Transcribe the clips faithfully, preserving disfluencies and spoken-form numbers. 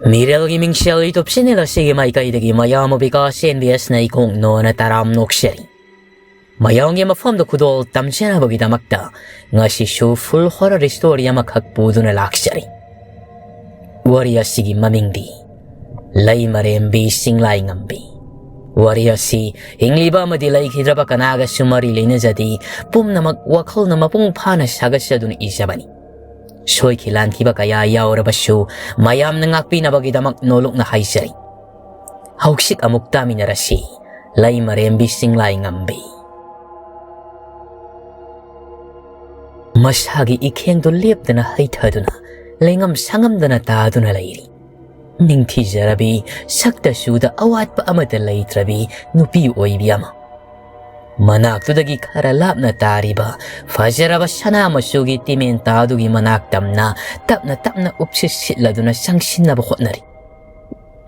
ꯃꯤꯔꯦꯜꯒꯤ ꯃꯤꯡꯁꯦꯜ YouTube channel ꯑꯁꯤꯒꯤ ꯃꯥꯏꯀꯩꯗꯒꯤ ꯃꯌꯥꯝ ꯑꯣ ꯕꯤꯀꯥꯁ ꯑꯦꯟ ꯕꯤ ꯑꯦꯁꯅ ꯏꯀꯣꯛ ꯅꯣꯟꯅ ꯇꯔꯥꯝ ꯅꯣꯛꯆꯔꯤ꯫ ꯃꯌꯥꯝꯒꯤ ꯃꯐꯝꯗ ꯈꯨꯗꯣꯜ ꯇꯝꯖꯅꯕꯒꯤꯗꯃꯛꯇ ꯉꯁꯤꯁꯨ full horror story ꯑꯃꯈꯛ ꯄꯨꯗꯨꯅ ꯂꯥꯛꯆꯔꯤ꯫ ꯋꯥꯔꯤ ꯑꯁꯤꯒꯤ ꯃꯃꯤꯡꯗꯤ ꯂꯩꯃꯔꯦꯝꯕꯤ ꯆꯤꯡꯂꯥꯏꯉꯝꯕꯤ꯫ ꯋꯥꯔꯤ ꯑꯁꯤ ꯍꯤꯡꯂꯤꯕ ꯑꯃꯗꯤ ꯂꯩꯈꯤꯗ꯭ꯔꯕ ꯀꯅꯥꯒꯁꯨ ꯃꯔꯤ ꯂꯩꯅꯖꯗꯦ, ꯄꯨꯝꯅꯃꯛ ꯋꯥꯈꯜꯅ ꯃꯄꯨꯡ ꯐꯥꯅ ꯁꯥꯒꯠꯆꯗꯨꯅ ꯏꯖꯕꯅꯤ꯫ ꯁꯣꯏꯈꯤ ꯂꯥꯟꯈꯤꯕ ꯀꯌꯥ ꯌꯥꯎꯔꯕꯁꯨ ꯃꯌꯥꯝꯅ ꯉꯥꯛꯄꯤꯅꯕꯒꯤꯗꯃꯛ ꯅꯣꯂꯨꯛꯅ ꯍꯥꯏꯖꯔꯤ꯫ ꯍꯧꯖꯤꯛ ꯑꯃꯨꯛ ꯇꯥꯃꯤꯟꯅꯔꯁꯤ ꯂꯩꯃꯔꯦꯝꯕꯤ ꯆꯤꯡꯂꯥꯏꯉꯝꯕꯤ꯫ ꯃꯁꯥꯒꯤ ꯏꯈꯦꯡꯗꯨ ꯂꯦꯞꯇꯅ ꯍꯩꯊꯗꯨꯅ ꯂꯩꯉꯝ ꯁꯥꯉꯝꯗꯅ ꯇꯥꯗꯨꯅ ꯂꯩꯔꯤ꯫ ꯅꯤꯡꯊꯤꯖꯔꯕꯤ, ꯁꯛꯇ ꯆꯨꯗ ꯑꯋꯥꯠꯄ ꯑꯃꯠꯇ ꯂꯩꯇ꯭ꯔꯕꯤ ꯅꯨꯄꯤ ꯑꯣꯏꯕꯤ ꯑꯃ꯫ ꯃꯅꯥꯛꯇꯨꯗꯒꯤ ꯈꯔ ꯂꯥꯞꯅ ꯇꯥꯔꯤꯕ ꯐꯖꯔꯕ ꯁꯅꯥ ꯃꯆꯨꯒꯤ ꯇꯤꯃꯦꯟ ꯇꯥꯗꯨꯒꯤ ꯃꯅꯥꯛ ꯇꯝꯅ ꯇꯞꯅ ꯇꯞꯅ ꯎꯞꯁꯤꯠ ꯁꯤꯠꯂꯗꯨꯅ ꯆꯪꯁꯤꯟꯅꯕ ꯍꯣꯠꯅꯔꯤ꯫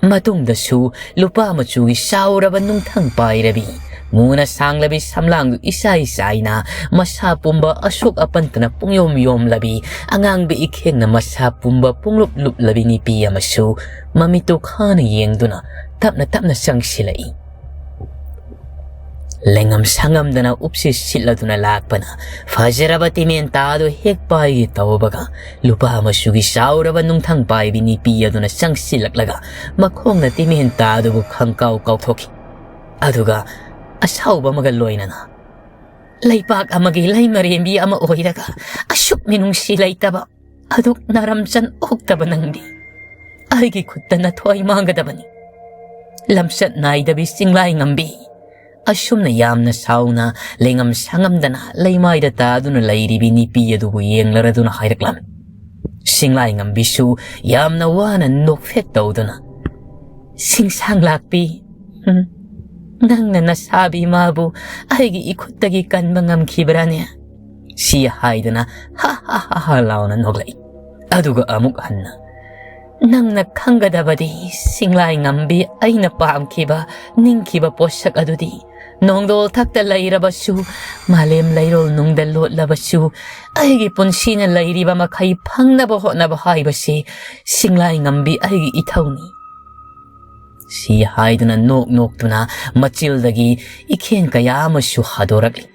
ꯃꯇꯨꯡꯗꯁꯨ ꯂꯨꯄꯥ ꯃꯆꯨꯒꯤ ꯆꯥꯎꯔꯕ ꯅꯨꯡꯊꯪ ꯄꯥꯏꯔꯕꯤ, ꯃꯨꯅ ꯁꯥꯡꯂꯕꯤ ꯁꯝꯂꯥꯡꯗꯨ ꯏꯆꯥꯏ ꯆꯥꯏꯅ, ꯃꯁꯥ ꯄꯨꯝꯕ ꯑꯁꯣꯛ ꯑꯄꯟꯇꯅ ꯄꯨꯡꯌꯣꯝ ꯌꯣꯝꯂꯕꯤ, ꯑꯉꯥꯡꯕ ꯏꯈꯦꯡꯅ ꯃꯁꯥ ꯄꯨꯝꯕ ꯄꯨꯡꯂꯨꯞ ꯂꯨꯞꯂꯕꯤ ꯅꯨꯄꯤ ꯑꯃꯁꯨ ꯃꯃꯤꯠꯇꯨ ꯈꯥꯅ ꯌꯦꯡꯗꯨꯅ ꯇꯞꯅ ꯇꯞꯅ ꯆꯪꯁꯤꯜꯂꯛꯏ꯫ ꯂꯩꯉꯝ ꯁꯥꯉꯝꯗꯅ ꯎꯞꯁꯤꯠ ꯁꯤꯠꯂꯗꯨꯅ ꯂꯥꯛꯄꯅ ꯐꯖꯔꯕ ꯇꯤꯃꯦꯟ ꯇꯥꯗꯨ ꯍꯦꯛ ꯄꯥꯏꯒꯦ ꯇꯧꯕꯒ, ꯂꯨꯄꯥ ꯃꯆꯨꯒꯤ ꯆꯥꯎꯔꯕ ꯅꯨꯡꯊꯪ ꯄꯥꯏꯕꯤ ꯅꯨꯄꯤ ꯑꯗꯨꯅ ꯆꯪꯁꯤꯜꯂꯛꯂꯒ ꯃꯈꯣꯡꯅ ꯇꯤꯃꯦꯟ ꯇꯥꯗꯨꯕꯨ ꯈꯪꯀꯥꯎ ꯀꯥꯎꯊꯣꯛꯈꯤ꯫ ꯑꯗꯨꯒ ꯑꯁꯥꯎꯕ ꯑꯃꯒ ꯂꯣꯏꯅꯅ, "ꯂꯩꯄꯥꯛ ꯑꯃꯒꯤ ꯂꯩꯃꯔꯦꯝꯕꯤ ꯑꯃ ꯑꯣꯏꯔꯒ ꯑꯁꯨꯛ ꯃꯤꯅꯨꯡꯁꯤ ꯂꯩꯇꯕ, ꯑꯗꯨꯛ ꯅꯔꯝꯆꯟ ꯑꯣꯛꯇꯕ ꯅꯪꯗꯤ ꯑꯩꯒꯤ ꯈꯨꯠꯇ ꯅꯊꯣꯏ ꯃꯥꯡꯒꯗꯕꯅꯤ꯫ ꯂꯝꯆꯠ ꯅꯥꯏꯗꯕꯤ ꯆꯤꯡꯂꯥꯏꯉꯝꯕꯤ, ꯑꯁꯨꯝꯅ ꯌꯥꯝꯅ ꯁꯥꯎꯅ ꯂꯩꯉꯝ ꯁꯥꯉꯝꯗꯅ ꯂꯩꯃꯥꯏꯗ ꯇꯥꯗꯨꯅ ꯂꯩꯔꯤꯕꯤ ꯅꯨꯄꯤ ꯑꯗꯨꯕꯨ ꯌꯦꯡꯂꯔꯗꯨꯅ ꯍꯥꯏꯔꯛꯂꯝꯃꯤ꯫ ꯁꯤꯡꯂꯥꯏꯉꯝꯕꯤꯁꯨ ꯌꯥꯝꯅ ꯋꯥꯅ ꯅꯣꯛꯐꯦꯠ ꯇꯧꯗꯨꯅ, "ꯁꯤꯡꯁꯥꯡ ꯂꯥꯛꯄꯤ, ꯎꯝ, ꯅꯪꯅ ꯅꯁꯥꯕꯤ ꯃꯥꯕꯨ ꯑꯩꯒꯤ ꯏꯈꯨꯠꯇꯒꯤ ꯀꯟꯕ ꯉꯝꯈꯤꯕ꯭ꯔꯥꯅꯦ?" ꯁꯤ ꯍꯥꯏꯗꯨꯅ ꯍꯥ ꯍꯥ ꯍꯥ ꯍꯥ ꯂꯥꯎꯅ ꯅꯣꯛꯂꯛꯏ꯫ ꯑꯗꯨꯒ ꯑꯃꯨꯛ ꯍꯟꯅ, "ꯅꯪꯅ ꯈꯪꯒꯗꯕꯗꯤ, ꯁꯤꯡꯂꯥꯏꯉꯝꯕꯤ, ꯑꯩꯅ ꯄꯥꯝꯈꯤꯕ, ꯅꯤꯡꯈꯤꯕ ꯄꯣꯠꯁꯛ ꯑꯗꯨꯗꯤ ꯅꯣꯡꯗꯣꯜ ꯊꯛꯇ ꯂꯩꯔꯕꯁꯨ, ꯃꯥꯂꯦꯝ ꯂꯩꯔꯣꯜ ꯅꯨꯡꯗ ꯂꯣꯠꯂꯕꯁꯨ, ꯑꯩꯒꯤ ꯄꯨꯟꯁꯤꯅ ꯂꯩꯔꯤꯕ ꯃꯈꯩ ꯐꯪꯅꯕ ꯍꯣꯠꯅꯕ ꯍꯥꯏꯕꯁꯤ ꯁꯤꯡꯂꯥꯏ ꯉꯝꯕꯤ ꯑꯩꯒꯤ ꯏꯊꯧꯅꯤ꯫ ꯁꯤ ꯍꯥꯏꯗꯨꯅ ꯅꯣꯛ ꯅꯣꯛꯇꯨꯅ ꯃꯆꯤꯜꯗꯒꯤ ꯏꯈꯦꯟ ꯀꯌꯥ ꯑꯃꯁꯨ ꯍꯥꯗꯣꯔꯛꯂꯤ꯫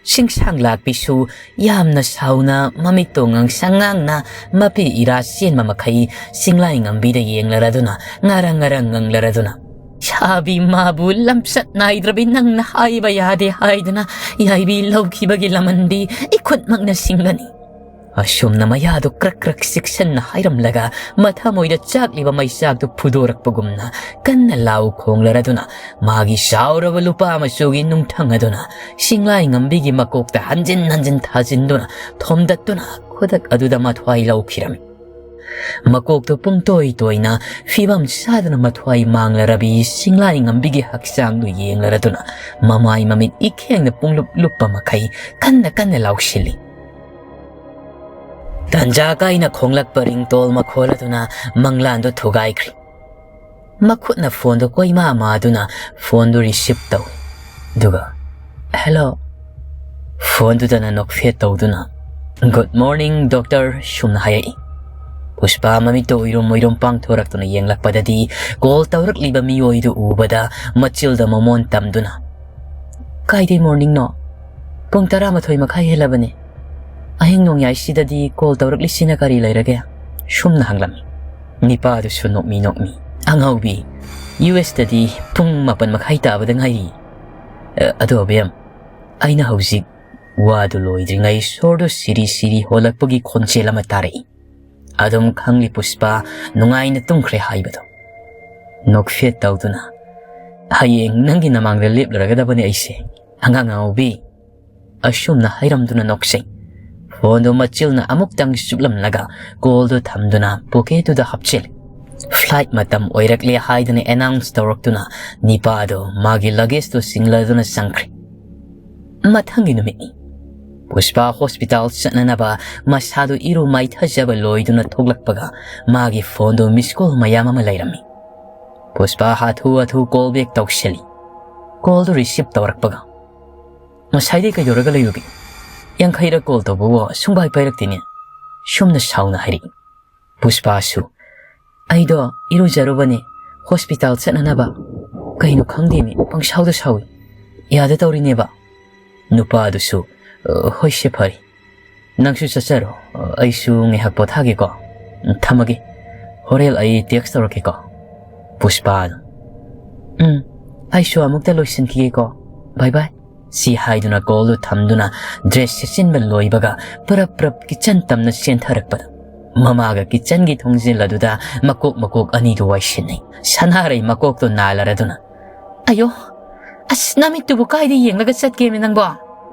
ꯁꯤꯡꯁꯥꯡ ꯂꯥꯛꯄꯤꯁꯨ ꯌꯥꯝꯅ ꯁꯥꯎꯅ ꯃꯃꯤꯠꯇꯣ ꯉꯥꯡꯁꯪ ꯉꯥꯡꯅ ꯃꯄꯤ ꯏꯔꯥ ꯆꯦꯟꯕ ꯃꯈꯩ ꯁꯤꯡꯂꯥꯏ ꯉꯝꯕꯤꯗ ꯌꯦꯡꯂꯔꯗꯨꯅ ꯉꯔꯪ ꯉꯔꯪ ꯉꯪꯂꯔꯗꯨꯅ, "ꯁꯥꯕꯤ ꯃꯥꯕꯨ ꯂꯝꯆꯠ ꯅꯥꯏꯗ꯭ꯔꯕꯤ ꯅꯪꯅ ꯍꯥꯏꯕ ꯌꯥꯗꯦ ꯍꯥꯏꯗꯨꯅ ꯌꯥꯏꯕꯤ ꯂꯧꯈꯤꯕꯒꯤ ꯂꯃꯟꯗꯤ ꯏꯈꯨꯠꯃꯛꯅ ꯁꯤꯡꯒꯅꯤ"꯫ ꯑꯁꯨꯝꯅ ꯃꯌꯥꯗꯨ ꯀ꯭ꯔꯛ ꯀ꯭ꯔꯛ ꯆꯤꯛꯁꯟꯅ ꯍꯥꯏꯔꯝꯂꯒ ꯃꯊꯃꯣꯏꯗ ꯆꯥꯛꯂꯤꯕ ꯃꯩꯆꯥꯛꯇꯨ ꯐꯨꯗꯣꯔꯛꯄꯒꯨꯝꯅ ꯀꯟꯅ ꯂꯥꯎ ꯈꯣꯡꯂꯔꯗꯨꯅ ꯃꯥꯒꯤ ꯆꯥꯎꯔꯕ ꯂꯨꯄꯥ ꯃꯆꯨꯒꯤ ꯅꯨꯡꯊꯪ ꯑꯗꯨꯅ ꯁꯤꯡꯂꯥꯏ ꯉꯝꯕꯤꯒꯤ ꯃꯀꯣꯛꯇ ꯍꯟꯖꯤꯟ ꯍꯟꯖꯤꯟ ꯊꯥꯖꯤꯟꯗꯨꯅ ꯊꯣꯝꯗꯠꯇꯨꯅ ꯈꯨꯗꯛ ꯑꯗꯨꯗ ꯃꯊ꯭ꯋꯥꯏ ꯂꯧꯈꯤꯔꯝꯃꯤ꯫ ꯃꯀꯣꯛꯇꯨ ꯄꯨꯡꯇꯣꯏ ꯇꯣꯏꯅ ꯐꯤꯕꯝ ꯆꯥꯗꯅ ꯃꯊ꯭ꯋꯥꯏ ꯃꯥꯡꯂꯔꯕꯤ ꯁꯤꯡꯂꯥꯏ ꯉꯝꯕꯤꯒꯤ ꯍꯛꯆꯥꯡꯗꯨ ꯌꯦꯡꯂꯔꯗꯨꯅ ꯃꯃꯥꯏ ꯃꯃꯤꯠ ꯏꯈꯦꯡꯅ ꯄꯨꯡꯂꯨꯞ ꯂꯨꯞꯄ ꯃꯈꯩ ꯀꯟꯅ ꯀꯟꯅ ꯂꯥꯎꯁꯤꯜꯂꯤ꯫ ꯇꯟꯖꯥ ꯀꯥꯏꯅ ꯈꯣꯡꯂꯛꯄ ꯔꯤꯡꯇꯣꯜ ꯃꯈꯣꯜ ꯑꯗꯨꯅ ꯃꯪꯂꯥꯟꯗꯨ ꯊꯨꯒꯥꯏꯈ꯭ꯔꯤ꯫ ꯃꯈꯨꯠꯅ ꯐꯣꯟꯗꯨ ꯀꯣꯏꯃꯥ ꯃꯥꯗꯨꯅ ꯐꯣꯟꯗꯨ ꯔꯤꯁꯤꯞ ꯇꯧꯏ꯫ ꯑꯗꯨꯒ, "ꯍꯦꯜꯂꯣ"꯫ ꯐꯣꯟꯗꯨꯗꯅ ꯅꯣꯛꯐꯦꯠ ꯇꯧꯗꯨꯅ, "ꯒꯨꯗ ꯃꯣꯔꯅꯤꯡ, ꯗꯣꯛꯇꯔ" ꯁꯨꯝꯅ ꯍꯥꯏꯔꯛꯏ꯫ ꯄꯨꯁꯄꯥ ꯃꯃꯤꯠꯇ ꯎꯏꯔꯨꯝ ꯎꯏꯔꯨꯝ ꯄꯥꯡꯊꯣꯔꯛꯇꯨꯅ ꯌꯦꯡꯂꯛꯄꯗꯗꯤ ꯀꯣꯜ ꯇꯧꯔꯛꯂꯤꯕ ꯃꯤꯑꯣꯏꯗꯨ ꯎꯕꯗ ꯃꯆꯤꯜꯗ ꯃꯃꯣꯟ ꯇꯝꯗꯨꯅ, "ꯀꯥꯏꯗꯩ ꯃꯣꯔꯅꯤꯡꯅꯣ? ꯄꯨꯡ ꯇꯔꯥꯃꯥꯊꯣꯏ ꯃꯈꯥꯏ ꯍꯦꯜꯂꯕꯅꯤ꯫ ꯑꯍꯤꯡ ꯅꯣꯡꯌꯥꯏꯁꯤꯗꯗꯤ ꯀꯣꯜ ꯇꯧꯔꯛꯂꯤꯁꯤꯅ ꯀꯔꯤ ꯂꯩꯔꯒꯦ?" ꯁꯨꯝꯅ ꯍꯪꯂꯝꯃꯤ꯫ ꯅꯤꯄꯥꯗꯨꯁꯨ ꯅꯣꯛꯃꯤ ꯅꯣꯛꯃꯤ, "ꯑꯉꯥꯎꯕꯤ, ꯌꯨ ꯑꯦꯁꯇꯗꯤ ꯄꯨꯡ ꯃꯥꯄꯟ ꯃꯈꯥꯏ ꯇꯥꯕꯗ ꯉꯥꯏꯔꯤ꯫ ꯑ, ꯑꯗꯣ ꯑꯕꯦꯝ, ꯑꯩꯅ ꯍꯧꯖꯤꯛ ꯋꯥꯗꯨ ꯂꯣꯏꯗ꯭ꯔꯤꯉꯩ ꯁꯣꯔꯗꯨ ꯁꯤꯔꯤ ꯁꯤꯔꯤ ꯍꯣꯜꯂꯛꯄꯒꯤ ꯈꯣꯟꯖꯦꯜ ꯑꯃ ꯇꯥꯔꯛꯏ꯫ ꯑꯗꯨꯝ ꯈꯪꯂꯤ ꯄꯨꯁꯄꯥ ꯅꯨꯡꯉꯥꯏꯅ ꯇꯨꯝꯈ꯭ꯔꯦ ꯍꯥꯏꯕꯗꯨ꯫ ꯅꯣꯛꯐꯦꯠ ꯇꯧꯗꯨꯅ, "ꯍꯌꯦꯡ ꯅꯪꯒꯤ ꯅꯃꯥꯡꯗ ꯂꯦꯞꯂꯔꯒꯗꯕꯅꯤ ꯑꯩꯁꯦ, ꯑꯉꯥꯡ ꯑꯉꯥꯎꯕꯤ"꯫ ꯑꯁꯨꯝꯅ ꯍꯥꯏꯔꯝꯗꯨꯅ ꯅꯣꯛꯆꯩ꯫ ꯐꯣꯟꯗꯨ ꯃꯆꯤꯜꯅ ꯑꯃꯨꯛꯇꯪ ꯆꯨꯞꯂꯝꯂꯒ ꯀꯣꯜꯗꯨ ꯊꯝꯗꯨꯅ ꯄꯣꯀꯦꯠꯇꯨꯗ ꯍꯥꯞꯆꯤꯜꯂꯤ꯫ ꯐ꯭ꯂꯥꯏꯠ ꯃꯇꯝ ꯑꯣꯏꯔꯛꯂꯦ ꯍꯥꯏꯗꯨꯅ ꯑꯦꯅꯥꯎꯟꯁ ꯇꯧꯔꯛꯇꯨꯅ ꯅꯤꯄꯥꯗꯨ ꯃꯥꯒꯤ ꯂꯒꯦꯖꯇꯨ ꯆꯤꯡꯂꯗꯨꯅ ꯆꯪꯈ꯭ꯔꯦ꯫ ꯃꯊꯪꯒꯤ ꯅꯨꯃꯤꯠꯅꯤ꯫ ꯄꯨꯁꯄꯥ ꯍꯣꯁꯄꯤꯇꯥꯜ ꯆꯠꯅꯅꯕ ꯃꯁꯥꯗꯨ ꯏꯔꯨ ꯃꯥꯏꯊꯖꯕ ꯂꯣꯏꯗꯨꯅ ꯊꯣꯛꯂꯛꯄꯒ ꯃꯥꯒꯤ ꯐꯣꯟꯗꯨ ꯃꯤꯁ ꯀꯣꯜ ꯃꯌꯥꯝ ꯑꯃ ꯂꯩꯔꯝꯃꯤ꯫ ꯄꯨꯁꯄꯥ ꯍꯥꯊꯨ ꯍꯥꯊꯨ ꯀꯣꯜ ꯕꯦꯛ ꯇꯧꯁꯤꯜꯂꯤ꯫ ꯀꯣꯜꯗꯨ ꯔꯤꯁꯤꯞ ꯇꯧꯔꯛꯄꯒ, "ꯉꯁꯥꯏꯗꯩ ꯀꯩꯗꯧꯔꯒ ꯂꯩꯔꯨꯒꯦ? ꯌꯥꯡꯈꯩꯔꯛ ꯀꯣꯜ ꯇꯧꯕꯕꯨ ꯁꯨꯡꯄꯥꯏ ꯄꯥꯏꯔꯛꯇꯦꯅꯦ?" ꯁꯨꯝꯅ ꯁꯥꯎꯅ ꯍꯥꯏꯔꯛꯏ꯫ ꯄꯨꯁꯄꯥꯁꯨ, "ꯑꯩꯗꯣ ꯏꯔꯨꯖꯔꯨꯕꯅꯦ, ꯍꯣꯁꯄꯤꯇꯥꯜ ꯆꯠꯅꯅꯕ꯫ ꯀꯩꯅꯣ ꯈꯪꯗꯦꯃꯤ, ꯄꯪꯁꯥꯎꯗ ꯁꯥꯎꯏ꯫ ꯌꯥꯗ ꯇꯧꯔꯤꯅꯦꯕ꯫" ꯅꯨꯄꯥꯗꯨꯁꯨ, "ꯑ, ꯍꯣꯏꯁꯦ, ꯐꯔꯦ꯫ ꯅꯪꯁꯨ ꯆꯠꯆꯔꯣ꯫ ꯑ, ꯑꯩꯁꯨ ꯉꯥꯏꯍꯥꯛ ꯄꯣꯊꯥꯒꯦꯀꯣ꯫ ꯎꯝ, ꯊꯝꯃꯒꯦ꯫ ꯍꯣꯔꯦꯟ ꯑꯩ ꯇꯦꯛꯁ ꯇꯧꯔꯛꯀꯦꯀꯣ꯫" ꯄꯨꯁꯄꯥꯗꯨ, "ꯎꯝ, ꯑꯩꯁꯨ ꯑꯃꯨꯛꯇ ꯂꯣꯏꯁꯤꯟꯈꯤꯒꯦꯀꯣ꯫ ꯕꯥꯏ ꯕꯥꯏ꯫" ꯁꯤ ꯍꯥꯏꯗꯨꯅ ꯀꯣꯜꯗꯨ ꯊꯝꯗꯨꯅ ꯗ꯭ꯔꯦꯁ ꯁꯦꯠꯆꯤꯟꯕ ꯂꯣꯏꯕꯒ ꯄꯔꯞ ꯄꯔꯞ ꯀꯤꯠꯆꯟ ꯇꯝꯅ ꯆꯦꯟꯊꯔꯛꯄꯗ, ꯃꯃꯥꯒ ꯀꯤꯠꯆꯟꯒꯤ ꯊꯣꯡꯖꯤꯜ ꯑꯗꯨꯗ ꯃꯀꯣꯛ ꯃꯀꯣꯛ ꯑꯅꯤꯗꯨ ꯋꯥꯏꯁꯤꯟꯅꯩ꯫ ꯁꯅꯥꯔꯩ ꯃꯀꯣꯛꯇꯨ ꯅꯥꯜꯂꯔꯗꯨꯅ, "ꯑꯌꯣ, ꯑꯁ, ꯅꯃꯤꯠꯇꯨꯕꯨ ꯀꯥꯏꯗ ꯌꯦꯡꯂꯒ ꯆꯠꯀꯦꯃꯤ ꯅꯪꯕꯣ?"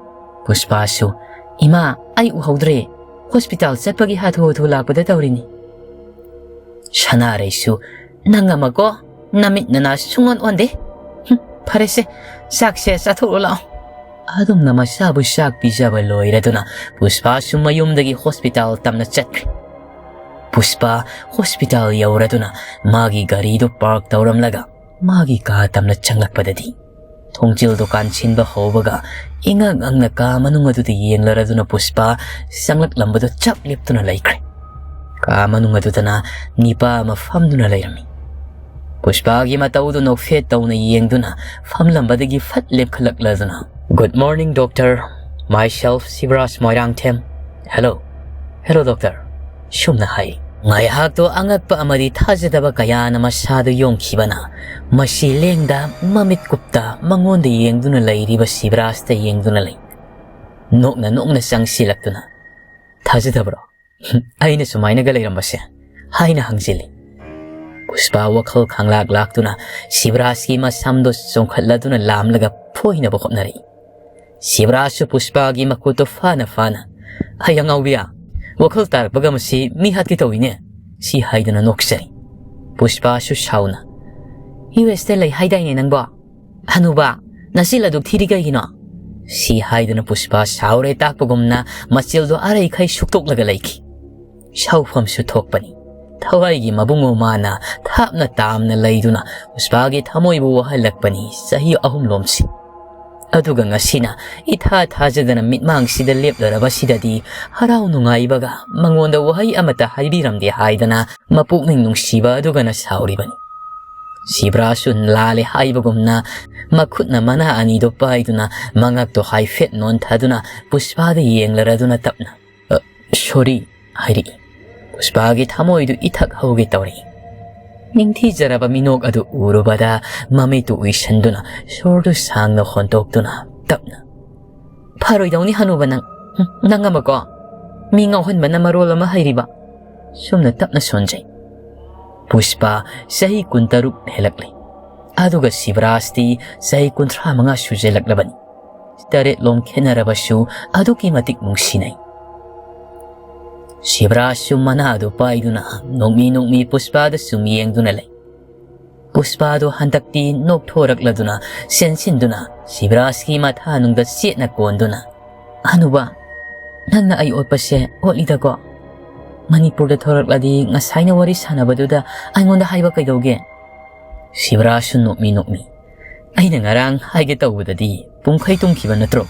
ꯄꯨꯁꯄꯥꯁꯨ, "ꯏꯃꯥ, ꯑꯩ ꯎꯍꯧꯗ꯭ꯔꯦ꯫ ꯍꯣꯁꯄꯤꯇꯥꯜ ꯆꯠꯄꯒꯤ ꯍꯥꯊꯨ ꯍꯥꯊꯨ ꯂꯥꯛꯄꯗ ꯇꯧꯔꯤꯅꯤ꯫" ꯁꯅꯥꯔꯩꯁꯨ, "ꯅꯪ ꯑꯃꯀꯣ, ꯅꯃꯤꯠ ꯅꯅꯥ ꯁꯨꯡꯑꯣꯟ ꯑꯣꯟꯗꯦ꯫ ꯍꯨꯝ, ꯐꯔꯦꯁꯦ, ꯆꯥꯛꯁꯦ ꯆꯥꯊꯣꯛꯎ ꯂꯥꯛꯑꯣ꯫" ꯑꯗꯨꯝꯅ ꯃꯆꯥꯕꯨ ꯆꯥꯛ ꯄꯤꯖꯕ ꯂꯣꯏꯔꯗꯨꯅ ꯄꯨꯁꯄꯥꯁꯨ ꯃꯌꯨꯝꯗꯒꯤ ꯍꯣꯁꯄꯤꯇꯥꯜ ꯇꯝꯅ ꯆꯠꯈ꯭ꯔꯦ꯫ ꯄꯨꯁꯄꯥ ꯍꯣꯁꯄꯤꯇꯥꯜ ꯌꯧꯔꯗꯨꯅ ꯃꯥꯒꯤ ꯒꯥꯔꯤꯗꯨ ꯄꯥꯔꯛ ꯇꯧꯔꯝꯂꯒ ꯃꯥꯒꯤ ꯀꯥ ꯇꯝꯅ ꯆꯪꯂꯛꯄꯗꯗꯤ, ꯊꯣꯡꯖꯤꯜ ꯗꯨꯀꯥꯟ ꯁꯤꯟꯕ ꯍꯧꯕꯒ ꯏꯉꯛ ꯉꯛꯅ ꯀꯥ ꯃꯅꯨꯡ ꯑꯗꯨꯗ ꯌꯦꯡꯂꯔꯗꯨꯅ ꯄꯨꯁꯄꯥ ꯆꯪꯂꯛꯂꯝꯕꯗꯨ ꯆꯞ ꯂꯦꯞꯇꯨꯅ ꯂꯩꯈ꯭ꯔꯦ꯫ ꯀꯥ ꯃꯅꯨꯡ ꯑꯗꯨꯗꯅ ꯅꯤꯄꯥ ꯑꯃ ꯐꯝꯗꯨꯅ ꯂꯩꯔꯝꯃꯤ꯫ ꯄꯨꯁꯄꯥꯒꯤ ꯃꯇꯧꯗꯨ ꯅꯣꯛꯐꯦꯠ ꯇꯧꯅ ꯌꯦꯡꯗꯨꯅ ꯐꯝꯂꯝꯕꯗꯒꯤ ꯐꯠ ꯂꯦꯞꯈꯠꯂꯛꯂꯗꯨꯅ, "Good morning, doctor. Myself, Shivraj Moirangthem." "Hello, hello, doctor," ꯁꯨꯝꯅ ꯍꯥꯏ꯫ ꯉꯥꯏꯍꯥꯛꯇꯣ ꯑꯉꯛꯄ ꯑꯃꯗꯤ ꯊꯥꯖꯗꯕ ꯀꯌꯥꯅ ꯃꯁꯥꯗꯨ ꯌꯣꯡꯈꯤꯕꯅ, ꯃꯁꯤ ꯂꯦꯡꯗ ꯃꯃꯤꯠ ꯀꯨꯞꯇ ꯃꯉꯣꯟꯗ ꯌꯦꯡꯗꯨꯅ ꯂꯩꯔꯤꯕ ꯁꯤꯕꯔꯥꯖꯇ ꯌꯦꯡꯗꯨꯅ ꯂꯩ꯫ ꯅꯣꯛꯅ ꯅꯣꯛꯅ ꯆꯪꯁꯤꯜꯂꯛꯇꯨꯅ, "ꯊꯥꯖꯗꯕ꯭ꯔꯣ, ꯑꯩꯅ ꯁꯨꯃꯥꯏꯅꯒ ꯂꯩꯔꯝꯕꯁꯦ?" ꯍꯥꯏꯅ ꯍꯪꯖꯤꯜꯂꯤ꯫ ꯄꯨꯁꯄꯥ ꯋꯥꯈꯜ ꯈꯪꯂꯥꯛ ꯂꯥꯛꯇꯨꯅ ꯁꯤꯕꯔꯥꯖꯀꯤ ꯃꯁꯝꯗꯣ ꯆꯣꯡꯈꯠꯂꯗꯨꯅ ꯂꯥꯝꯂꯒ ꯐꯣꯏꯅꯕ ꯍꯣꯠꯅꯔꯛꯏ꯫ ꯁꯤꯕꯔꯥꯖꯁꯨ ꯄꯨꯁꯄꯥꯒꯤ ꯃꯈꯨꯠꯇꯣ ꯐꯥꯅ ꯐꯥꯅ, "ꯑꯩ ꯑꯉꯥꯎꯕꯤꯌꯥ, ꯋꯥꯈꯜ ꯇꯥꯔꯛꯄꯒ ꯃꯁꯤ ꯃꯤ ꯍꯥꯠꯀꯦ ꯇꯧꯏꯅꯦ," ꯁꯤ ꯍꯥꯏꯗꯨꯅ ꯅꯣꯛꯆꯔꯤ꯫ ꯄꯨꯁꯄꯥꯁꯨ ꯁꯥꯎꯅ, "ꯌꯨ ꯑꯦꯁꯇ ꯂꯩ ꯍꯥꯏꯗꯥꯏꯅꯦ ꯅꯪꯕꯣ? ꯍꯅꯨꯕ, ꯅꯆꯤꯜ ꯑꯗꯨꯛ ꯊꯤꯔꯤ ꯀꯩꯒꯤꯅꯣ?" ꯁꯤ ꯍꯥꯏꯗꯨꯅ ꯄꯨꯁꯄꯥ ꯁꯥꯎꯔꯦ ꯇꯥꯛꯄꯒꯨꯝꯅ ꯃꯆꯤꯜꯗꯣ ꯑꯔꯩꯈꯩ ꯁꯨꯛꯇꯣꯛꯂꯒ ꯂꯩꯈꯤ꯫ ꯁꯥꯎꯐꯝꯁꯨ ꯊꯣꯛꯄꯅꯤ꯫ ꯊꯋꯥꯏꯒꯤ ꯃꯕꯨꯡ ꯃꯃꯥꯅ ꯊꯥꯞꯅ ꯇꯥꯝꯅ ꯂꯩꯗꯨꯅ ꯄꯨꯁꯄꯥꯒꯤ ꯊꯃꯣꯏꯕꯨ ꯋꯥꯍꯜꯂꯛꯄꯅꯤ ꯆꯍꯤ ꯑꯍꯨꯝ ꯂꯣꯝꯁꯤ꯫ ꯑꯗꯨꯒ ꯉꯁꯤꯅ ꯏꯊꯥ ꯊꯥꯖꯗꯅ ꯃꯤꯠꯃꯥꯡꯁꯤꯗ ꯂꯦꯞꯂꯔꯕꯁꯤꯗꯗꯤ ꯍꯔꯥꯎ ꯅꯨꯡꯉꯥꯏꯕꯒ ꯃꯉꯣꯟꯗ ꯋꯥꯍꯩ ꯑꯃꯠꯇ ꯍꯥꯏꯕꯤꯔꯝꯗꯦ ꯍꯥꯏꯗꯅ ꯃꯄꯨꯛꯅꯤꯡ ꯅꯨꯡꯁꯤꯕ ꯑꯗꯨꯒꯅ ꯁꯥꯎꯔꯤꯕꯅꯤ꯫ ꯁꯤꯕ꯭ꯔꯥꯁꯨ ꯂꯥꯜꯂꯦ ꯍꯥꯏꯕꯒꯨꯝꯅ ꯃꯈꯨꯠꯅ ꯃꯅꯥ ꯑꯅꯤꯗꯣ ꯄꯥꯏꯗꯨꯅ ꯃꯉꯛꯇꯣ ꯍꯥꯏꯐꯦꯠ ꯅꯣꯟꯊꯗꯨꯅ ꯄꯨꯁꯄꯥꯗ ꯌꯦꯡꯂꯔꯗꯨꯅ ꯇꯞꯅ, "ꯑ, ꯁꯣꯔꯤ," ꯍꯥꯏꯔꯛꯏ꯫ ꯄꯨꯁꯄꯥꯒꯤ ꯊꯃꯣꯏꯗꯨ ꯏꯊꯛ ꯍꯧꯒꯦ ꯇꯧꯔꯛꯏ꯫ ꯅꯤꯡꯊꯤꯖꯔꯕ ꯃꯤꯅꯣꯛ ꯑꯗꯨ ꯎꯔꯨꯕꯗ ꯃꯃꯤꯠꯇꯨ ꯎꯏꯁꯟꯗꯨꯅ ꯁꯣꯔꯗꯨ ꯁꯥꯡꯅ ꯍꯣꯟꯗꯣꯛꯇꯨꯅ ꯇꯞꯅ, "ꯐꯔꯣꯏꯗꯧꯅꯤ ꯍꯅꯨꯕ ꯅꯪ꯫ ꯍꯨꯝ, ꯅꯪ ꯑꯃꯀꯣ꯫ ꯃꯤ ꯉꯥꯎꯍꯟꯕꯅ ꯃꯔꯣꯜ ꯑꯃ ꯍꯩꯔꯤꯕ꯫" ꯁꯨꯝꯅ ꯇꯞꯅ ꯁꯣꯟꯖꯩ꯫ ꯄꯨꯁꯄꯥ ꯆꯍꯤ ꯀꯨꯟꯇꯔꯨꯛ ꯍꯦꯜꯂꯛꯂꯤ꯫ ꯑꯗꯨꯒ ꯁꯤꯕꯔꯥꯖꯇꯤ ꯆꯍꯤ ꯀꯨꯟꯊ꯭ꯔꯥ ꯃꯉꯥ ꯁꯨꯖꯜꯂꯛꯂꯕꯅꯤ꯫ ꯇꯔꯦꯠꯂꯣꯝ ꯈꯦꯠꯅꯔꯕꯁꯨ ꯑꯗꯨꯛꯀꯤ ꯃꯇꯤꯛ ꯅꯨꯡꯁꯤꯅꯩ꯫ ꯁꯤꯕꯔꯥꯖꯁꯨ ꯃꯅꯥ ꯑꯗꯨ ꯄꯥꯏꯗꯨꯅ ꯅꯣꯛꯃꯤ ꯅꯣꯛꯃꯤ ꯄꯨꯁꯄꯥꯗ ꯁꯨꯝ ꯌꯦꯡꯗꯨꯅ ꯂꯩ꯫ ꯄꯨꯁꯄꯥꯗꯣ ꯍꯟꯗꯛꯇꯤ ꯅꯣꯛꯊꯣꯔꯛꯂꯗꯨꯅ ꯆꯦꯟꯁꯤꯟꯗꯨꯅ ꯁꯤꯕꯔꯥꯖꯀꯤ ꯃꯊꯥꯅꯨꯡꯗ ꯆꯦꯠꯅ ꯀꯣꯟꯗꯨꯅ, "ꯍꯅꯨꯕ, ꯅꯪꯅ ꯑꯩ ꯑꯣꯠꯄꯁꯦ ꯑꯣꯠꯂꯤꯗꯀꯣ꯫ ꯃꯅꯤꯄꯨꯔꯗ ꯊꯣꯔꯛꯂꯗꯤ ꯉꯁꯥꯏꯅ ꯋꯥꯔꯤ ꯁꯥꯟꯅꯕꯗꯨꯗ ꯑꯩꯉꯣꯟꯗ ꯍꯥꯏꯕ ꯀꯩꯗꯧꯒꯦ?" ꯁꯤꯕꯔꯥꯖꯁꯨ ꯅꯣꯛꯃꯤ ꯅꯣꯛꯃꯤ, "ꯑꯩꯅ ꯉꯔꯥꯡ ꯍꯥꯏꯒꯦ ꯇꯧꯕꯗꯗꯤ ꯄꯨꯡꯈꯩ ꯇꯨꯝꯈꯤꯕ ꯅꯠꯇ꯭ꯔꯣ?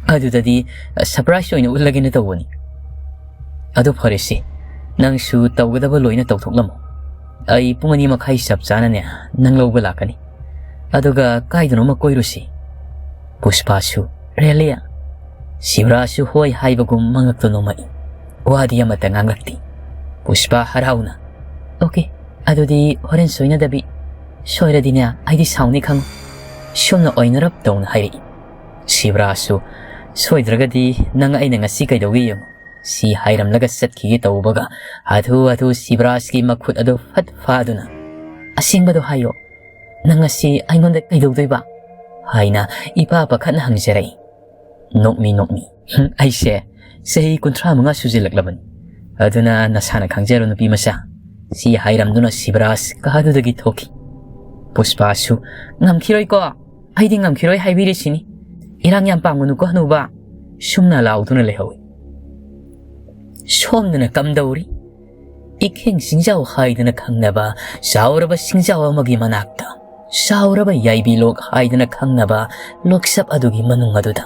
ꯑꯗꯨꯗꯗꯤ ꯁꯔꯄ꯭ꯔꯥꯏꯖ ꯑꯣꯏꯅ ꯎꯠꯂꯒꯦꯅ ꯇꯧꯕꯅꯤ꯫ ꯑꯗꯨ ꯐꯔꯦꯁꯦ, ꯅꯪꯁꯨ ꯇꯧꯒꯗꯕ ꯂꯣꯏꯅ ꯇꯧꯊꯣꯛꯂꯝꯃꯣ꯫ ꯑꯩ ꯄꯨꯡ ꯑꯅꯤ ꯃꯈꯥꯏ ꯆꯞ ꯆꯥꯅꯅꯦ ꯅꯪ ꯂꯧꯕ ꯂꯥꯛꯀꯅꯤ꯫ ꯑꯗꯨꯒ ꯀꯥꯏꯗꯅꯣꯃ ꯀꯣꯏꯔꯨꯁꯤ꯫" ꯄꯨꯁꯄꯥꯁꯨ, "ꯔꯦꯂꯤꯌꯥ?" ꯁꯤꯕꯔꯥꯖꯁꯨ ꯍꯣꯏ ꯍꯥꯏꯕꯒꯨꯝ ꯃꯉꯛꯇ ꯅꯣꯝꯃꯛꯏ꯫ ꯋꯥꯗꯤ ꯑꯃꯠꯇ ꯉꯥꯡꯂꯛꯇꯦ꯫ ꯄꯨꯁꯄꯥ ꯍꯔꯥꯎꯅ, "ꯑꯣꯀꯦ, ꯑꯗꯨꯗꯤ ꯍꯣꯔꯦꯟ ꯁꯣꯏꯅꯗꯕꯤ꯫ ꯁꯣꯏꯔꯗꯤꯅꯦ ꯑꯩꯗꯤ ꯁꯥꯎꯅꯤ ꯈꯪꯉꯨ꯫" ꯁꯨꯝꯅ ꯑꯣꯏꯅꯔꯞ ꯇꯧꯅ ꯍꯥꯏꯔꯛꯏ꯫ ꯁꯤꯕꯔꯥꯖꯁꯨ, "ꯁꯣꯏꯗ꯭ꯔꯒꯗꯤ ꯅꯪ ꯑꯩꯅ ꯉꯁꯤ ꯀꯩꯗꯧꯒꯦ ꯌꯦꯡꯉꯨ꯫" ꯁꯤ ꯍꯥꯏꯔꯝꯂꯒ ꯆꯠꯈꯤꯒꯦ ꯇꯧꯕꯒ ꯍꯥꯊꯨ ꯍꯥꯊꯨ ꯁꯤꯕꯔꯥꯖꯀꯤ ꯃꯈꯨꯠ ꯑꯗꯨ ꯐꯠ ꯐꯥꯗꯨꯅ, "ꯑꯁꯦꯡꯕꯗꯣ ꯍꯥꯏꯌꯣ, ꯅꯪ ꯉꯁꯤ ꯑꯩꯉꯣꯟꯗ ꯀꯩꯗꯧꯗꯣꯏꯕ?" ꯍꯥꯏꯅ ꯏꯄꯥ ꯄꯥꯈꯠꯅ ꯍꯪꯖꯔꯛꯏ꯫ ꯅꯣꯛꯃꯤ ꯅꯣꯛꯃꯤ, "ꯍꯨꯝ, ꯑꯩꯁꯦ ꯆꯍꯤ ꯀꯨꯟꯊ꯭ꯔꯥ ꯃꯉꯥ ꯁꯨꯖꯤꯜꯂꯛꯂꯕꯅꯤ꯫ ꯑꯗꯨꯅ ꯅꯁꯥꯅ ꯈꯪꯖꯔꯣ, ꯅꯨꯄꯤ ꯃꯆꯥ꯫" ꯁꯤ ꯍꯥꯏꯔꯝꯗꯨꯅ ꯁꯤꯕꯔꯥꯖ ꯀꯥꯗꯨꯗꯒꯤ ꯊꯣꯛꯈꯤ꯫ ꯄꯨꯁꯄꯥꯁꯨ, "ꯉꯝꯈꯤꯔꯣꯏꯀꯣ, ꯑꯩꯗꯤ ꯉꯝꯈꯤꯔꯣꯏ ꯍꯥꯏꯕꯤꯔꯤꯁꯤꯅꯤ꯫ ꯏꯔꯥꯡ ꯌꯥꯝ ꯄꯥꯝꯒꯅꯨꯀꯣ ꯍꯅꯨꯕ꯫" ꯁꯨꯝꯅ ꯂꯥꯎꯗꯨꯅ ꯂꯩꯍꯧꯏ꯫ ꯁꯣꯝꯗꯅ ꯀꯝꯗꯧꯔꯤ? ꯏꯈꯦꯡ ꯆꯤꯡꯖꯥꯎ ꯍꯥꯏꯗꯅ ꯈꯪꯅꯕ ꯆꯥꯎꯔꯕ ꯆꯤꯡꯖꯥꯎ ꯑꯃꯒꯤ ꯃꯅꯥꯛꯇ, ꯆꯥꯎꯔꯕ ꯌꯥꯏꯕꯤ ꯂꯣꯛ ꯍꯥꯏꯗꯅ ꯈꯪꯅꯕ ꯂꯣꯛꯆꯞ ꯑꯗꯨꯒꯤ ꯃꯅꯨꯡ ꯑꯗꯨꯗ꯫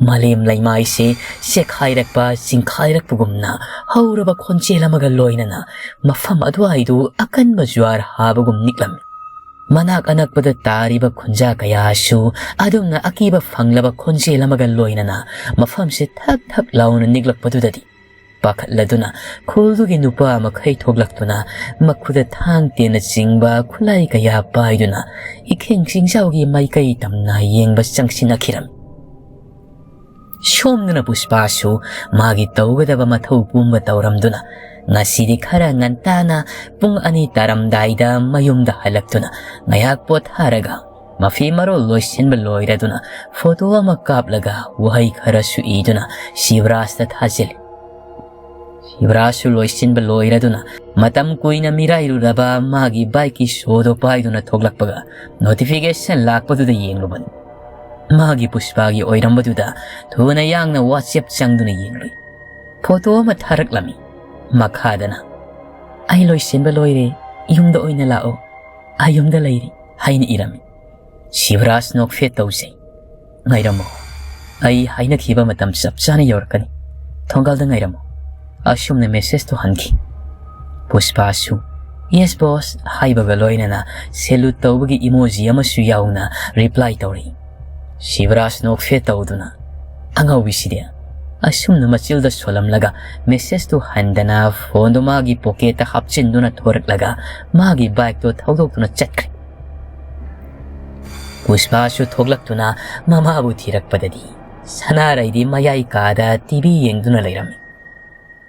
ꯃꯥꯂꯦꯝ ꯂꯩꯃꯥꯏꯁꯦ ꯆꯦꯛꯈꯥꯏꯔꯛꯄ, ꯆꯤꯡꯈꯥꯏꯔꯛꯄꯒꯨꯝꯅ ꯍꯧꯔꯕ ꯈꯣꯟꯖꯦꯜ ꯑꯃꯒ ꯂꯣꯏꯅꯅ ꯃꯐꯝ ꯑꯗꯨꯋꯥꯏꯗꯨ ꯑꯀꯟꯕ ꯖꯨꯋꯥꯔ ꯍꯥꯕꯒꯨꯝ ꯅꯤꯛꯂꯝꯃꯤ꯫ ꯃꯅꯥꯛ ꯑꯅꯛꯄꯗ ꯇꯥꯔꯤꯕ ꯈꯨꯟꯖꯥ ꯀꯌꯥꯁꯨ ꯑꯗꯨꯝꯅ ꯑꯀꯤꯕ ꯐꯪꯂꯕ ꯈꯣꯟꯖꯦꯜ ꯑꯃꯒ ꯂꯣꯏꯅꯅ ꯃꯐꯝꯁꯦ ꯊꯛ ꯊꯛ ꯂꯥꯎꯅ ꯅꯤꯛꯂꯛꯄꯗꯨꯗꯗꯤ ꯄꯥꯈꯠꯂꯗꯨꯅ ꯈꯨꯜꯗꯨꯒꯤ ꯅꯨꯄꯥ ꯃꯈꯩ ꯊꯣꯛꯂꯛꯇꯨꯅ ꯃꯈꯨꯠꯇ ꯊꯥꯡ ꯇꯦꯟꯅꯆꯤꯡꯕ ꯈꯨꯠꯂꯥꯏ ꯀꯌꯥ ꯄꯥꯏꯗꯨꯅ ꯏꯈꯦꯡ ꯆꯤꯡꯖꯥꯎꯒꯤ ꯃꯥꯏꯀꯩ ꯇꯝꯅ ꯌꯦꯡꯕ ꯆꯪꯁꯤꯟꯅꯈꯤꯔꯝꯃꯤ꯫ ꯁꯣꯝꯗꯅ ꯄꯨꯁꯄꯥꯁꯨ ꯃꯥꯒꯤ ꯇꯧꯒꯗꯕ ꯃꯊꯧ ꯄꯨꯝꯕ ꯇꯧꯔꯝꯗꯨꯅ ꯉꯁꯤꯗꯤ ꯈꯔ ꯉꯟꯇꯥꯅ ꯄꯨꯡ ꯑꯅꯤ ꯇꯥꯔꯝꯗꯥꯏꯗ ꯃꯌꯨꯝꯗ ꯍꯜꯂꯛꯇꯨꯅ ꯉꯥꯏꯍꯥꯛ ꯄꯣꯊꯥꯔꯒ ꯃꯐꯤ ꯃꯔꯣꯜ ꯂꯣꯏꯁꯤꯟꯕ ꯂꯣꯏꯔꯗꯨꯅ ꯐꯣꯇꯣ ꯑꯃ ꯀꯥꯞꯂꯒ ꯋꯥꯍꯩ ꯈꯔꯁꯨ ꯏꯗꯨꯅ ꯁꯤꯕꯔꯥꯖꯇ ꯊꯥꯖꯤꯜꯂꯤ꯫ ꯁꯤꯕꯔꯥꯖꯁꯨ ꯂꯣꯏꯁꯤꯟꯕ ꯂꯣꯏꯔꯗꯨꯅ ꯃꯇꯝ ꯀꯨꯏꯅ ꯃꯤꯔꯥꯏꯔꯨꯔꯕ ꯃꯥꯒꯤ ꯕꯥꯏꯛꯀꯤ ꯁꯣꯗꯣ ꯄꯥꯏꯗꯨꯅ ꯊꯣꯛꯂꯛꯄꯒ ꯅꯣꯇꯤꯐꯤꯀꯦꯁꯟ ꯂꯥꯛꯄꯗꯨꯗ ꯌꯦꯡꯂꯨꯕꯅꯤ꯫ ꯃꯥꯒꯤ ꯄꯨꯁꯄꯥꯒꯤ ꯑꯣꯏꯔꯝꯕꯗꯨꯗ ꯊꯨꯅ ꯌꯥꯡꯅ ꯋꯥꯆꯦꯞ ꯆꯪꯗꯨꯅ ꯌꯦꯡꯂꯨꯏ꯫ ꯐꯣꯇꯣ ꯑꯃ ꯊꯥꯔꯛꯂꯝꯃꯤ꯫ ꯃꯈꯥꯗꯅ, "ꯑꯩ ꯂꯣꯏꯁꯤꯟꯕ ꯂꯣꯏꯔꯦ, ꯌꯨꯝꯗ ꯑꯣꯏꯅ ꯂꯥꯛꯑꯣ, ꯑꯩ ꯌꯨꯝꯗ ꯂꯩꯔꯦ" ꯍꯥꯏꯅ ꯏꯔꯝꯃꯤ꯫ ꯁꯤꯕꯔꯥꯖ ꯅꯣꯛꯐꯦꯠ ꯇꯧꯖꯩ꯫ "ꯉꯥꯏꯔꯝꯃꯣ, ꯑꯩ ꯍꯥꯏꯅꯈꯤꯕ ꯃꯇꯝ ꯆꯞ ꯆꯥꯅ ꯌꯧꯔꯛꯀꯅꯤ꯫ ꯊꯣꯡꯒꯥꯜꯗ ꯉꯥꯏꯔꯝꯃꯣ"꯫ ꯑꯁꯨꯝꯅ ꯃꯦꯁꯦꯖꯇꯣ ꯍꯟꯈꯤ꯫ ꯄꯨꯁꯄꯥꯁꯨ "Yes boss" ꯍꯥꯏꯕꯒ ꯂꯣꯏꯅꯅ ꯁꯦꯂꯨꯠ ꯇꯧꯕꯒꯤ ꯏꯃꯣꯖꯤ ꯑꯃꯁꯨ ꯌꯥꯎꯅ ꯔꯤꯄ꯭ꯂꯥꯏ ꯇꯧꯔꯛꯏ꯫ ꯁꯤꯕꯔꯥꯖ ꯅꯣꯛꯐꯦꯠ ꯇꯧꯗꯨꯅ, "ꯑꯉꯥꯎꯕꯤꯁꯤꯗꯤ"꯫ ꯑꯁꯨꯝꯅ ꯃꯆꯤꯜꯗ ꯁꯣꯜꯂꯝꯂꯒ ꯃꯦꯁꯦꯖꯇꯨ ꯍꯟꯗꯅ ꯐꯣꯟꯗꯨ ꯃꯥꯒꯤ ꯄꯣꯀꯦꯠꯇ ꯍꯥꯞꯆꯤꯟꯗꯨꯅ ꯊꯣꯔꯛꯂꯒ ꯃꯥꯒꯤ ꯕꯥꯏꯛꯇꯣ ꯊꯧꯗꯣꯛꯇꯨꯅ ꯆꯠꯈ꯭ꯔꯦ꯫ ꯄꯨꯁꯄꯥꯁꯨ ꯊꯣꯛꯂꯛꯇꯨꯅ ꯃꯃꯥꯕꯨ ꯊꯤꯔꯛꯄꯗꯗꯤ ꯁꯅꯥꯔꯩꯗꯤ ꯃꯌꯥꯏ ꯀꯥꯗ ꯇꯤꯚꯤ ꯌꯦꯡꯗꯨꯅ ꯂꯩꯔꯝꯃꯤ꯫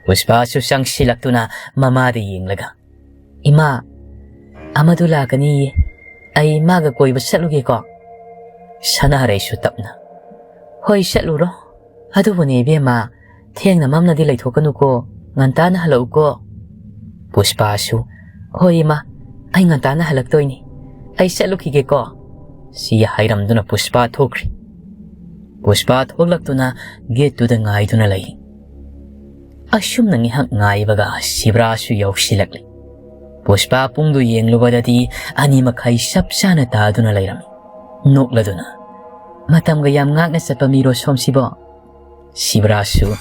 ꯄꯨꯁꯄꯥꯁꯨ ꯆꯪꯁꯤꯜꯂꯛꯇꯨꯅ ꯃꯃꯥꯗ ꯌꯦꯡꯂꯒ, "ꯏꯃꯥ, ꯑꯃꯗꯨ ꯂꯥꯛꯀꯅꯤꯌꯦ, ꯑꯩ ꯃꯥꯒ ꯀꯣꯏꯕ ꯆꯠꯂꯨꯒꯦꯀꯣ?" ꯁꯅꯥꯔꯩꯁꯨ ꯇꯞꯅ, "ꯍꯣꯏ, ꯆꯠꯂꯨꯔꯣ꯫ ꯑꯗꯨꯕꯨꯅꯦ ꯏꯕꯦꯝꯃ, ꯊꯦꯡꯅ ꯃꯝꯅꯗꯤ ꯂꯩꯊꯣꯛꯀꯅꯨꯀꯣ, ꯉꯟꯇꯥꯅ ꯍꯜꯂꯛꯎꯀꯣ"꯫ ꯄꯨꯁꯄꯥꯁꯨ, "ꯍꯣꯏ ꯏꯃꯥ, ꯑꯩ ꯉꯟꯇꯥꯅ ꯍꯜꯂꯛꯇꯣꯏꯅꯤ, ꯑꯩ ꯆꯠꯂꯨꯈꯤꯒꯦꯀꯣ"꯫ ꯁꯤ ꯍꯥꯏꯔꯝꯗꯨꯅ ꯄꯨꯁꯄꯥ ꯊꯣꯛꯈ꯭ꯔꯤ꯫ ꯄꯨꯁꯄꯥ ꯊꯣꯛꯂꯛꯇꯨꯅ ꯒꯦꯠꯇꯨꯗ ꯉꯥꯏꯗꯨꯅ ꯂꯩ꯫ ꯑꯁꯨꯝꯅ ꯉꯥꯏꯍꯥꯛ ꯉꯥꯏꯕꯒ ꯁꯤꯕ꯭ꯔꯥꯁꯨ ꯌꯧꯁꯤꯜꯂꯛꯂꯦ꯫ ꯄꯨꯁꯄꯥ ꯄꯨꯡꯗꯨ ꯌꯦꯡꯂꯨꯕꯗꯗꯤ ꯑꯅꯤ ꯃꯈꯥꯏ ꯆꯞ ꯆꯥꯅ ꯇꯥꯗꯨꯅ ꯂꯩꯔꯝꯃꯤ꯫ ꯅꯣꯛꯂꯗꯨꯅ, "ꯃꯇꯝꯒ ꯌꯥꯝ ꯉꯥꯛꯅ ꯆꯠꯄ ꯃꯤꯔꯣ ꯁꯣꯝꯁꯤꯕꯣ?" ꯁꯤꯕ꯭ꯔꯥꯁꯁꯨ,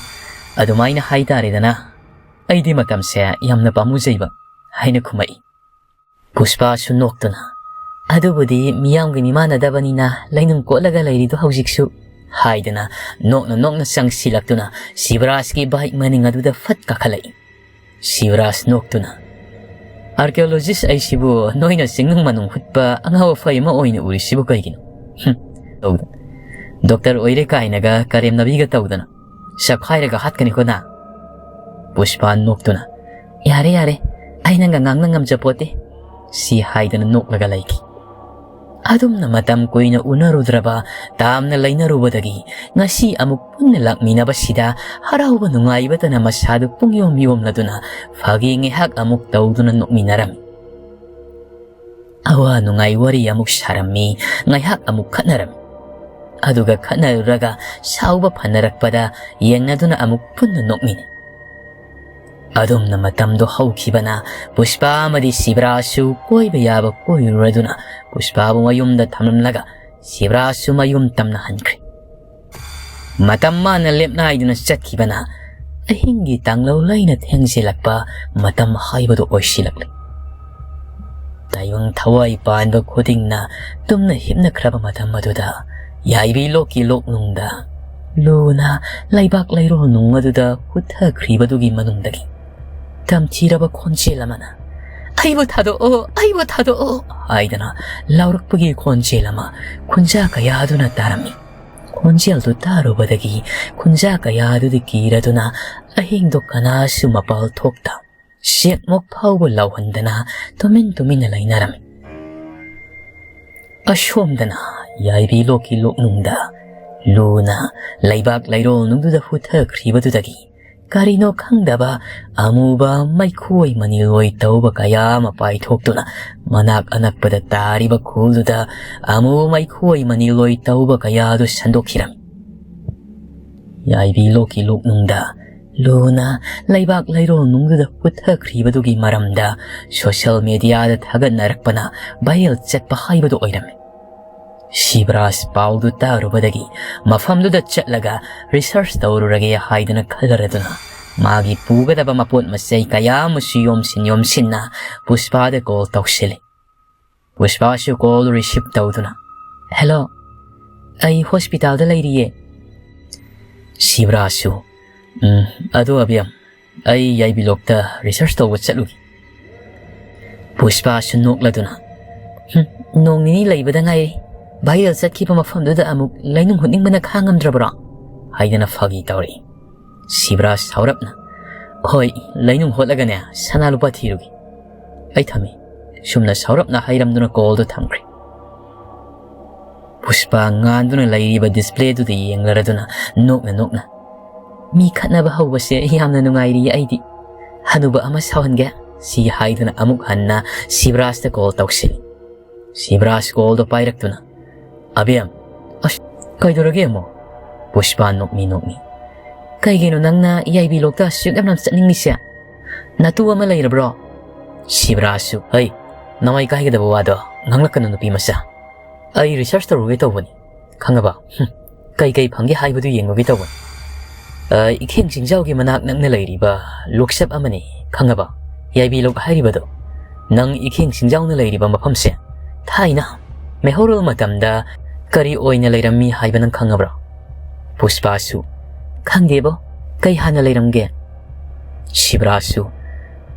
"ꯑꯗꯨꯃꯥꯏꯅ ꯍꯥꯏꯇꯥꯔꯦꯗꯅ, ꯑꯩꯗꯤ ꯃꯇꯝꯁꯦ ꯌꯥꯝꯅ ꯄꯥꯝꯃꯨꯖꯩꯕ" ꯍꯥꯏꯅ ꯈꯨꯝꯃꯛꯏ꯫ ꯄꯨꯁꯄꯥꯁꯨ ꯅꯣꯛꯇꯨꯅ, "ꯑꯗꯨꯕꯨꯗꯤ ꯃꯤꯌꯥꯝꯒꯤ ꯃꯤꯃꯥꯟꯅꯗꯕꯅꯤꯅ ꯂꯩꯅꯨꯡ ꯀꯣꯠꯂꯒ ꯂꯩꯔꯤꯗꯣ ꯍꯧꯖꯤꯛꯁꯨ" ꯍꯥꯏꯗꯅ ꯅꯣꯛꯅ ꯅꯣꯛꯅ ꯆꯪꯁꯤꯜꯂꯛꯇꯨꯅ ꯁꯤꯕ꯭ꯔꯥꯖꯀꯤ ꯕꯥꯏꯛ ꯃꯅꯤꯡ ꯑꯗꯨꯗ ꯐꯠ ꯀꯥꯈꯠꯂꯛꯏ꯫ ꯁꯤꯕꯔꯥꯖ ꯅꯣꯛꯇꯨꯅ, "ꯑꯥꯔꯀꯤꯑꯣꯂꯣꯖꯤꯁ ꯑꯩꯁꯤꯕꯨ ꯅꯣꯏꯅ ꯆꯤꯡꯅꯨꯡ ꯃꯅꯨꯡ ꯍꯨꯠꯄ ꯑꯉꯥꯎ ꯑꯐꯩ ꯑꯃ ꯑꯣꯏꯅ ꯎꯔꯤꯁꯤꯕꯨ ꯀꯩꯒꯤꯅꯣ?" "ꯍꯨꯝ, ꯇꯧꯗ-, ꯗꯣꯛꯇꯔ ꯑꯣꯏꯔꯦ ꯀꯥꯏꯅꯒ ꯀꯔꯦꯝꯅꯕꯤꯒ ꯇꯧꯗꯅ ꯆꯞꯈꯥꯏꯔꯒ ꯍꯥꯠꯀꯅꯤꯀꯣ ꯅꯪ?" ꯄꯨꯁꯄꯥ ꯅꯣꯛꯇꯨꯅ, "ꯌꯥꯔꯦ, ꯌꯥꯔꯦ, ꯑꯩ ꯅꯪꯒ ꯉꯥꯡꯅ ꯉꯝꯖꯄꯣꯠꯇꯦ" ꯁꯤ ꯍꯥꯏꯗꯅ ꯅꯣꯛꯂꯒ ꯂꯩꯈꯤ꯫ ꯑꯗꯨꯝꯅ ꯃꯇꯝ ꯀꯨꯏꯅ ꯎꯅꯔꯨꯗ꯭ꯔꯕ, ꯇꯥꯝꯅ ꯂꯩꯅꯔꯨꯕꯗꯒꯤ ꯉꯁꯤ ꯑꯃꯨꯛ ꯄꯨꯟꯅ ꯂꯥꯛꯃꯤꯟꯅꯕꯁꯤꯗ ꯍꯔꯥꯎꯕ ꯅꯨꯡꯉꯥꯏꯕꯇꯅ ꯃꯁꯥꯗꯨ ꯄꯨꯡꯌꯣꯝ ꯌꯣꯝꯂꯗꯨꯅ ꯐꯥꯒꯤ ꯉꯥꯏꯍꯥꯛ ꯑꯃꯨꯛ ꯇꯧꯗꯨꯅ ꯅꯣꯛꯃꯤꯟꯅꯔꯝꯃꯤ꯫ ꯑꯋꯥ ꯅꯨꯡꯉꯥꯏ ꯋꯥꯔꯤ ꯑꯃꯨꯛ ꯁꯥꯔꯝꯃꯤ, ꯉꯥꯏꯍꯥꯛ ꯑꯃꯨꯛ ꯈꯠꯅꯔꯝꯃꯤ꯫ ꯑꯗꯨꯒ ꯈꯠꯅꯔꯨꯔꯒ ꯁꯥꯎꯕ ꯐꯅꯔꯛꯄꯗ ꯌꯦꯡꯅꯗꯨꯅ ꯑꯃꯨꯛ ꯄꯨꯟꯅ ꯅꯣꯛꯃꯤꯟꯅꯩ꯫ ꯑꯗꯨꯝꯅ ꯃꯇꯝꯗꯣ ꯍꯧꯈꯤꯕꯅ ꯄꯨꯁꯄꯥ ꯑꯃꯗꯤ ꯁꯤꯕ꯭ꯔꯥꯁꯨ ꯀꯣꯏꯕ ꯌꯥꯕ ꯀꯣꯏꯔꯨꯔꯗꯨꯅ ꯄꯨꯁꯄꯥꯕꯨ ꯃꯌꯨꯝꯗ ꯊꯝꯂꯝꯂꯒ ꯁꯤꯕ꯭ꯔꯥꯁꯁꯨ ꯃꯌꯨꯝ ꯇꯝꯅ ꯍꯟꯈ꯭ꯔꯦ꯫ ꯃꯇꯝ ꯃꯥꯅ ꯂꯦꯞꯅꯥꯏꯗꯨꯅ ꯆꯠꯈꯤꯕꯅ ꯑꯍꯤꯡꯒꯤ ꯇꯥꯡꯂꯧ ꯂꯩꯅ ꯊꯦꯡꯖꯤꯜꯂꯛꯄ ꯃꯇꯝ ꯍꯥꯏꯕꯗꯨ ꯑꯣꯏꯁꯤꯜꯂꯛꯂꯦ꯫ ꯇꯥꯏꯕꯪ ꯊꯋꯥꯏ ꯄꯥꯟꯕ ꯈꯨꯗꯤꯡꯅ ꯇꯨꯝꯅ ꯍꯤꯞꯅꯈ꯭ꯔꯕ ꯃꯇꯝ ꯑꯗꯨꯗ ꯌꯥꯏꯕꯤ ꯂꯣꯛꯀꯤ ꯂꯣꯛꯅꯨꯡꯗ ꯂꯨꯅ ꯂꯩꯕꯥꯛ ꯂꯩꯔꯣꯜ ꯅꯨꯡ ꯑꯗꯨꯗ ꯍꯨꯠꯊꯈ꯭ꯔꯤꯕꯗꯨꯒꯤ ꯃꯅꯨꯡꯗꯒꯤ ꯇꯝꯊꯤꯔꯕ ꯈꯣꯟꯖꯦꯜ ꯑꯃꯅ, "ꯑꯩꯕꯨ ꯊꯥꯗꯣꯛꯑꯣ, ꯑꯩꯕꯨ ꯊꯥꯗꯣꯛꯑꯣ" ꯍꯥꯏꯗꯅ ꯂꯥꯎꯔꯛꯄꯒꯤ ꯈꯣꯟꯖꯦꯜ ꯑꯃ ꯈꯨꯟꯖꯥ ꯀꯌꯥꯗꯨꯅ ꯇꯥꯔꯝꯃꯤ꯫ ꯈꯣꯟꯖꯦꯜꯗꯨ ꯇꯥꯔꯨꯕꯗꯒꯤ ꯈꯨꯟꯖꯥ ꯀꯌꯥꯗꯨꯗꯤ ꯀꯤꯔꯗꯨꯅ ꯑꯍꯤꯡꯗꯨ ꯀꯅꯥꯁꯨ ꯃꯄꯥꯜ ꯊꯣꯛꯇ, ꯆꯦꯛꯃꯣꯛ ꯐꯥꯎꯕ ꯂꯥꯎꯍꯟꯗꯅ ꯇꯨꯃꯤꯟ ꯇꯨꯃꯤꯟꯅ ꯂꯩꯅꯔꯝꯃꯤ꯫ ꯑꯁꯣꯝꯗꯅ ꯌꯥꯏꯕꯤ ꯂꯣꯛꯀꯤ ꯂꯣꯛꯅꯨꯡꯗ ꯂꯨꯅ ꯂꯩꯕꯥꯛ ꯂꯩꯔꯣꯜ ꯅꯨꯡꯗꯨꯗ ꯍꯨꯠꯊꯈ꯭ꯔꯤꯕꯗꯨꯗꯒꯤ ꯀꯔꯤꯅꯣ ꯈꯪꯗꯕ ꯑꯃꯨꯕ ꯃꯩꯈꯨꯋꯣꯏ ꯃꯅꯤꯜꯋꯣꯏ ꯇꯧꯕ ꯀꯌꯥ ꯑꯃ ꯄꯥꯏꯊꯣꯛꯇꯨꯅ ꯃꯅꯥꯛ ꯑꯅꯛꯄꯗ ꯇꯥꯔꯤꯕ ꯈꯨꯜꯗꯨꯗ ꯑꯃꯨꯕ ꯃꯩꯈꯨꯋꯣꯏ ꯃꯅꯤꯜꯋꯣꯏ ꯇꯧꯕ ꯀꯌꯥꯗꯨ ꯁꯟꯗꯣꯛꯈꯤꯔꯝꯃꯤ꯫ ꯌꯥꯏꯕꯤ ꯂꯣꯛꯀꯤ ꯂꯣꯛꯅꯨꯡꯗ ꯂꯨꯅ ꯂꯩꯕꯥꯛ ꯂꯩꯔꯣꯜ ꯅꯨꯡꯗꯨꯗ ꯍꯨꯠꯊꯈ꯭ꯔꯤꯕꯗꯨꯒꯤ ꯃꯔꯝꯗ ꯁꯣꯁꯤꯌꯦꯜ ꯃꯦꯗꯤꯌꯥꯗ ꯊꯥꯒꯠꯅꯔꯛꯄꯅ ꯚꯥꯏꯔꯦꯜ ꯆꯠꯄ ꯍꯥꯏꯕꯗꯨ ꯑꯣꯏꯔꯝꯃꯤ꯫ ꯁꯤꯕꯔꯥꯖ ꯄꯥꯎꯗꯨ ꯇꯥꯔꯨꯕꯗꯒꯤ ꯃꯐꯝꯗꯨꯗ ꯆꯠꯂꯒ ꯔꯤꯁꯔꯆ ꯇꯧꯔꯨꯔꯒꯦ ꯍꯥꯏꯗꯨꯅ ꯈꯜꯂꯔꯗꯨꯅ ꯃꯥꯒꯤ ꯄꯨꯒꯗꯕ ꯃꯄꯣꯠ ꯃꯆꯩ ꯀꯌꯥ ꯑꯃꯁꯨ ꯌꯣꯝꯁꯤꯟ ꯌꯣꯝꯁꯤꯟꯅ ꯄꯨꯁꯄꯥꯗ ꯀꯣꯜ ꯇꯧꯁꯤꯜꯂꯤ꯫ ꯄꯨꯁꯄꯥꯁꯨ ꯀꯣꯜ ꯔꯤꯁꯤꯞ ꯇꯧꯗꯨꯅ, "ꯍꯦꯜꯂꯣ, ꯑꯩ ꯍꯣꯁꯄꯤꯇꯥꯜꯗ ꯂꯩꯔꯤꯌꯦ꯫" ꯁꯤꯕꯔꯥꯖꯁꯨ, "ꯎꯝ, ꯑꯗꯨ ꯑꯕꯤꯌꯝ, ꯑꯩ ꯌꯥꯏꯕꯤꯂꯣꯛꯇ ꯔꯤꯁꯔꯆ ꯇꯧꯕ ꯆꯠꯂꯨꯒꯦ꯫" ꯄꯨꯁꯄꯥꯁꯨ ꯅꯣꯛꯂꯗꯨꯅ, "ꯍꯨꯝ, ꯅꯣꯡ ꯅꯤꯅꯤ ꯂꯩꯕꯗ ꯉꯥꯏꯔꯤ, ꯚꯥꯏꯔꯦꯜ ꯆꯠꯈꯤꯕ ꯃꯐꯝꯗꯨꯗ ꯑꯃꯨꯛ ꯂꯩꯅꯨꯡ ꯍꯨꯠꯅꯤꯡꯕꯅ ꯈꯥꯡꯉꯝꯗ꯭ꯔꯕ꯭ꯔꯣ?" ꯍꯥꯏꯗꯅ ꯐꯥꯒꯤ ꯇꯧꯔꯛꯏ꯫ ꯁꯤꯕꯔꯥꯖ ꯁꯥꯎꯔꯞꯅ, "ꯍꯣꯏ, ꯂꯩꯅꯨꯡ ꯍꯣꯠꯂꯒꯅꯦ ꯁꯅꯥ ꯂꯨꯄꯥ ꯊꯤꯔꯨꯒꯦ꯫ ꯑꯩ ꯊꯝꯃꯤ꯫" ꯁꯨꯝꯅ ꯁꯥꯎꯔꯞꯅ ꯍꯥꯏꯔꯝꯗꯨꯅ ꯀꯣꯜꯗꯨ ꯊꯝꯈ꯭ꯔꯦ꯫ ꯄꯨꯁꯄꯥ ꯉꯥꯟꯗꯨꯅ ꯂꯩꯔꯤꯕ ꯗꯤꯁꯄ꯭ꯂꯦꯗꯨꯗ ꯌꯦꯡꯂꯔꯗꯨꯅ ꯅꯣꯛꯅ ꯅꯣꯛꯅ, "ꯃꯤ ꯈꯠꯅꯕ ꯍꯧꯕꯁꯦ ꯌꯥꯝꯅ ꯅꯨꯡꯉꯥꯏꯔꯤꯌꯦ ꯑꯩꯗꯤ꯫ ꯍꯅꯨꯕ ꯑꯃ ꯁꯥꯎꯍꯟꯒꯦ," ꯁꯤ ꯍꯥꯏꯗꯨꯅ ꯑꯃꯨꯛ ꯍꯟꯅ ꯁꯤꯕꯔꯥꯖꯇ ꯀꯣꯜ ꯇꯧꯁꯤꯜꯂꯤ꯫ ꯁꯤꯕꯔꯥꯖ ꯀꯣꯜꯗꯣ ꯄꯥꯏꯔꯛꯇꯨꯅ, "ꯑꯕꯦꯝ, ꯑꯁ, ꯀꯩꯗꯧꯔꯒꯦ ꯑꯃꯨꯛ?" ꯄꯨꯁꯄꯥ ꯅꯣꯛꯃꯤ ꯅꯣꯛꯃꯤ, "ꯀꯩꯒꯤꯅꯣ ꯅꯪꯅ ꯌꯥꯏꯕꯤ ꯂꯣꯛꯇ ꯑꯁꯨꯛ ꯌꯥꯝꯅ ꯆꯠꯅꯤꯡꯂꯤꯁꯦ? ꯅꯇꯨ ꯑꯃ ꯂꯩꯔꯕ꯭ꯔꯣ?" ꯁꯤꯕꯔꯥꯖꯁꯨ, "ꯍꯩ, ꯅꯃꯥꯏ ꯀꯥꯏꯒꯗꯕ ꯋꯥꯗꯣ ꯉꯥꯡꯂꯛꯀꯅꯨ, ꯅꯨꯄꯤ ꯃꯆꯥ꯫ ꯑꯩ ꯔꯤꯁꯔꯆ ꯇꯧꯔꯨꯒꯦ ꯇꯧꯕꯅꯤ, ꯈꯪꯉꯕ? ꯍꯨꯝ, ꯀꯩ ꯀꯩ ꯐꯪꯒꯦ ꯍꯥꯏꯕꯗꯨ ꯌꯦꯡꯉꯨꯒꯦ ꯇꯧꯕꯅꯤ꯫ ꯑ, ꯏꯈꯦꯡ ꯆꯤꯡꯖꯥꯎꯒꯤ ꯃꯅꯥꯛ ꯅꯛꯅ ꯂꯩꯔꯤꯕ ꯂꯣꯛꯁꯦꯞ ꯑꯃꯅꯤ, ꯈꯪꯉꯕ? ꯌꯥꯏꯕꯤ ꯂꯣꯛ ꯍꯥꯏꯔꯤꯕꯗꯣ꯫ ꯅꯪ ꯏꯈꯦꯡ ꯆꯤꯡꯖꯥꯎꯅ ꯂꯩꯔꯤꯕ ꯃꯐꯝꯁꯦ ꯊꯥꯏꯅ ꯃꯩꯍꯧꯔꯣꯜ ꯃꯇꯝꯗ ꯀꯔꯤ ꯑꯣꯏꯅ ꯂꯩꯔꯝꯃꯤ ꯍꯥꯏꯕ ꯅꯪ ꯈꯪꯉꯕ꯭ꯔꯣ?" ꯄꯨꯁꯄꯥꯁꯨ, "ꯈꯪꯗꯦꯕꯣ, ꯀꯩ ꯍꯥꯟꯅ ꯂꯩꯔꯝꯒꯦ?" ꯁꯤꯕꯔꯥꯖꯁꯨ,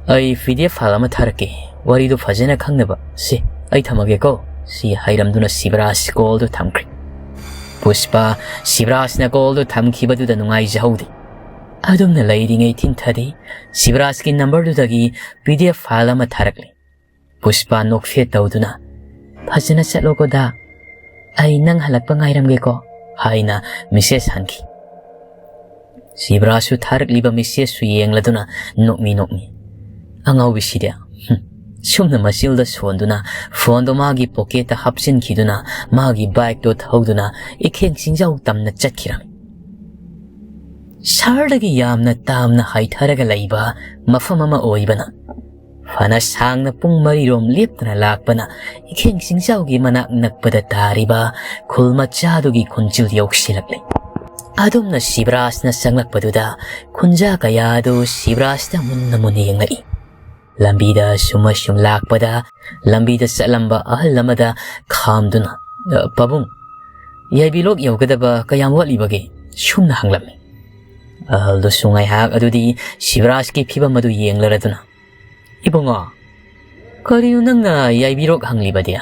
"ꯑꯩ ꯄꯤ ꯗꯤ ꯑꯦꯐ ꯐꯥꯏꯜ ꯑꯃ ꯊꯥꯔꯛꯀꯦ, ꯋꯥꯔꯤꯗꯨ ꯐꯖꯅ ꯈꯪꯅꯕ꯫ ꯁꯤ, ꯑꯩ ꯊꯝꯃꯒꯦꯀꯣ," ꯁꯤ ꯍꯥꯏꯔꯝꯗꯨꯅ ꯁꯤꯕꯔꯥꯖ ꯀꯣꯜꯗꯨ ꯊꯝꯈ꯭ꯔꯦ꯫ ꯄꯨꯁꯄꯥ ꯁꯤꯕꯔꯥꯖꯅ ꯀꯣꯜꯗꯨ ꯊꯝꯈꯤꯕꯗꯨꯗ ꯅꯨꯡꯉꯥꯏꯖꯍꯧꯗꯦ꯫ ꯑꯗꯨꯝꯅ ꯂꯩꯔꯤꯉꯩ ꯊꯤꯟꯊꯗꯦ, ꯁꯤꯕꯔꯥꯖꯀꯤ ꯅꯝꯕꯔꯗꯨꯗꯒꯤ ꯄꯤ ꯗꯤ ꯑꯦꯐ ꯐꯥꯏꯜ ꯑꯃ ꯊꯥꯔꯛꯂꯦ꯫ ꯄꯨꯁꯄꯥ ꯅꯣꯛꯐꯦꯠ ꯇꯧꯗꯨꯅ, "ꯐꯖꯅ ꯆꯠꯂꯣꯀꯣ ꯗꯥ, ꯑꯩ ꯅꯪ ꯍꯜꯂꯛꯄ ꯉꯥꯏꯔꯝꯒꯦꯀꯣ," ꯍꯥꯏꯅ ꯃꯦꯁꯦꯖ ꯍꯟꯈꯤ꯫ ꯁꯤꯕꯔꯥꯖꯁꯨ ꯊꯥꯔꯛꯂꯤꯕ ꯃꯦꯁꯦꯖꯁꯨ ꯌꯦꯡꯂꯗꯨꯅ ꯅꯣꯛꯃꯤ ꯅꯣꯛꯃꯤ, "ꯑꯉꯥꯎꯕꯤꯁꯤꯗꯤ, ꯍꯨꯝ, ꯁꯨꯝꯅ ꯃꯆꯤꯜꯗ ꯁꯣꯟꯗꯨꯅ ꯐꯣꯟꯗꯣ ꯃꯥꯒꯤ ꯄꯣꯀꯦꯠꯇ ꯍꯥꯞꯆꯤꯟꯈꯤꯗꯨꯅ ꯃꯥꯒꯤ ꯕꯥꯏꯛꯇꯣ ꯊꯧꯗꯨꯅ ꯏꯈꯦꯡ ꯆꯤꯡꯖꯥꯎ ꯇꯝꯅ ꯆꯠꯈꯤꯔꯝꯃꯤ꯫" ꯁꯍꯔꯗꯒꯤ ꯌꯥꯝꯅ ꯇꯥꯝꯅ ꯍꯥꯏꯊꯔꯒ ꯂꯩꯕ ꯃꯐꯝ ꯑꯃ ꯑꯣꯏꯕꯅ, ꯐꯅ ꯁꯥꯡꯅ ꯄꯨꯡ ꯃꯔꯤꯔꯣꯝ ꯂꯦꯞꯇꯅ ꯂꯥꯛꯄꯅ ꯏꯈꯦꯡ ꯆꯤꯡꯖꯥꯎꯒꯤ ꯃꯅꯥꯛ ꯅꯛꯄꯗ ꯇꯥꯔꯤꯕ ꯈꯨꯜ ꯃꯆꯥꯗꯨꯒꯤ ꯈꯨꯟꯖꯤꯜ ꯌꯧꯁꯤꯜꯂꯛꯂꯦ꯫ ꯑꯗꯨꯝꯅ ꯁꯤꯕꯔꯥꯖꯅ ꯆꯪꯂꯛꯄꯗꯨꯗ ꯈꯨꯟꯖꯥ ꯀꯌꯥ ꯑꯗꯨ ꯁꯤꯕꯔꯥꯖꯇ ꯃꯨꯟꯅ ꯃꯨꯟꯅ ꯌꯦꯡꯂꯛꯏ꯫ ꯂꯝꯕꯤꯗ ꯁꯨꯝ ꯑꯁꯨꯝ ꯂꯥꯛꯄꯗ ꯂꯝꯕꯤꯗ ꯆꯠꯂꯝꯕ ꯑꯍꯜ ꯑꯃꯗ ꯈꯥꯝꯗꯨꯅ, "ꯑ, ꯄꯥꯕꯨꯡ, ꯌꯥꯏꯕꯤ ꯂꯣꯛ ꯌꯧꯒꯗꯕ ꯀꯌꯥꯝ ꯋꯥꯠꯂꯤꯕꯒꯦ?" ꯁꯨꯝꯅ ꯍꯪꯂꯝꯃꯤ꯫ ꯑꯍꯜꯗꯨꯁꯨ ꯉꯥꯏꯍꯥꯛ ꯑꯗꯨꯗꯤ ꯁꯤꯕꯔꯥꯖꯀꯤ ꯐꯤꯕꯝ ꯑꯗꯨ ꯌꯦꯡꯂꯔꯗꯨꯅ, "ꯏꯕꯨꯡꯉꯣ, ꯀꯔꯤꯅꯣ ꯅꯪꯅ ꯌꯥꯏꯕꯤꯔꯣꯛ ꯍꯪꯂꯤꯕꯗꯤ?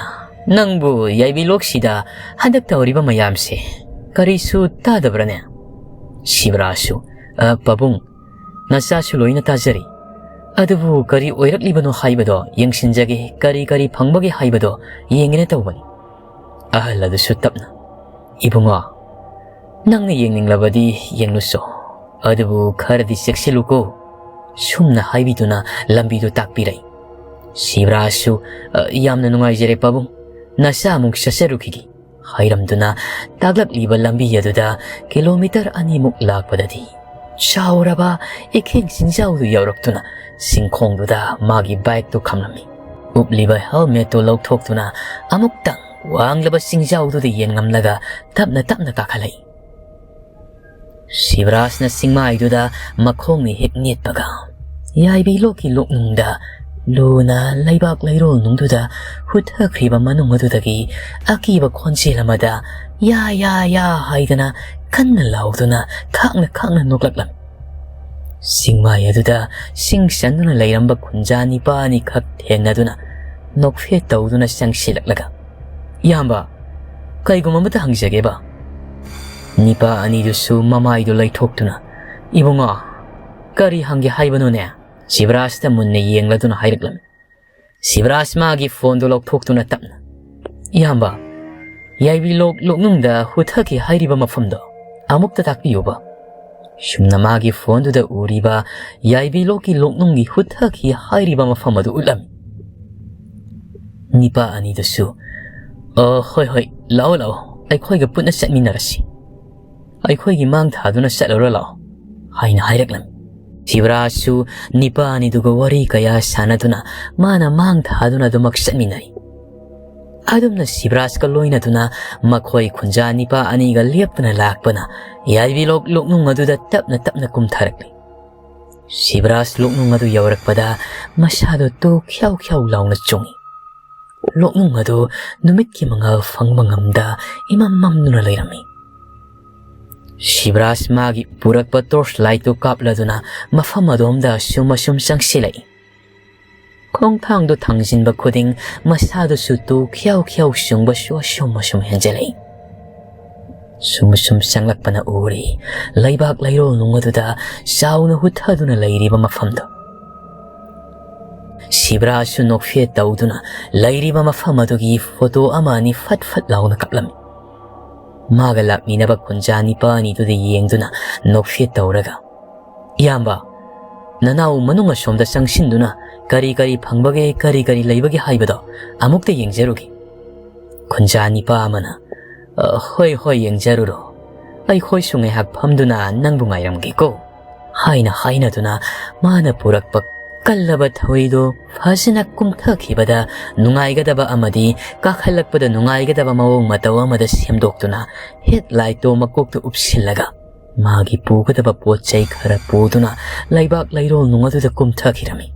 ꯅꯪꯕꯨ ꯌꯥꯏꯕꯤꯂꯣꯛꯁꯤꯗ ꯍꯟꯗꯛ ꯇꯧꯔꯤꯕ ꯃꯌꯥꯝꯁꯦ ꯀꯔꯤꯁꯨ ꯇꯥꯗꯕ꯭ꯔꯥꯅꯦ?" ꯁꯤꯕꯔꯥꯖꯁꯨ, "ꯑ, ꯄꯥꯕꯨꯡ, ꯅꯆꯥꯁꯨ ꯂꯣꯏꯅ ꯇꯥꯖꯔꯤ꯫ ꯑꯗꯨꯕꯨ ꯀꯔꯤ ꯑꯣꯏꯔꯛꯂꯤꯕꯅꯣ ꯍꯥꯏꯕꯗꯣ ꯌꯦꯡꯁꯤꯟꯖꯒꯦ, ꯀꯔꯤ ꯀꯔꯤ ꯐꯪꯕꯒꯦ ꯍꯥꯏꯕꯗꯣ ꯌꯦꯡꯒꯦꯅ ꯇꯧꯕꯅꯤ꯫" ꯑꯍꯜ ꯑꯗꯨꯁꯨ ꯇꯞꯅ, "ꯏꯕꯨꯡꯉꯣ, ꯅꯪꯅ ꯌꯦꯡꯅꯤꯡꯂꯕꯗꯤ ꯌꯦꯡꯂꯨꯆꯣ, ꯑꯗꯨꯕꯨ ꯈꯔꯗꯤ ꯆꯦꯛꯁꯤꯜꯂꯨꯀꯣ," ꯁꯨꯝꯅ ꯍꯥꯏꯕꯤꯗꯨꯅ ꯂꯝꯕꯤꯗꯨ ꯇꯥꯛꯄꯤꯔꯛꯏ꯫ ꯁꯤꯕꯔꯥꯖꯁꯨ, "ꯑ, ꯌꯥꯝꯅ ꯅꯨꯡꯉꯥꯏꯖꯔꯦ ꯄꯥꯕꯨꯡ, ꯅꯆꯥ ꯑꯃꯨꯛ ꯆꯠꯆꯔꯨꯈꯤꯒꯦ" ꯍꯥꯏꯔꯝꯗꯨꯅ ꯇꯥꯛꯂꯛꯂꯤꯕ ꯂꯝꯕꯤ ꯑꯗꯨꯗ ꯀꯤꯂꯣꯃꯤꯇꯔ ꯑꯅꯤꯃꯨꯛ ꯂꯥꯛꯄꯗꯗꯤ ꯆꯥꯎꯔꯕ ꯏꯈꯦꯡ ꯆꯤꯡꯖꯥꯎꯗꯨ ꯌꯧꯔꯛꯇꯨꯅ ꯆꯤꯡꯈꯣꯡꯗꯨꯗ ꯃꯥꯒꯤ ꯕꯥꯏꯛꯇꯨ ꯈꯝꯂꯝꯃꯤ꯫ ꯎꯞꯂꯤꯕ ꯍꯦꯜꯃꯦꯠꯇꯨ ꯂꯧꯊꯣꯛꯇꯨꯅ ꯑꯃꯨꯛꯇꯪ ꯋꯥꯡꯂꯕ ꯆꯤꯡꯖꯥꯎꯗꯨꯗ ꯌꯦꯡꯂꯝꯂꯒ ꯇꯞꯅ ꯇꯞꯅ ꯀꯥꯈꯠꯂꯛꯏ꯫ ꯁꯤꯕꯔꯥꯖꯅ ꯆꯤꯡꯃꯥꯏꯗꯨꯗ ꯃꯈꯣꯡꯅ ꯍꯦꯛ ꯅꯦꯠꯄꯒ, ꯌꯥꯏꯕꯤ ꯂꯣꯛꯀꯤ ꯂꯣꯛꯅꯨꯡꯗ ꯂꯨꯅ ꯂꯩꯕꯥꯛ ꯂꯩꯔꯣꯜ ꯅꯨꯡꯗꯨꯗ ꯍꯨꯠꯊꯈ꯭ꯔꯤꯕ ꯃꯅꯨꯡ ꯑꯗꯨꯗꯒꯤ ꯑꯀꯤꯕ ꯈꯣꯟꯖꯦꯜ ꯑꯃꯗ "ꯌꯥ, ꯌꯥ, ꯌꯥ" ꯍꯥꯏꯗꯅ ꯀꯟꯅ ꯂꯥꯎꯗꯨꯅ ꯈꯥꯛꯅ ꯈꯥꯛꯅ ꯅꯣꯛꯂꯛꯂꯝꯃꯤ꯫ ꯆꯤꯡꯃꯥꯏ ꯑꯗꯨꯗ ꯁꯤꯡ ꯆꯟꯗꯨꯅ ꯂꯩꯔꯝꯕ ꯈꯨꯟꯖꯥ ꯅꯤꯄꯥ ꯑꯅꯤꯈꯛ ꯊꯦꯡꯅꯗꯨꯅ ꯅꯣꯛꯐꯦꯠ ꯇꯧꯗꯨꯅ ꯆꯪꯁꯤꯜꯂꯛꯂꯒ, "ꯏꯌꯥꯝꯕ, ꯀꯩꯒꯨꯝꯕ ꯑꯃꯇ ꯍꯪꯖꯒꯦꯕ?" ꯅꯤꯄꯥ ꯑꯅꯤꯗꯨꯁꯨ ꯃꯃꯥꯏꯗꯨ ꯂꯩꯊꯣꯛꯇꯨꯅ, "ꯏꯕꯨꯡꯉꯣ, ꯀꯔꯤ ꯍꯪꯒꯦ ꯍꯥꯏꯕꯅꯣꯅꯦ?" ꯁꯤꯕꯔꯥꯖꯇ ꯃꯨꯟꯅ ꯌꯦꯡꯂꯗꯨꯅ ꯍꯥꯏꯔꯛꯂꯝꯃꯤ꯫ ꯁꯤꯕꯔꯥꯖ ꯃꯥꯒꯤ ꯐꯣꯟꯗꯨ ꯂꯧꯊꯣꯛꯇꯨꯅ ꯇꯞꯅ, "ꯏꯌꯥꯝꯕ, ꯌꯥꯏꯕꯤ ꯂꯣꯛ ꯂꯣꯛꯅꯨꯡꯗ ꯍꯨꯠꯊꯈꯤ ꯍꯥꯏꯔꯤꯕ ꯃꯐꯝꯗꯣ ꯑꯃꯨꯛꯇ ꯇꯥꯛꯄꯤꯌꯨꯕ?" ꯁꯨꯝꯅ ꯃꯥꯒꯤ ꯐꯣꯟꯗꯨꯗ ꯎꯔꯤꯕ ꯌꯥꯏꯕꯤ ꯂꯣꯛꯀꯤ ꯂꯣꯛꯅꯨꯡꯒꯤ ꯍꯨꯠꯊꯈꯤ ꯍꯥꯏꯔꯤꯕ ꯃꯐꯝ ꯑꯗꯨ ꯎꯠꯂꯝꯃꯤ꯫ ꯅꯤꯄꯥ ꯑꯅꯤꯗꯨꯁꯨ, "ꯑ, ꯍꯣꯏ, ꯍꯣꯏ, ꯂꯥꯛꯑꯣ, ꯂꯥꯛꯑꯣ, ꯑꯩꯈꯣꯏꯒ ꯄꯨꯟꯅ ꯆꯠꯃꯤꯟꯅꯔꯁꯤ꯫ ꯑꯩꯈꯣꯏꯒꯤ ꯃꯥꯡ ꯊꯥꯗꯨꯅ ꯆꯠꯂꯨꯔ ꯂꯥꯛꯑꯣ꯫ ꯍꯥꯏꯅ ꯍꯥꯏꯔꯛꯂꯝꯃꯤ꯫ ꯁꯤꯕꯔꯥꯖꯁꯨ ꯅꯤꯄꯥ ꯑꯅꯤꯗꯨꯒ ꯋꯥꯔꯤ ꯀꯌꯥ ꯁꯥꯟꯅꯗꯨꯅ ꯃꯥꯅ ꯃꯥꯡ ꯊꯥꯗꯨꯅ ꯑꯗꯨꯃꯛ ꯆꯠꯃꯤꯟꯅꯩ꯫ ꯑꯗꯨꯝꯅ ꯁꯤꯕꯔꯥꯖꯀ ꯂꯣꯏꯅꯗꯨꯅ ꯃꯈꯣꯏ ꯈꯨꯟꯖꯥ ꯅꯤꯄꯥ ꯑꯅꯤꯒ ꯂꯦꯞꯇꯅ ꯂꯥꯛꯄꯅ ꯌꯥꯏꯕꯤꯂꯣꯛ ꯂꯣꯛꯅꯨꯡ ꯑꯗꯨꯗ ꯇꯞꯅ ꯇꯞꯅ ꯀꯨꯝꯊꯔꯛꯂꯤ꯫ ꯁꯤꯕꯔꯥꯖ ꯂꯣꯛꯅꯨꯡ ꯑꯗꯨ ꯌꯧꯔꯛꯄꯗ ꯃꯁꯥꯗꯨ ꯇꯨ ꯈ꯭ꯌꯥꯎ ꯈ꯭ꯌꯥꯎ ꯂꯥꯎꯅ ꯆꯣꯡꯏ꯫ ꯂꯣꯛꯅꯨꯡ ꯑꯗꯨ ꯅꯨꯃꯤꯠꯀꯤ ꯃꯉꯥꯜ ꯐꯪꯕ ꯉꯝꯗ ꯏꯃꯝ ꯃꯝꯗꯨꯅ ꯂꯩꯔꯝꯃꯤ꯫ ꯁꯤꯕꯔꯥꯖ ꯃꯥꯒꯤ ꯄꯨꯔꯛꯄ ꯇꯣꯔꯆ ꯂꯥꯏꯠꯇꯨ ꯀꯥꯞꯂꯗꯨꯅ ꯃꯐꯝ ꯑꯗꯣꯝꯗ ꯑꯁꯨꯝ ꯑꯁꯨꯝ ꯆꯪꯁꯤꯜꯂꯛꯏ꯫ ꯈꯣꯡꯊꯥꯡꯗꯨ ꯊꯥꯡꯖꯤꯟꯕ ꯈꯨꯗꯤꯡ ꯃꯁꯥꯗꯨꯁꯨ ꯇꯨ ꯈ꯭ꯌꯥꯎ ꯈ꯭ꯌꯥꯎ ꯆꯨꯡꯕꯁꯨ ꯑꯁꯨꯝ ꯑꯁꯨꯝ ꯍꯦꯟꯖꯤꯜꯂꯛꯏ꯫ ꯁꯨꯝ ꯁꯨꯝ ꯆꯪꯂꯛꯄꯅ ꯎꯔꯤ ꯂꯩꯕꯥꯛ ꯂꯩꯔꯣꯜ ꯅꯨꯡ ꯑꯗꯨꯗ ꯆꯥꯎꯅ ꯍꯨꯠꯊꯗꯨꯅ ꯂꯩꯔꯤꯕ ꯃꯐꯝꯗꯨ꯫ ꯁꯤꯕ꯭ꯔꯥꯁꯨ ꯅꯣꯛꯐꯦꯠ ꯇꯧꯗꯨꯅ ꯂꯩꯔꯤꯕ ꯃꯐꯝ ꯑꯗꯨꯒꯤ ꯐꯣꯇꯣ ꯑꯃ ꯑꯅꯤ ꯐꯠ ꯐꯠ ꯂꯥꯎꯅ ꯀꯥꯞꯂꯝꯃꯤ꯫ ꯃꯥꯒ ꯂꯥꯛꯃꯤꯟꯅꯕ ꯈꯨꯟꯖꯥ ꯅꯤꯄꯥ ꯑꯅꯤꯗꯨꯗ ꯌꯦꯡꯗꯨꯅ ꯅꯣꯛꯐꯦꯠ ꯇꯧꯔꯒ, "ꯏꯌꯥꯝꯕ, ꯅꯅꯥꯎ ꯃꯅꯨꯡ ꯑꯁꯣꯝꯗ ꯆꯪꯁꯤꯟꯗꯨꯅ ꯀꯔꯤ ꯀꯔꯤ ꯐꯪꯕꯒꯦ, ꯀꯔꯤ ꯀꯔꯤ ꯂꯩꯕꯒꯦ ꯍꯥꯏꯕꯗꯣ ꯑꯃꯨꯛꯇ ꯌꯦꯡꯖꯔꯨꯒꯦ꯫" ꯈꯨꯟꯖꯥ ꯅꯤꯄꯥ ꯑꯃꯅ, "ꯑ, ꯍꯣꯏ, ꯍꯣꯏ, ꯌꯦꯡꯖꯔꯨꯔꯣ꯫ ꯑꯩꯈꯣꯏꯁꯨ ꯉꯥꯏꯍꯥꯛ ꯐꯝꯗꯨꯅ ꯅꯪꯕꯨ ꯉꯥꯏꯔꯝꯒꯦꯀꯣ," ꯍꯥꯏꯅ ꯍꯥꯏꯅꯗꯨꯅ ꯃꯥꯅ ꯄꯨꯔꯛꯄ ꯀꯜꯂꯕ ꯊꯧꯔꯤꯗꯨ ꯐꯖꯅ ꯀꯨꯝꯊꯈꯤꯕꯗ ꯅꯨꯡꯉꯥꯏꯒꯗꯕ ꯑꯃꯗꯤ ꯀꯥꯈꯠꯂꯛꯄꯗ ꯅꯨꯡꯉꯥꯏꯒꯗꯕ ꯃꯑꯣꯡ ꯃꯇꯧ ꯑꯃꯗ ꯁꯦꯝꯗꯣꯛꯇꯨꯅ ꯍꯦꯠ ꯂꯥꯏꯠꯇꯣ ꯃꯀꯣꯛꯇ ꯎꯞꯁꯤꯜꯂꯒ ꯃꯥꯒꯤ ꯄꯨꯒꯗꯕ ꯄꯣꯠ ꯆꯩ ꯈꯔ ꯄꯨꯗꯨꯅ ꯂꯩꯕꯥꯛ ꯂꯩꯔꯣꯜ ꯅꯨꯡ ꯑꯗꯨꯗ ꯀꯨꯝꯊꯈꯤꯔꯝꯃꯤ꯫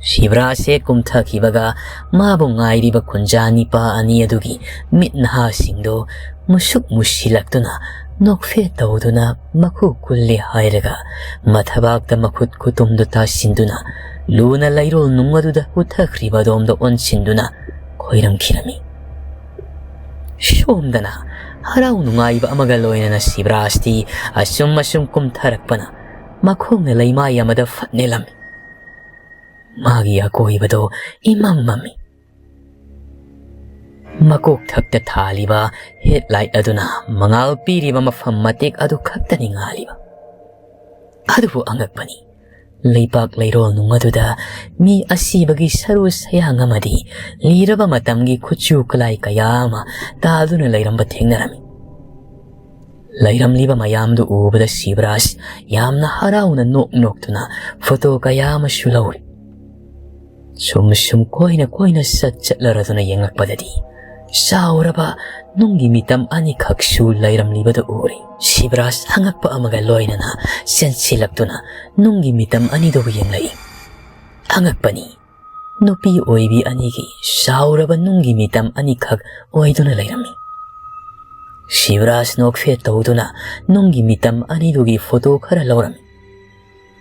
ꯁꯤꯕ꯭ꯔꯥꯁꯦ ꯀꯨꯝꯊꯈꯤꯕꯒ ꯃꯥꯕꯨ ꯉꯥꯏꯔꯤꯕ ꯈꯨꯟꯖꯥ ꯅꯤꯄꯥ ꯑꯅꯤ ꯑꯗꯨꯒꯤ ꯃꯤꯠ ꯅꯍꯥꯁꯤꯡꯗꯨ ꯃꯨꯁꯨꯛ ꯃꯨꯁꯤꯜꯂꯛꯇꯨꯅ ꯅꯣꯛꯐꯦꯠ ꯇꯧꯗꯨꯅ ꯃꯈꯨ ꯀꯨꯜꯂꯦ ꯍꯥꯏꯔꯒ ꯃꯊꯕꯥꯛꯇ ꯃꯈꯨꯠ ꯈꯨꯇꯨꯝꯗꯨ ꯇꯥꯁꯤꯟꯗꯨꯅ ꯂꯨꯅ ꯂꯩꯔꯣꯜ ꯅꯨꯡ ꯑꯗꯨꯗ ꯍꯨꯊꯈ꯭ꯔꯤꯕ ꯑꯗꯣꯝꯗ ꯑꯣꯟꯁꯤꯟꯗꯨꯅ ꯈꯣꯏꯔꯝꯈꯤꯔꯝꯃꯤ꯫ ꯁꯣꯝꯗꯅ ꯍꯔꯥꯎ ꯅꯨꯡꯉꯥꯏꯕ ꯑꯃꯒ ꯂꯣꯏꯅꯅ ꯁꯤꯕ꯭ꯔꯥꯁꯇꯤ ꯑꯁꯨꯝ ꯑꯁꯨꯝ ꯀꯨꯝꯊꯔꯛꯄꯅ ꯃꯈꯣꯡꯅ ꯂꯩꯃꯥꯏ ꯑꯃꯗ ꯐꯠ ꯅꯦꯜꯂꯝꯃꯤ꯫ ꯃꯥꯒꯤ ꯑꯀꯣꯏꯕꯗꯣ ꯏꯃꯝ ꯃꯝꯃꯤ꯫ ꯃꯀꯣꯛ ꯊꯛꯇ ꯊꯥꯜꯂꯤꯕ ꯍꯦꯠ ꯂꯥꯏꯠ ꯑꯗꯨꯅ ꯃꯉꯥꯜ ꯄꯤꯔꯤꯕ ꯃꯐꯝ ꯃꯇꯦꯛ ꯑꯗꯨ ꯈꯛꯇꯅꯤ ꯉꯥꯜꯂꯤꯕ꯫ ꯑꯗꯨꯕꯨ ꯑꯉꯛꯄꯅꯤ, ꯂꯩꯄꯥꯛ ꯂꯩꯔꯣꯜ ꯅꯨꯡ ꯑꯗꯨꯗ ꯃꯤ ꯑꯁꯤꯕꯒꯤ ꯁꯔꯨ ꯁꯌꯥꯡ ꯑꯃꯗꯤ ꯂꯤꯔꯕ ꯃꯇꯝꯒꯤ ꯈꯨꯠꯁꯨ ꯈꯨꯠꯂꯥꯏ ꯀꯌꯥ ꯑꯃ ꯇꯥꯗꯨꯅ ꯂꯩꯔꯝꯕ ꯊꯦꯡꯅꯔꯝꯃꯤ꯫ ꯂꯩꯔꯝꯂꯤꯕ ꯃꯌꯥꯝꯗꯨ ꯎꯕꯗ ꯁꯤꯕꯔꯥꯖ ꯌꯥꯝꯅ ꯍꯔꯥꯎꯅ ꯅꯣꯛ ꯅꯣꯛꯇꯨꯅ ꯐꯣꯇꯣ ꯀꯌꯥ ꯑꯃꯁꯨ ꯂꯧꯔꯤ꯫ ꯁꯨꯝ ꯁꯨꯝ ꯀꯣꯏꯅ ꯀꯣꯏꯅ ꯆꯠ ꯆꯠꯂꯔꯗꯨꯅ ꯌꯦꯡꯂꯛꯄꯗꯗꯤ ꯆꯥꯎꯔꯕ ꯅꯨꯡꯒꯤ ꯃꯤꯇꯝ ꯑꯅꯤꯈꯛꯁꯨ ꯂꯩꯔꯝꯂꯤꯕꯗꯨ ꯎꯔꯤ꯫ ꯁꯤꯕꯔꯥꯖ ꯑꯉꯛꯄ ꯑꯃꯒ ꯂꯣꯏꯅꯅ ꯆꯦꯟꯁꯤꯜꯂꯛꯇꯨꯅ ꯅꯨꯡꯒꯤ ꯃꯤꯇꯝ ꯑꯅꯤꯗꯨꯕꯨ ꯌꯦꯡꯂꯛꯏ꯫ ꯑꯉꯛꯄꯅꯤ, ꯅꯨꯄꯤ ꯑꯣꯏꯕꯤ ꯑꯅꯤꯒꯤ ꯆꯥꯎꯔꯕ ꯅꯨꯡꯒꯤ ꯃꯤꯇꯝ ꯑꯅꯤꯈꯛ ꯑꯣꯏꯗꯨꯅ ꯂꯩꯔꯝꯃꯤ꯫ ꯁꯤꯕꯔꯥꯖ ꯅꯣꯛꯐꯦꯠ ꯇꯧꯗꯨꯅ ꯅꯨꯡꯒꯤ ꯃꯤꯇꯝ ꯑꯅꯤꯗꯨꯒꯤ ꯐꯣꯇꯣ ꯈꯔ ꯂꯧꯔꯝꯃꯤ꯫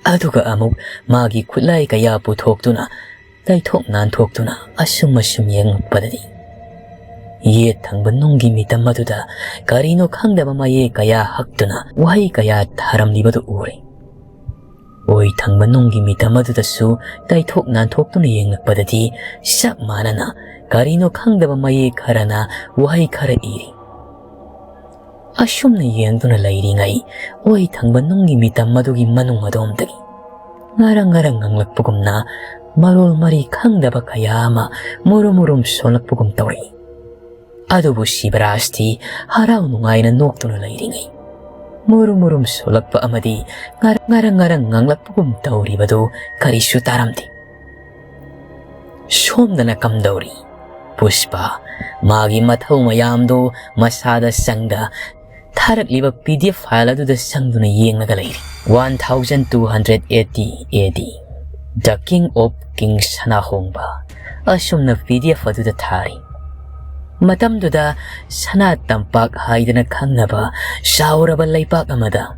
ꯑꯗꯨꯒ ꯑꯃꯨꯛ ꯃꯥꯒꯤ ꯈꯨꯠꯂꯥꯏ ꯀꯌꯥ ꯄꯨꯊꯣꯛꯇꯨꯅ ꯇꯩꯊꯣꯛ ꯅꯥꯟꯊꯣꯛꯇꯨꯅ ꯑꯁꯨꯝ ꯑꯁꯨꯝ ꯌꯦꯡꯂꯛꯄꯗꯗꯤ ꯌꯦꯠ ꯊꯪꯕ ꯅꯨꯡꯒꯤ ꯃꯤꯇꯝ ꯑꯗꯨꯗ ꯀꯔꯤꯅꯣ ꯈꯪꯗꯕ ꯃꯌꯦꯛ ꯀꯌꯥ ꯍꯛꯇꯨꯅ ꯋꯥꯍꯩ ꯀꯌꯥ ꯊꯥꯔꯝꯂꯤꯕꯗꯨ ꯎꯔꯦ꯫ ꯑꯣꯏ ꯊꯪꯕ ꯅꯨꯡꯒꯤ ꯃꯤꯇꯝ ꯑꯗꯨꯗꯁꯨ ꯇꯩꯊꯣꯛ ꯅꯥꯟꯊꯣꯛꯇꯨꯅ ꯌꯦꯡꯂꯛꯄꯗꯗꯤ ꯆꯞ ꯃꯥꯟꯅꯅ ꯀꯔꯤꯅꯣ ꯈꯪꯗꯕ ꯃꯌꯦꯛ ꯈꯔꯅ ꯋꯥꯍꯩ ꯈꯔ ꯏꯔꯤ꯫ ꯑꯁꯨꯝꯅ ꯌꯦꯡꯗꯨꯅ ꯂꯩꯔꯤꯉꯩ ꯑꯣꯏ ꯊꯪꯕ ꯅꯨꯡꯒꯤ ꯃꯤꯇꯝ ꯑꯗꯨꯒꯤ ꯃꯅꯨꯡ ꯑꯗꯣꯝꯗꯒꯤ ꯉꯔꯪ ꯉꯔꯪ ꯉꯪꯂꯛꯄꯒꯨꯝꯅ ꯃꯔꯣꯜ ꯃꯔꯤ ꯈꯪꯗꯕ ꯀꯌꯥ ꯑꯃ ꯃꯨꯔꯨꯝ ꯃꯨꯔꯨꯝ ꯁꯣꯜꯂꯛꯄꯒꯨꯝ ꯇꯧꯔꯛꯏ꯫ ꯑꯗꯨꯕꯨ ꯁꯤꯕꯔꯥꯖꯇꯤ ꯍꯔꯥꯎ ꯅꯨꯡꯉꯥꯏꯅ ꯅꯣꯛꯇꯨꯅ ꯂꯩꯔꯤꯉꯩ ꯃꯨꯔꯨꯝ ꯃꯨꯔꯨꯝ ꯁꯣꯜꯂꯛꯄ ꯑꯃꯗꯤ ꯉꯔꯪ ꯉꯔꯪ ꯉꯔꯪ ꯉꯪꯂꯛꯄꯒꯨꯝ ꯇꯧꯔꯤꯕꯗꯨ ꯀꯔꯤꯁꯨ ꯇꯥꯔꯝꯗꯦ꯫ ꯁꯣꯝꯗꯅ ꯀꯝꯗꯧꯔꯤ? ꯄꯨꯁꯄꯥ ꯃꯥꯒꯤ ꯃꯊꯧ ꯃꯌꯥꯝꯗꯨ ꯃꯁꯥꯗ ꯆꯪꯗ ꯊꯥꯔꯛꯂꯤꯕ PDF file ꯑꯗꯨꯗ ꯆꯪꯗꯨꯅ ꯌꯦꯡꯂꯒ ꯂꯩꯔꯤ꯫ One thousand two hundred eighty AD, The King of King ꯁꯅꯥꯍꯣꯡꯕ꯫ ꯑꯁꯨꯝꯅ PDF ꯑꯗꯨꯗ ꯊꯥꯔꯤ꯫ ꯃꯇꯝꯗꯨꯗ ꯁꯅꯥ ꯇꯝꯄꯥꯛ ꯍꯥꯏꯗꯅ ꯈꯪꯅꯕ ꯆꯥꯎꯔꯕ ꯂꯩꯄꯥꯛ ꯑꯃꯗ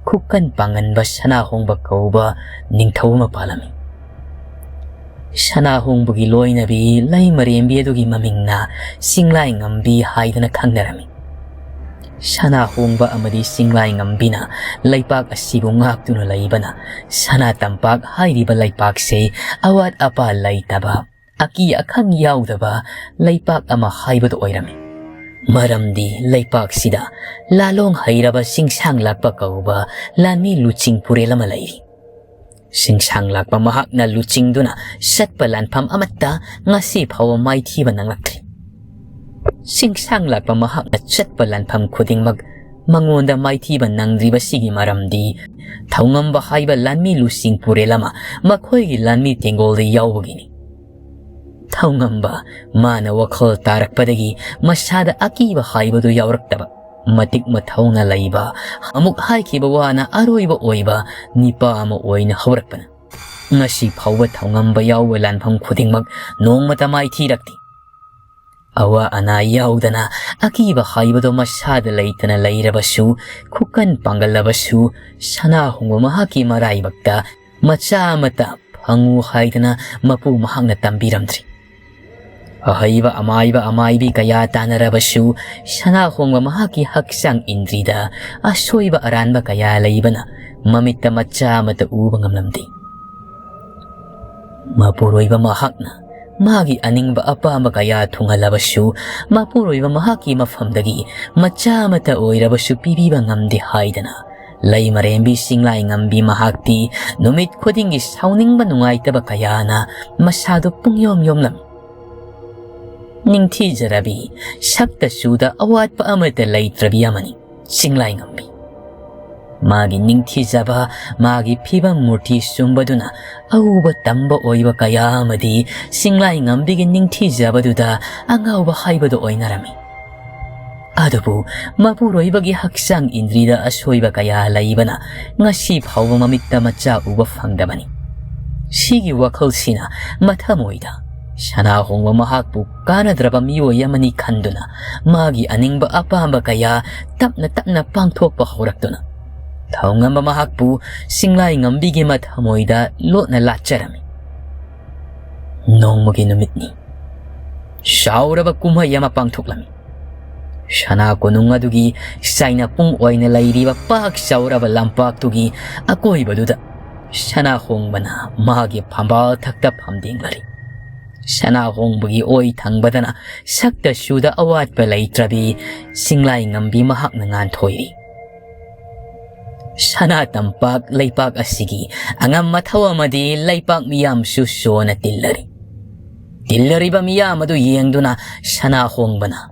ꯈꯨꯀꯟ ꯄꯥꯡꯒꯟꯕ ꯁꯅꯥꯍꯣꯡꯕ ꯀꯧꯕ ꯅꯤꯡꯊꯧ ꯑꯃ ꯄꯥꯜꯂꯝꯃꯤ꯫ ꯁꯅꯥꯍꯣꯡꯕꯒꯤ ꯂꯣꯏꯅꯕꯤ ꯂꯩꯃꯔꯦꯝꯕꯤ ꯑꯗꯨꯒꯤ ꯃꯃꯤꯡꯅ ꯆꯤꯡꯂꯥꯏ ꯉꯝꯕꯤ ꯍꯥꯏꯗꯅ ꯈꯪꯅꯔꯝꯃꯤ꯫ ꯁꯅꯥꯍꯣꯡꯕ ꯑꯃꯗꯤ ꯆꯤꯡꯂꯥꯏ ꯉꯝꯕꯤꯅ ꯂꯩꯄꯥꯛ ꯑꯁꯤꯕꯨ ꯉꯥꯛꯇꯨꯅ ꯂꯩꯕꯅ ꯁꯅꯥ ꯇꯝꯄꯥꯛ ꯍꯥꯏꯔꯤꯕ ꯂꯩꯄꯥꯛꯁꯦ ꯑꯋꯥꯠ ꯑꯄꯥ ꯂꯩꯇꯕ, ꯑꯀꯤ ꯑꯈꯪ ꯌꯥꯎꯗꯕ ꯂꯩꯄꯥꯛ ꯑꯃ ꯍꯥꯏꯕꯗꯨ ꯑꯣꯏꯔꯝꯃꯤ꯫ ꯃꯔꯝꯗꯤ ꯂꯩꯄꯥꯛꯁꯤꯗ ꯂꯥꯂꯣꯡ ꯍꯩꯔꯕ ꯆꯤꯡꯁꯥꯡ ꯂꯥꯛꯄ ꯀꯧꯕ ꯂꯥꯟꯃꯤ ꯂꯨꯆꯤꯡ ꯄꯨꯔꯦꯜ ꯑꯃ ꯂꯩꯔꯤ꯫ ꯆꯤꯡꯁꯥꯡ ꯂꯥꯛꯄ ꯃꯍꯥꯛꯅ ꯂꯨꯆꯤꯡꯗꯨꯅ ꯆꯠꯄ ꯂꯥꯟꯐꯝ ꯑꯃꯠꯇ ꯉꯁꯤ ꯐꯥꯎꯕ ꯃꯥꯏꯊꯤꯕ ꯅꯪꯂꯛꯇ꯭ꯔꯤ꯫ ꯆꯤꯡꯁꯥꯡ ꯂꯥꯛꯄ ꯃꯍꯥꯛꯅ ꯆꯠꯄ ꯂꯥꯟꯐꯝ ꯈꯨꯗꯤꯡꯃꯛ ꯃꯉꯣꯟꯗ ꯃꯥꯏꯊꯤꯕ ꯅꯪꯗ꯭ꯔꯤꯕꯁꯤꯒꯤ ꯃꯔꯝꯗꯤ ꯊꯧꯉꯝꯕ ꯍꯥꯏꯕ ꯂꯥꯟꯃꯤ ꯂꯨꯆꯤꯡ ꯄꯨꯔꯦꯜ ꯑꯃ ꯃꯈꯣꯏꯒꯤ ꯂꯥꯟꯃꯤ ꯇꯦꯡꯒꯣꯜꯗ ꯌꯥꯎꯕꯒꯤꯅꯤ꯫ ꯊꯧꯉꯝꯕ ꯃꯥꯅ ꯋꯥꯈꯜ ꯇꯥꯔꯛꯄꯗꯒꯤ ꯃꯁꯥꯗ ꯑꯀꯤꯕ ꯍꯥꯏꯕꯗꯨ ꯌꯥꯎꯔꯛꯇꯕ, ꯃꯇꯤꯛ ꯃꯊꯧꯅ ꯂꯩꯕ, ꯑꯃꯨꯛ ꯍꯥꯏꯈꯤꯕ ꯋꯥꯅ ꯑꯔꯣꯏꯕ ꯑꯣꯏꯕ ꯅꯤꯄꯥ ꯑꯃ ꯑꯣꯏꯅ ꯍꯧꯔꯛꯄꯅ꯫ ꯉꯁꯤ ꯐꯥꯎꯕ ꯊꯧꯉꯝꯕ ꯌꯥꯎꯕ ꯂꯥꯟꯐꯝ ꯈꯨꯗꯤꯡꯃꯛ ꯅꯣꯡꯃꯇ ꯃꯥꯏꯊꯤꯔꯛꯇꯦ꯫ ꯑꯋꯥ ꯑꯅꯥ ꯌꯥꯎꯗꯅ ꯑꯀꯤꯕ ꯍꯥꯏꯕꯗꯣ ꯃꯁꯥꯗ ꯂꯩꯇꯅ ꯂꯩꯔꯕꯁꯨ, ꯈꯨꯀꯟ ꯄꯥꯡꯒꯜꯂꯕꯁꯨ, ꯁꯅꯥꯍꯣꯡꯕ ꯃꯍꯥꯛꯀꯤ ꯃꯔꯥꯏꯕꯛꯇ ꯃꯆꯥ ꯑꯃꯇ ꯐꯪꯉꯨ ꯍꯥꯏꯗꯅ ꯃꯄꯨ ꯃꯍꯥꯛꯅ ꯇꯝꯕꯤꯔꯝꯗ꯭ꯔꯤ꯫ ꯑꯍꯩꯕ ꯑꯃꯥꯏꯕ ꯑꯃꯥꯏꯕꯤ ꯀꯌꯥ ꯇꯥꯟꯅꯔꯕꯁꯨ, ꯁꯅꯥꯍꯣꯡꯕ ꯃꯍꯥꯛꯀꯤ ꯍꯛꯆꯥꯡ ꯏꯟꯗ꯭ꯔꯤꯗ ꯑꯁꯣꯏꯕ ꯑꯔꯥꯟꯕ ꯀꯌꯥ ꯂꯩꯕꯅ ꯃꯃꯤꯠꯇ ꯃꯆꯥ ꯑꯃꯠꯇ ꯎꯕ ꯉꯝꯂꯝꯗꯦ꯫ ꯃꯄꯨꯔꯣꯏꯕ ꯃꯍꯥꯛꯅ ꯃꯥꯒꯤ ꯑꯅꯤꯡꯕ ꯑꯄꯥꯝꯕ ꯀꯌꯥ ꯊꯨꯡꯍꯜꯂꯕꯁꯨ, ꯃꯄꯨꯔꯣꯏꯕ ꯃꯍꯥꯛꯀꯤ ꯃꯐꯝꯗꯒꯤ ꯃꯆꯥ ꯑꯃꯠꯇ ꯑꯣꯏꯔꯕꯁꯨ ꯄꯤꯕꯤꯕ ꯉꯝꯗꯦ ꯍꯥꯏꯗꯅ ꯂꯩꯃꯔꯦꯝꯕꯤ ꯆꯤꯡꯂꯥꯏ ꯉꯝꯕꯤ ꯃꯍꯥꯛꯇꯤ ꯅꯨꯃꯤꯠ ꯈꯨꯗꯤꯡꯒꯤ ꯁꯥꯎꯅꯤꯡꯕ ꯅꯨꯡꯉꯥꯏꯇꯕ ꯀꯌꯥꯅ ꯃꯁꯥꯗꯨ ꯄꯨꯡꯌꯣꯝ ꯌꯣꯝꯂꯝꯃꯤ꯫ ꯅꯤꯡꯊꯤꯖꯔꯕꯤ, ꯁꯛꯇ ꯆꯨꯗ ꯑꯋꯥꯠꯄ ꯑꯃꯠꯇ ꯂꯩꯇ꯭ꯔꯕꯤ ꯑꯃꯅꯤ ꯆꯤꯡꯂꯥꯏ ꯉꯝꯕꯤ꯫ ꯃꯥꯒꯤ ꯅꯤꯡꯊꯤꯖꯕ, ꯃꯥꯒꯤ ꯐꯤꯕꯝ ꯃꯨꯔꯇꯤ ꯆꯨꯝꯕꯗꯨꯅ ꯑꯎꯕ ꯇꯝꯕ ꯑꯣꯏꯕ ꯀꯌꯥ ꯑꯃꯗꯤ ꯆꯤꯡꯂꯥꯏ ꯉꯝꯕꯤꯒꯤ ꯅꯤꯡꯊꯤꯖꯕꯗꯨꯗ ꯑꯉꯥꯎꯕ ꯍꯥꯏꯕꯗꯨ ꯑꯣꯏꯅꯔꯝꯃꯤ꯫ ꯑꯗꯨꯕꯨ ꯃꯄꯨꯔꯣꯏꯕꯒꯤ ꯍꯛꯆꯥꯡ ꯏꯟꯗ꯭ꯔꯤꯗ ꯑꯁꯣꯏꯕ ꯀꯌꯥ ꯂꯩꯕꯅ ꯉꯁꯤ ꯐꯥꯎꯕ ꯃꯃꯤꯠꯇ ꯃꯆꯥ ꯎꯕ ꯐꯪꯗꯕꯅꯤ꯫ ꯁꯤꯒꯤ ꯋꯥꯈꯜꯁꯤꯅ ꯃꯊꯃꯣꯏꯗ ꯁꯅꯥꯍꯣꯡꯕ ꯃꯍꯥꯛꯄꯨ ꯀꯥꯟꯅꯗ꯭ꯔꯕ ꯃꯤꯑꯣꯏ ꯑꯃꯅꯤ ꯈꯟꯗꯨꯅ ꯃꯥꯒꯤ ꯑꯅꯤꯡꯕ ꯑꯄꯥꯝꯕ ꯀꯌꯥ ꯇꯞꯅ ꯇꯞꯅ ꯄꯥꯡꯊꯣꯛꯄ ꯍꯧꯔꯛꯇꯨꯅ ꯊꯧꯉꯝꯕ ꯃꯍꯥꯛꯄꯨ ꯆꯤꯡꯂꯥꯏ ꯉꯝꯕꯤꯒꯤ ꯃꯊꯃꯣꯏꯗ ꯂꯣꯠꯅ ꯂꯥꯠꯆꯔꯝꯃꯤ꯫ ꯅꯣꯡꯃꯒꯤ ꯅꯨꯃꯤꯠꯅꯤ꯫ ꯆꯥꯎꯔꯕ ꯀꯨꯝꯍꯩ ꯑꯃ ꯄꯥꯡꯊꯣꯛꯂꯝꯃꯤ꯫ ꯁꯅꯥ ꯀꯣꯅꯨꯡ ꯑꯗꯨꯒꯤ ꯆꯥꯏꯅꯄꯨꯡ ꯑꯣꯏꯅ ꯂꯩꯔꯤꯕ ꯄꯥꯛ ꯆꯥꯎꯔꯕ ꯂꯝꯄꯥꯛꯇꯨꯒꯤ ꯑꯀꯣꯏꯕꯗꯨꯗ ꯁꯅꯥꯍꯣꯡꯕꯅ ꯃꯥꯒꯤ ꯐꯝꯕꯥꯜ ꯊꯛꯇ ꯐꯝꯗꯦꯡꯂꯔꯤ꯫ ꯁꯅꯥꯍꯣꯡꯕꯒꯤ ꯑꯣꯏ ꯊꯪꯕꯗꯅ ꯁꯛꯇ ꯆꯨꯗ ꯑꯋꯥꯠꯄ ꯂꯩꯇ꯭ꯔꯕꯤ ꯆꯤꯡꯂꯥꯏ ꯉꯝꯕꯤ ꯃꯍꯥꯛꯅ ꯉꯥꯟꯊꯣꯏꯔꯤ꯫ ꯁꯅꯥ ꯇꯝꯄꯥꯛ ꯂꯩꯄꯥꯛ ꯑꯁꯤꯒꯤ ꯑꯉꯝ ꯑꯊꯧ ꯑꯃꯗꯤ ꯂꯩꯄꯥꯛ ꯃꯤꯌꯥꯝꯁꯨ ꯁꯣꯅ ꯇꯤꯜꯂꯔꯤ꯫ ꯇꯤꯜꯂꯔꯤꯕ ꯃꯤꯌꯥꯝ ꯑꯗꯨ ꯌꯦꯡꯗꯨꯅ ꯁꯅꯥꯍꯣꯡꯕꯅ,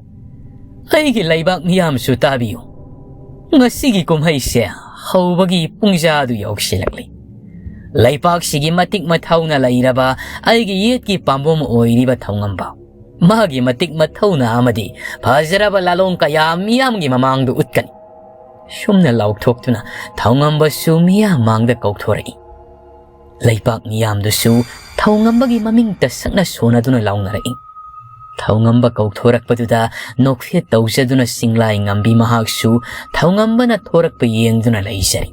"ꯑꯩꯒꯤ ꯂꯩꯕꯥꯛ ꯃꯤꯌꯥꯝꯁꯨ ꯇꯥꯕꯤꯌꯨ꯫ ꯉꯁꯤꯒꯤ ꯀꯨꯝꯍꯩꯁꯦ ꯍꯧꯕꯒꯤ ꯄꯨꯡꯖꯥꯗꯨ ꯌꯧꯁꯤꯜꯂꯛꯂꯤ꯫ ꯂꯩꯄꯥꯛꯁꯤꯒꯤ ꯃꯇꯤꯛ ꯃꯊꯧꯅ ꯂꯩꯔꯕ ꯑꯩꯒꯤ ꯌꯦꯠꯀꯤ ꯄꯥꯝꯕꯣꯝ ꯑꯣꯏꯔꯤꯕ ꯊꯧꯉꯝꯕ, ꯃꯥꯒꯤ ꯃꯇꯤꯛ ꯃꯊꯧꯅ ꯑꯃꯗꯤ ꯐꯖꯔꯕ ꯂꯥꯂꯣꯡ ꯀꯌꯥ ꯃꯤꯌꯥꯝꯒꯤ ꯃꯃꯥꯡꯗ ꯎꯠꯀꯅꯤ꯫ ꯁꯨꯝꯅ ꯂꯥꯎꯊꯣꯛꯇꯨꯅ ꯊꯧꯉꯝꯕꯁꯨ ꯃꯤꯌꯥꯝ ꯃꯥꯡꯗ ꯀꯧꯊꯣꯔꯛꯏ꯫ ꯂꯩꯄꯥꯛ ꯃꯤꯌꯥꯝꯗꯨꯁꯨ ꯊꯧꯉꯝꯕꯒꯤ ꯃꯃꯤꯡ ꯇꯁꯛꯅ ꯁꯣꯟꯅꯗꯨꯅ ꯂꯥꯎꯅꯔꯛꯏ꯫ ꯊꯧꯉꯝꯕ ꯀꯧꯊꯣꯔꯛꯄꯗꯨꯗ ꯅꯣꯛꯐꯦꯠ ꯇꯧꯖꯗꯨꯅ ꯆꯤꯡꯂꯥꯏ ꯉꯝꯕꯤ ꯃꯍꯥꯛꯁꯨ ꯊꯧꯉꯝꯕꯅ ꯊꯣꯔꯛꯄ ꯌꯦꯡꯗꯨꯅ ꯂꯩꯖꯔꯤ꯫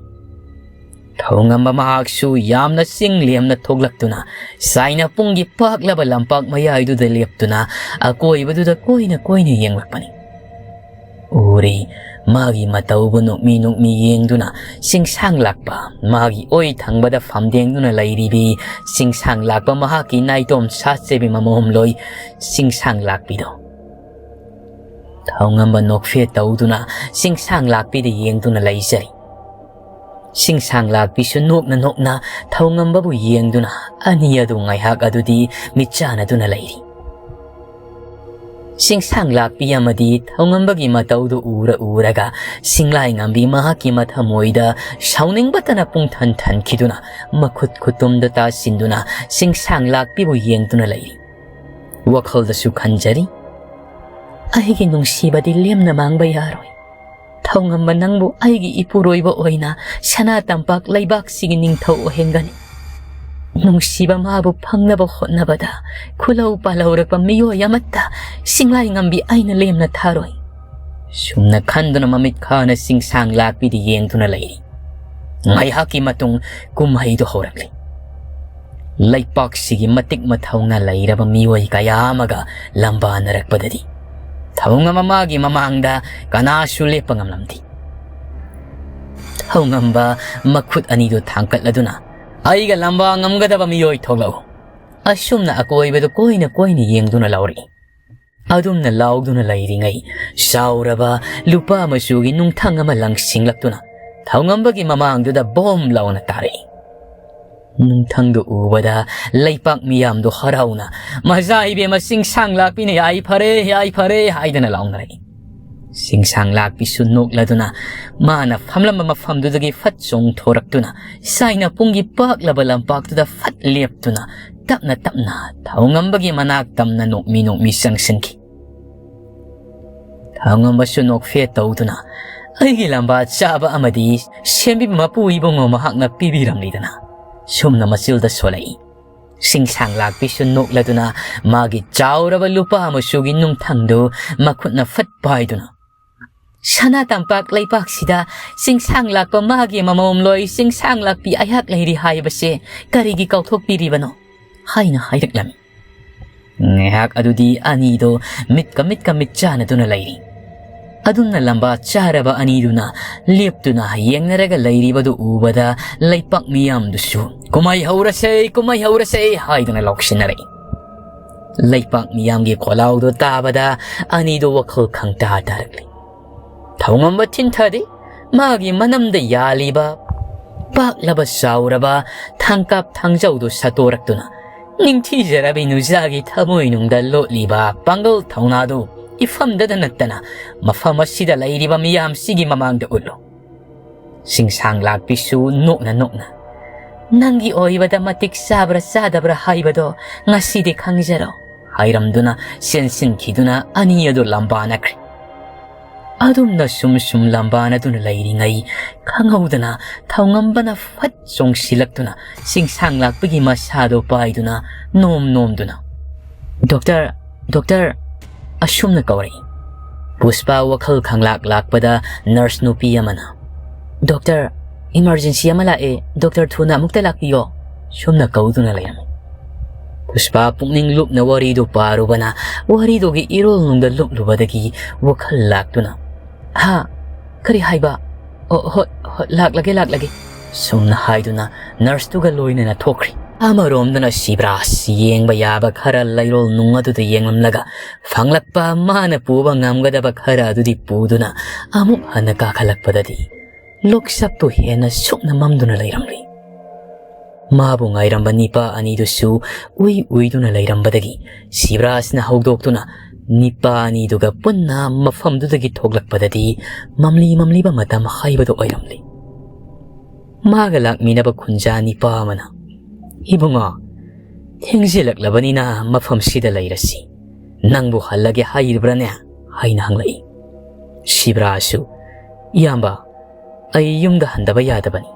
ꯊꯧꯉꯝꯕ ꯃꯍꯥꯛꯁꯨ ꯌꯥꯝꯅ ꯆꯤꯡ ꯂꯦꯝꯅ ꯊꯣꯛꯂꯛꯇꯨꯅ ꯆꯥꯏꯅ ꯄꯨꯡꯒꯤ ꯄꯥꯛꯂꯕ ꯂꯝꯄꯥꯛ ꯃꯌꯥꯏꯗꯨꯗ ꯂꯦꯞꯇꯨꯅ ꯑꯀꯣꯏꯕꯗꯨꯗ ꯀꯣꯏꯅ ꯀꯣꯏꯅ ꯌꯦꯡꯂꯛꯄꯅꯤ꯫ ꯎꯔꯤ, ꯃꯥꯒꯤ ꯃꯇꯧꯕꯨ ꯅꯣꯛꯃꯤ ꯅꯣꯛꯃꯤ ꯌꯦꯡꯗꯨꯅ ꯆꯤꯡꯁꯥꯡ ꯂꯥꯛꯄ, ꯃꯥꯒꯤ ꯑꯣꯏ ꯊꯪꯕꯗ ꯐꯝꯗꯦꯡꯗꯨꯅ ꯂꯩꯔꯤꯕꯤ ꯆꯤꯡꯁꯥꯡ ꯂꯥꯛꯄ ꯃꯍꯥꯛꯀꯤ ꯅꯥꯏꯇꯣꯝ ꯁꯥꯠꯆꯕꯤ ꯃꯃꯣꯝꯂꯣꯏ ꯆꯤꯡꯁꯥꯡ ꯂꯥꯛꯄꯤꯗꯣ꯫ ꯊꯧꯉꯝꯕ ꯅꯣꯛꯐꯦꯠ ꯇꯧꯗꯨꯅ ꯆꯤꯡꯁꯥꯡ ꯂꯥꯛꯄꯤꯗ ꯌꯦꯡꯗꯨꯅ ꯂꯩꯖꯔꯤ꯫ ꯆꯤꯡꯁꯥꯡ ꯂꯥꯛꯄꯤꯁꯨ ꯅꯣꯛꯅ ꯅꯣꯛꯅ ꯊꯧꯉꯝꯕꯕꯨ ꯌꯦꯡꯗꯨꯅ ꯑꯅꯤ ꯑꯗꯨ ꯉꯥꯏꯍꯥꯛ ꯑꯗꯨꯗꯤ ꯃꯤꯠꯆꯥꯟꯅꯗꯨꯅ ꯂꯩꯔꯤ꯫ ꯆꯤꯡꯁꯥꯡ ꯂꯥꯛꯄꯤ ꯑꯃꯗꯤ ꯊꯧꯉꯝꯕꯒꯤ ꯃꯇꯧꯗꯨ ꯎꯔ ꯎꯔꯒ ꯆꯤꯡꯂꯥꯏ ꯉꯝꯕꯤ ꯃꯍꯥꯛꯀꯤ ꯃꯊꯃꯣꯏꯗ ꯁꯥꯎꯅꯤꯡꯕꯇꯅ ꯄꯨꯡꯊꯟ ꯊꯟꯈꯤꯗꯨꯅ ꯃꯈꯨꯠ ꯈꯨꯇꯨꯝꯗ ꯇꯥꯁꯤꯟꯗꯨꯅ ꯆꯤꯡꯁꯥꯡ ꯂꯥꯛꯄꯤꯕꯨ ꯌꯦꯡꯗꯨꯅ ꯂꯩꯔꯤ꯫ ꯋꯥꯈꯜꯗꯁꯨ ꯈꯟꯖꯔꯤ, "ꯑꯩꯒꯤ ꯅꯨꯡꯁꯤꯕꯗꯤ ꯂꯦꯝꯅ ꯃꯥꯡꯕ ꯌꯥꯔꯣꯏ꯫ ꯊꯧꯉꯝꯕ ꯅꯪꯕꯨ ꯑꯩꯒꯤ ꯏꯄꯨꯔꯣꯏꯕ ꯑꯣꯏꯅ ꯁꯅꯥ ꯇꯝꯄꯥꯛ ꯂꯩꯕꯥꯛꯁꯤꯒꯤ ꯅꯤꯡꯊꯧ ꯑꯣꯏꯍꯟꯒꯅꯤ꯫ ꯅꯨꯡꯁꯤꯕ ꯃꯥꯕꯨ ꯐꯪꯅꯕ ꯍꯣꯠꯅꯕꯗ ꯈꯨꯂꯧ ꯄꯥꯜꯍꯧꯔꯛꯄ ꯃꯤꯑꯣꯏ ꯑꯃꯠꯇ ꯆꯤꯡꯂꯥꯏ ꯉꯝꯕꯤ ꯑꯩꯅ ꯂꯦꯝꯅ ꯊꯥꯔꯣꯏ"꯫ ꯁꯨꯝꯅ ꯈꯟꯗꯨꯅ ꯃꯃꯤꯠ ꯈꯥꯅ ꯆꯤꯡꯁꯥꯡ ꯂꯥꯛꯄꯤꯗ ꯌꯦꯡꯗꯨꯅ ꯂꯩꯔꯤ꯫ ꯉꯥꯏꯍꯥꯛꯀꯤ ꯃꯇꯨꯡ ꯀꯨꯝꯍꯩꯗꯨ ꯍꯧꯔꯛꯂꯤ꯫ ꯂꯩꯄꯥꯛꯁꯤꯒꯤ ꯃꯇꯤꯛ ꯃꯊꯧꯅ ꯂꯩꯔꯕ ꯃꯤꯑꯣꯏ ꯀꯌꯥ ꯑꯃꯒ ꯂꯝꯕꯥꯅꯔꯛꯄꯗꯗꯤ ꯊꯧꯉꯝꯕ ꯃꯥꯒꯤ ꯃꯃꯥꯡꯗ ꯀꯅꯥꯁꯨ ꯂꯦꯞꯄ ꯉꯝꯂꯝꯗꯦ꯫ ꯊꯧꯉꯝꯕ ꯃꯈꯨꯠ ꯑꯅꯤꯗꯨ ꯊꯥꯡꯀꯠꯂꯗꯨꯅ, "ꯑꯩꯒ ꯂꯝꯕꯥ ꯉꯝꯒꯗꯕ ꯃꯤꯑꯣꯏ ꯊꯣꯛꯂꯛꯎ"꯫ ꯑꯁꯨꯝꯅ ꯑꯀꯣꯏꯕꯗꯨ ꯀꯣꯏꯅ ꯀꯣꯏꯅ ꯌꯦꯡꯗꯨꯅ ꯂꯥꯎꯔꯛꯏ꯫ ꯑꯗꯨꯝꯅ ꯂꯥꯎꯗꯨꯅ ꯂꯩꯔꯤꯉꯩ, ꯆꯥꯎꯔꯕ ꯂꯨꯄꯥ ꯃꯆꯨꯒꯤ ꯅꯨꯡꯊꯪ ꯑꯃ ꯂꯪꯁꯤꯡꯂꯛꯇꯨꯅ ꯊꯧꯉꯝꯕꯒꯤ ꯃꯃꯥꯡꯗꯨꯗ ꯕꯣꯝ ꯂꯥꯎꯅ ꯇꯥꯔꯛꯏ꯫ ꯅꯨꯡꯊꯪꯗꯨ ꯎꯕꯗ ꯂꯩꯄꯥꯛ ꯃꯤꯌꯥꯝꯗꯨ ꯍꯔꯥꯎꯅ, "ꯃꯆꯥ ꯏꯕꯦꯝꯃ ꯆꯤꯡꯁꯥꯡ ꯂꯥꯛꯄꯤꯅ ꯌꯥꯏ ꯐꯔꯦ, ꯌꯥꯏ ꯐꯔꯦ" ꯍꯥꯏꯗꯅ ꯂꯥꯎꯅꯔꯛꯏ꯫ ꯁꯤꯡꯁꯥꯡ ꯂꯥꯛꯄꯤꯁꯨ ꯅꯣꯛꯂꯗꯨꯅ ꯃꯥꯅ ꯐꯝꯂꯝꯕ ꯃꯐꯝꯗꯨꯗꯒꯤ ꯐꯠ ꯆꯣꯡꯊꯣꯔꯛꯇꯨꯅ ꯁꯥꯏꯅ ꯄꯨꯡꯒꯤ ꯄꯥꯛꯂꯕ ꯂꯝꯄꯥꯛꯇꯨꯗ ꯐꯠ ꯂꯦꯞꯇꯨꯅ ꯇꯞꯅ ꯇꯞꯅ ꯊꯧꯉꯝꯕꯒꯤ ꯃꯅꯥꯛ ꯇꯝꯅ ꯅꯣꯛꯃꯤ ꯅꯣꯛꯃꯤ ꯆꯪꯁꯤꯟꯈꯤ꯫ ꯊꯧꯉꯝꯕꯁꯨ ꯅꯣꯛꯐꯦꯠ ꯇꯧꯗꯨꯅ, "ꯑꯩꯒꯤ ꯂꯝꯕꯥ ꯆꯥꯕ ꯑꯃꯗꯤ ꯁꯦꯝꯕꯤꯕ ꯃꯄꯨ ꯏꯕꯨꯡꯉꯣ ꯃꯍꯥꯛꯅ ꯄꯤꯕꯤꯔꯝꯂꯤꯗꯅ?" ꯁꯨꯝꯅ ꯃꯆꯤꯜꯗ ꯁꯣꯜꯂꯛꯏ꯫ ꯁꯤꯡꯁꯥꯡ ꯂꯥꯛꯄꯤꯁꯨ ꯅꯣꯛꯂꯗꯨꯅ ꯃꯥꯒꯤ ꯆꯥꯎꯔꯕ ꯂꯨꯄꯥ ꯃꯆꯨꯒꯤ ꯅꯨꯡꯊꯪꯗꯨ ꯃꯈꯨꯠꯅ ꯐꯠ ꯄꯥꯏꯗꯨꯅ, "ꯁꯅꯥ ꯇꯝꯄꯥꯛ ꯂꯩꯄꯥꯛꯁꯤꯗ ꯆꯤꯡꯁꯥꯡ ꯂꯥꯛꯄ ꯃꯥꯒꯤ ꯃꯃꯣꯝꯂꯣꯏ ꯆꯤꯡꯁꯥꯡ ꯂꯥꯛꯄꯤ ꯑꯩꯍꯥꯛ ꯂꯩꯔꯤ ꯍꯥꯏꯕꯁꯦ ꯀꯔꯤꯒꯤ ꯀꯥꯎꯊꯣꯛꯄꯤꯔꯤꯕꯅꯣ?" ꯍꯥꯏꯅ ꯍꯥꯏꯔꯛꯂꯝꯃꯤ꯫ ꯉꯥꯏꯍꯥꯛ ꯑꯗꯨꯗꯤ ꯑꯅꯤꯗꯣ ꯃꯤꯠꯀ ꯃꯤꯠꯀ ꯃꯤꯠ ꯆꯥꯟꯅꯗꯨꯅ ꯂꯩꯔꯤ꯫ ꯑꯗꯨꯝꯅ ꯂꯝꯕꯥ ꯆꯥꯔꯕ ꯑꯅꯤꯗꯨꯅ ꯂꯦꯞꯇꯨꯅ ꯌꯦꯡꯅꯔꯒ ꯂꯩꯔꯤꯕꯗꯨ ꯎꯕꯗ ꯂꯩꯄꯥꯛ ꯃꯤꯌꯥꯝꯗꯨꯁꯨ, "ꯀꯨꯝꯍꯩ ꯍꯧꯔꯁꯦ, ꯀꯨꯝꯍꯩ ꯍꯧꯔꯁꯦ" ꯍꯥꯏꯗꯨꯅ ꯂꯥꯎꯁꯤꯟꯅꯔꯛꯏ꯫ ꯂꯩꯄꯥꯛ ꯃꯤꯌꯥꯝꯒꯤ ꯈꯣꯜꯂꯥꯎꯗꯣ ꯇꯥꯕꯗ ꯑꯅꯤꯗꯣ ꯋꯥꯈꯜ ꯈꯪꯇꯥ ꯇꯥꯔꯛꯂꯤ꯫ ꯊꯧꯉꯝꯕ ꯊꯤꯟꯊꯗꯦ꯫ ꯃꯥꯒꯤ ꯃꯅꯝꯗ ꯌꯥꯜꯂꯤꯕ ꯄꯥꯛꯂꯕ ꯆꯥꯎꯔꯕ ꯊꯥꯡꯀꯥꯞ ꯊꯥꯡꯖꯧꯗꯨ ꯁꯠꯇꯣꯔꯛꯇꯨꯅ, "ꯅꯤꯡꯊꯤꯖꯔꯕꯤ ꯅꯨꯖꯥꯒꯤ ꯊꯃꯣꯏꯅꯨꯡꯗ ꯂꯣꯠꯂꯤꯕ ꯄꯥꯡꯒꯜ ꯊꯧꯅꯥꯗꯨ ꯏꯐꯝꯗꯗ ꯅꯠꯇꯅ ꯃꯐꯝ ꯑꯁꯤꯗ ꯂꯩꯔꯤꯕ ꯃꯤꯌꯥꯝꯁꯤꯒꯤ ꯃꯃꯥꯡꯗ ꯎꯠꯂꯨ"꯫ ꯁꯤꯡꯁꯥꯡ ꯂꯥꯛꯄꯤꯁꯨ ꯅꯣꯛꯅ ꯅꯣꯛꯅ, "ꯅꯪꯒꯤ ꯑꯣꯏꯕꯗ ꯃꯇꯤꯛ ꯆꯥꯕ꯭ꯔꯥ ꯆꯥꯗꯕ꯭ꯔꯥ ꯍꯥꯏꯕꯗꯣ ꯉꯁꯤꯗꯤ ꯈꯪꯖꯔꯣ" ꯍꯥꯏꯔꯝꯗꯨꯅ ꯆꯦꯟꯁꯤꯟꯈꯤꯗꯨꯅ ꯑꯅꯤ ꯑꯗꯨ ꯂꯝꯕꯥꯅꯈ꯭ꯔꯦ꯫ ꯑꯗꯨꯝꯅ ꯁꯨꯝ ꯁꯨꯝ ꯂꯝꯕꯥꯅꯗꯨꯅ ꯂꯩꯔꯤꯉꯩ ꯈꯪꯍꯧꯗꯅ ꯊꯧꯉꯝꯕꯅ ꯐꯠ ꯆꯣꯡꯁꯤꯜꯂꯛꯇꯨꯅ ꯁꯤꯡꯁꯥꯡ ꯂꯥꯛꯄꯒꯤ ꯃꯁꯥꯗꯣ ꯄꯥꯏꯗꯨꯅ ꯅꯣꯝ ꯅꯣꯝꯗꯨꯅ, "ꯗꯣꯛꯇꯔ, ꯗꯣꯛꯇꯔ!" ꯑꯁꯨꯝꯅ ꯀꯧꯔꯛꯏ꯫ ꯄꯨꯁꯄꯥ ꯋꯥꯈꯜ ꯈꯪꯂꯥꯛ ꯂꯥꯛꯄꯗ ꯅꯔꯁ ꯅꯨꯄꯤ ꯑꯃꯅ, "ꯗꯣꯛꯇꯔ, ꯏꯃꯥꯔꯖꯦꯟꯁꯤ ꯑꯃ ꯂꯥꯛꯑꯦ, ꯗꯣꯛꯇꯔ ꯊꯨꯅ ꯑꯃꯨꯛꯇ ꯂꯥꯛꯄꯤꯌꯣ" ꯁꯨꯝꯅ ꯀꯧꯗꯨꯅ ꯂꯩꯔꯝꯃꯤ꯫ ꯄꯨꯁꯄꯥ ꯄꯨꯛꯅꯤꯡ ꯂꯨꯞꯅ ꯋꯥꯔꯤꯗꯨ ꯄꯥꯔꯨꯕꯅ ꯋꯥꯔꯤꯗꯨꯒꯤ ꯏꯔꯣꯜꯅꯨꯡꯗ ꯂꯨꯞꯂꯨꯕꯗꯒꯤ ꯋꯥꯈꯜ ꯂꯥꯛꯇꯨꯅ, "ꯍꯥ? ꯀꯔꯤ ꯍꯥꯏꯕ? ꯑꯣ, ꯍꯣꯏ, ꯍꯣꯏ, ꯂꯥꯛꯂꯒꯦ, ꯂꯥꯛꯂꯒꯦ" ꯁꯨꯝꯅ ꯍꯥꯏꯗꯨꯅ ꯅꯔꯁꯇꯨꯒ ꯂꯣꯏꯅꯅ ꯊꯣꯛꯈ꯭ꯔꯤ꯫ ꯑꯃꯔꯣꯝꯗꯅ ꯁꯤꯕ꯭ꯔꯥꯖ ꯌꯦꯡꯕ ꯌꯥꯕ ꯈꯔ ꯂꯩꯔꯣꯜ ꯅꯨꯡ ꯑꯗꯨꯗ ꯌꯦꯡꯂꯝꯂꯒ ꯐꯪꯂꯛꯄ ꯃꯥꯅ ꯄꯨꯕ ꯉꯝꯒꯗꯕ ꯈꯔ ꯑꯗꯨꯗꯤ ꯄꯨꯗꯨꯅ ꯑꯃꯨꯛ ꯍꯟꯅ ꯀꯥꯈꯠꯂꯛꯄꯗꯗꯤ ꯂꯣꯛꯆꯞꯇꯨ ꯍꯦꯟꯅ ꯁꯨꯞꯅ ꯃꯝꯗꯨꯅ ꯂꯩꯔꯝꯂꯤ꯫ ꯃꯥꯕꯨ ꯉꯥꯏꯔꯝꯕ ꯅꯤꯄꯥ ꯑꯅꯤꯗꯨꯁꯨ ꯎꯏ ꯎꯏꯗꯨꯅ ꯂꯩꯔꯝꯕꯗꯒꯤ ꯁꯤꯕ꯭ꯔꯥꯖꯅ ꯍꯧꯗꯣꯛꯇꯨꯅ, ꯅꯤꯄꯥ ꯑꯅꯤꯗꯨꯒ ꯄꯨꯟꯅ ꯃꯐꯝꯗꯨꯗꯒꯤ ꯊꯣꯛꯂꯛꯄꯗꯗꯤ ꯃꯝꯂꯤ ꯃꯝꯂꯤꯕ ꯃꯇꯝ ꯍꯥꯏꯕꯗꯨ ꯑꯣꯏꯔꯝꯂꯤ꯫ ꯃꯥꯒ ꯂꯥꯛꯃꯤꯟꯅꯕ ꯈꯨꯟꯖꯥ ꯅꯤꯄꯥ ꯑꯃꯅ, "ꯏꯕꯨꯡꯉꯣ, ꯊꯦꯡꯖꯤꯜꯂꯛꯂꯕꯅꯤꯅ ꯃꯐꯝꯁꯤꯗ ꯂꯩꯔꯁꯤ꯫ ꯅꯪꯕꯨ ꯍꯜꯂꯒꯦ ꯍꯥꯏꯔꯤꯕ꯭ꯔꯥꯅꯦ?" ꯍꯥꯏꯅ ꯍꯪꯂꯛꯏ꯫ ꯁꯤꯕ꯭ꯔꯥꯁꯨ, "ꯏꯌꯥꯝꯕ, ꯑꯩ ꯌꯨꯝꯗ ꯍꯟꯗꯕ ꯌꯥꯗꯕꯅꯤ꯫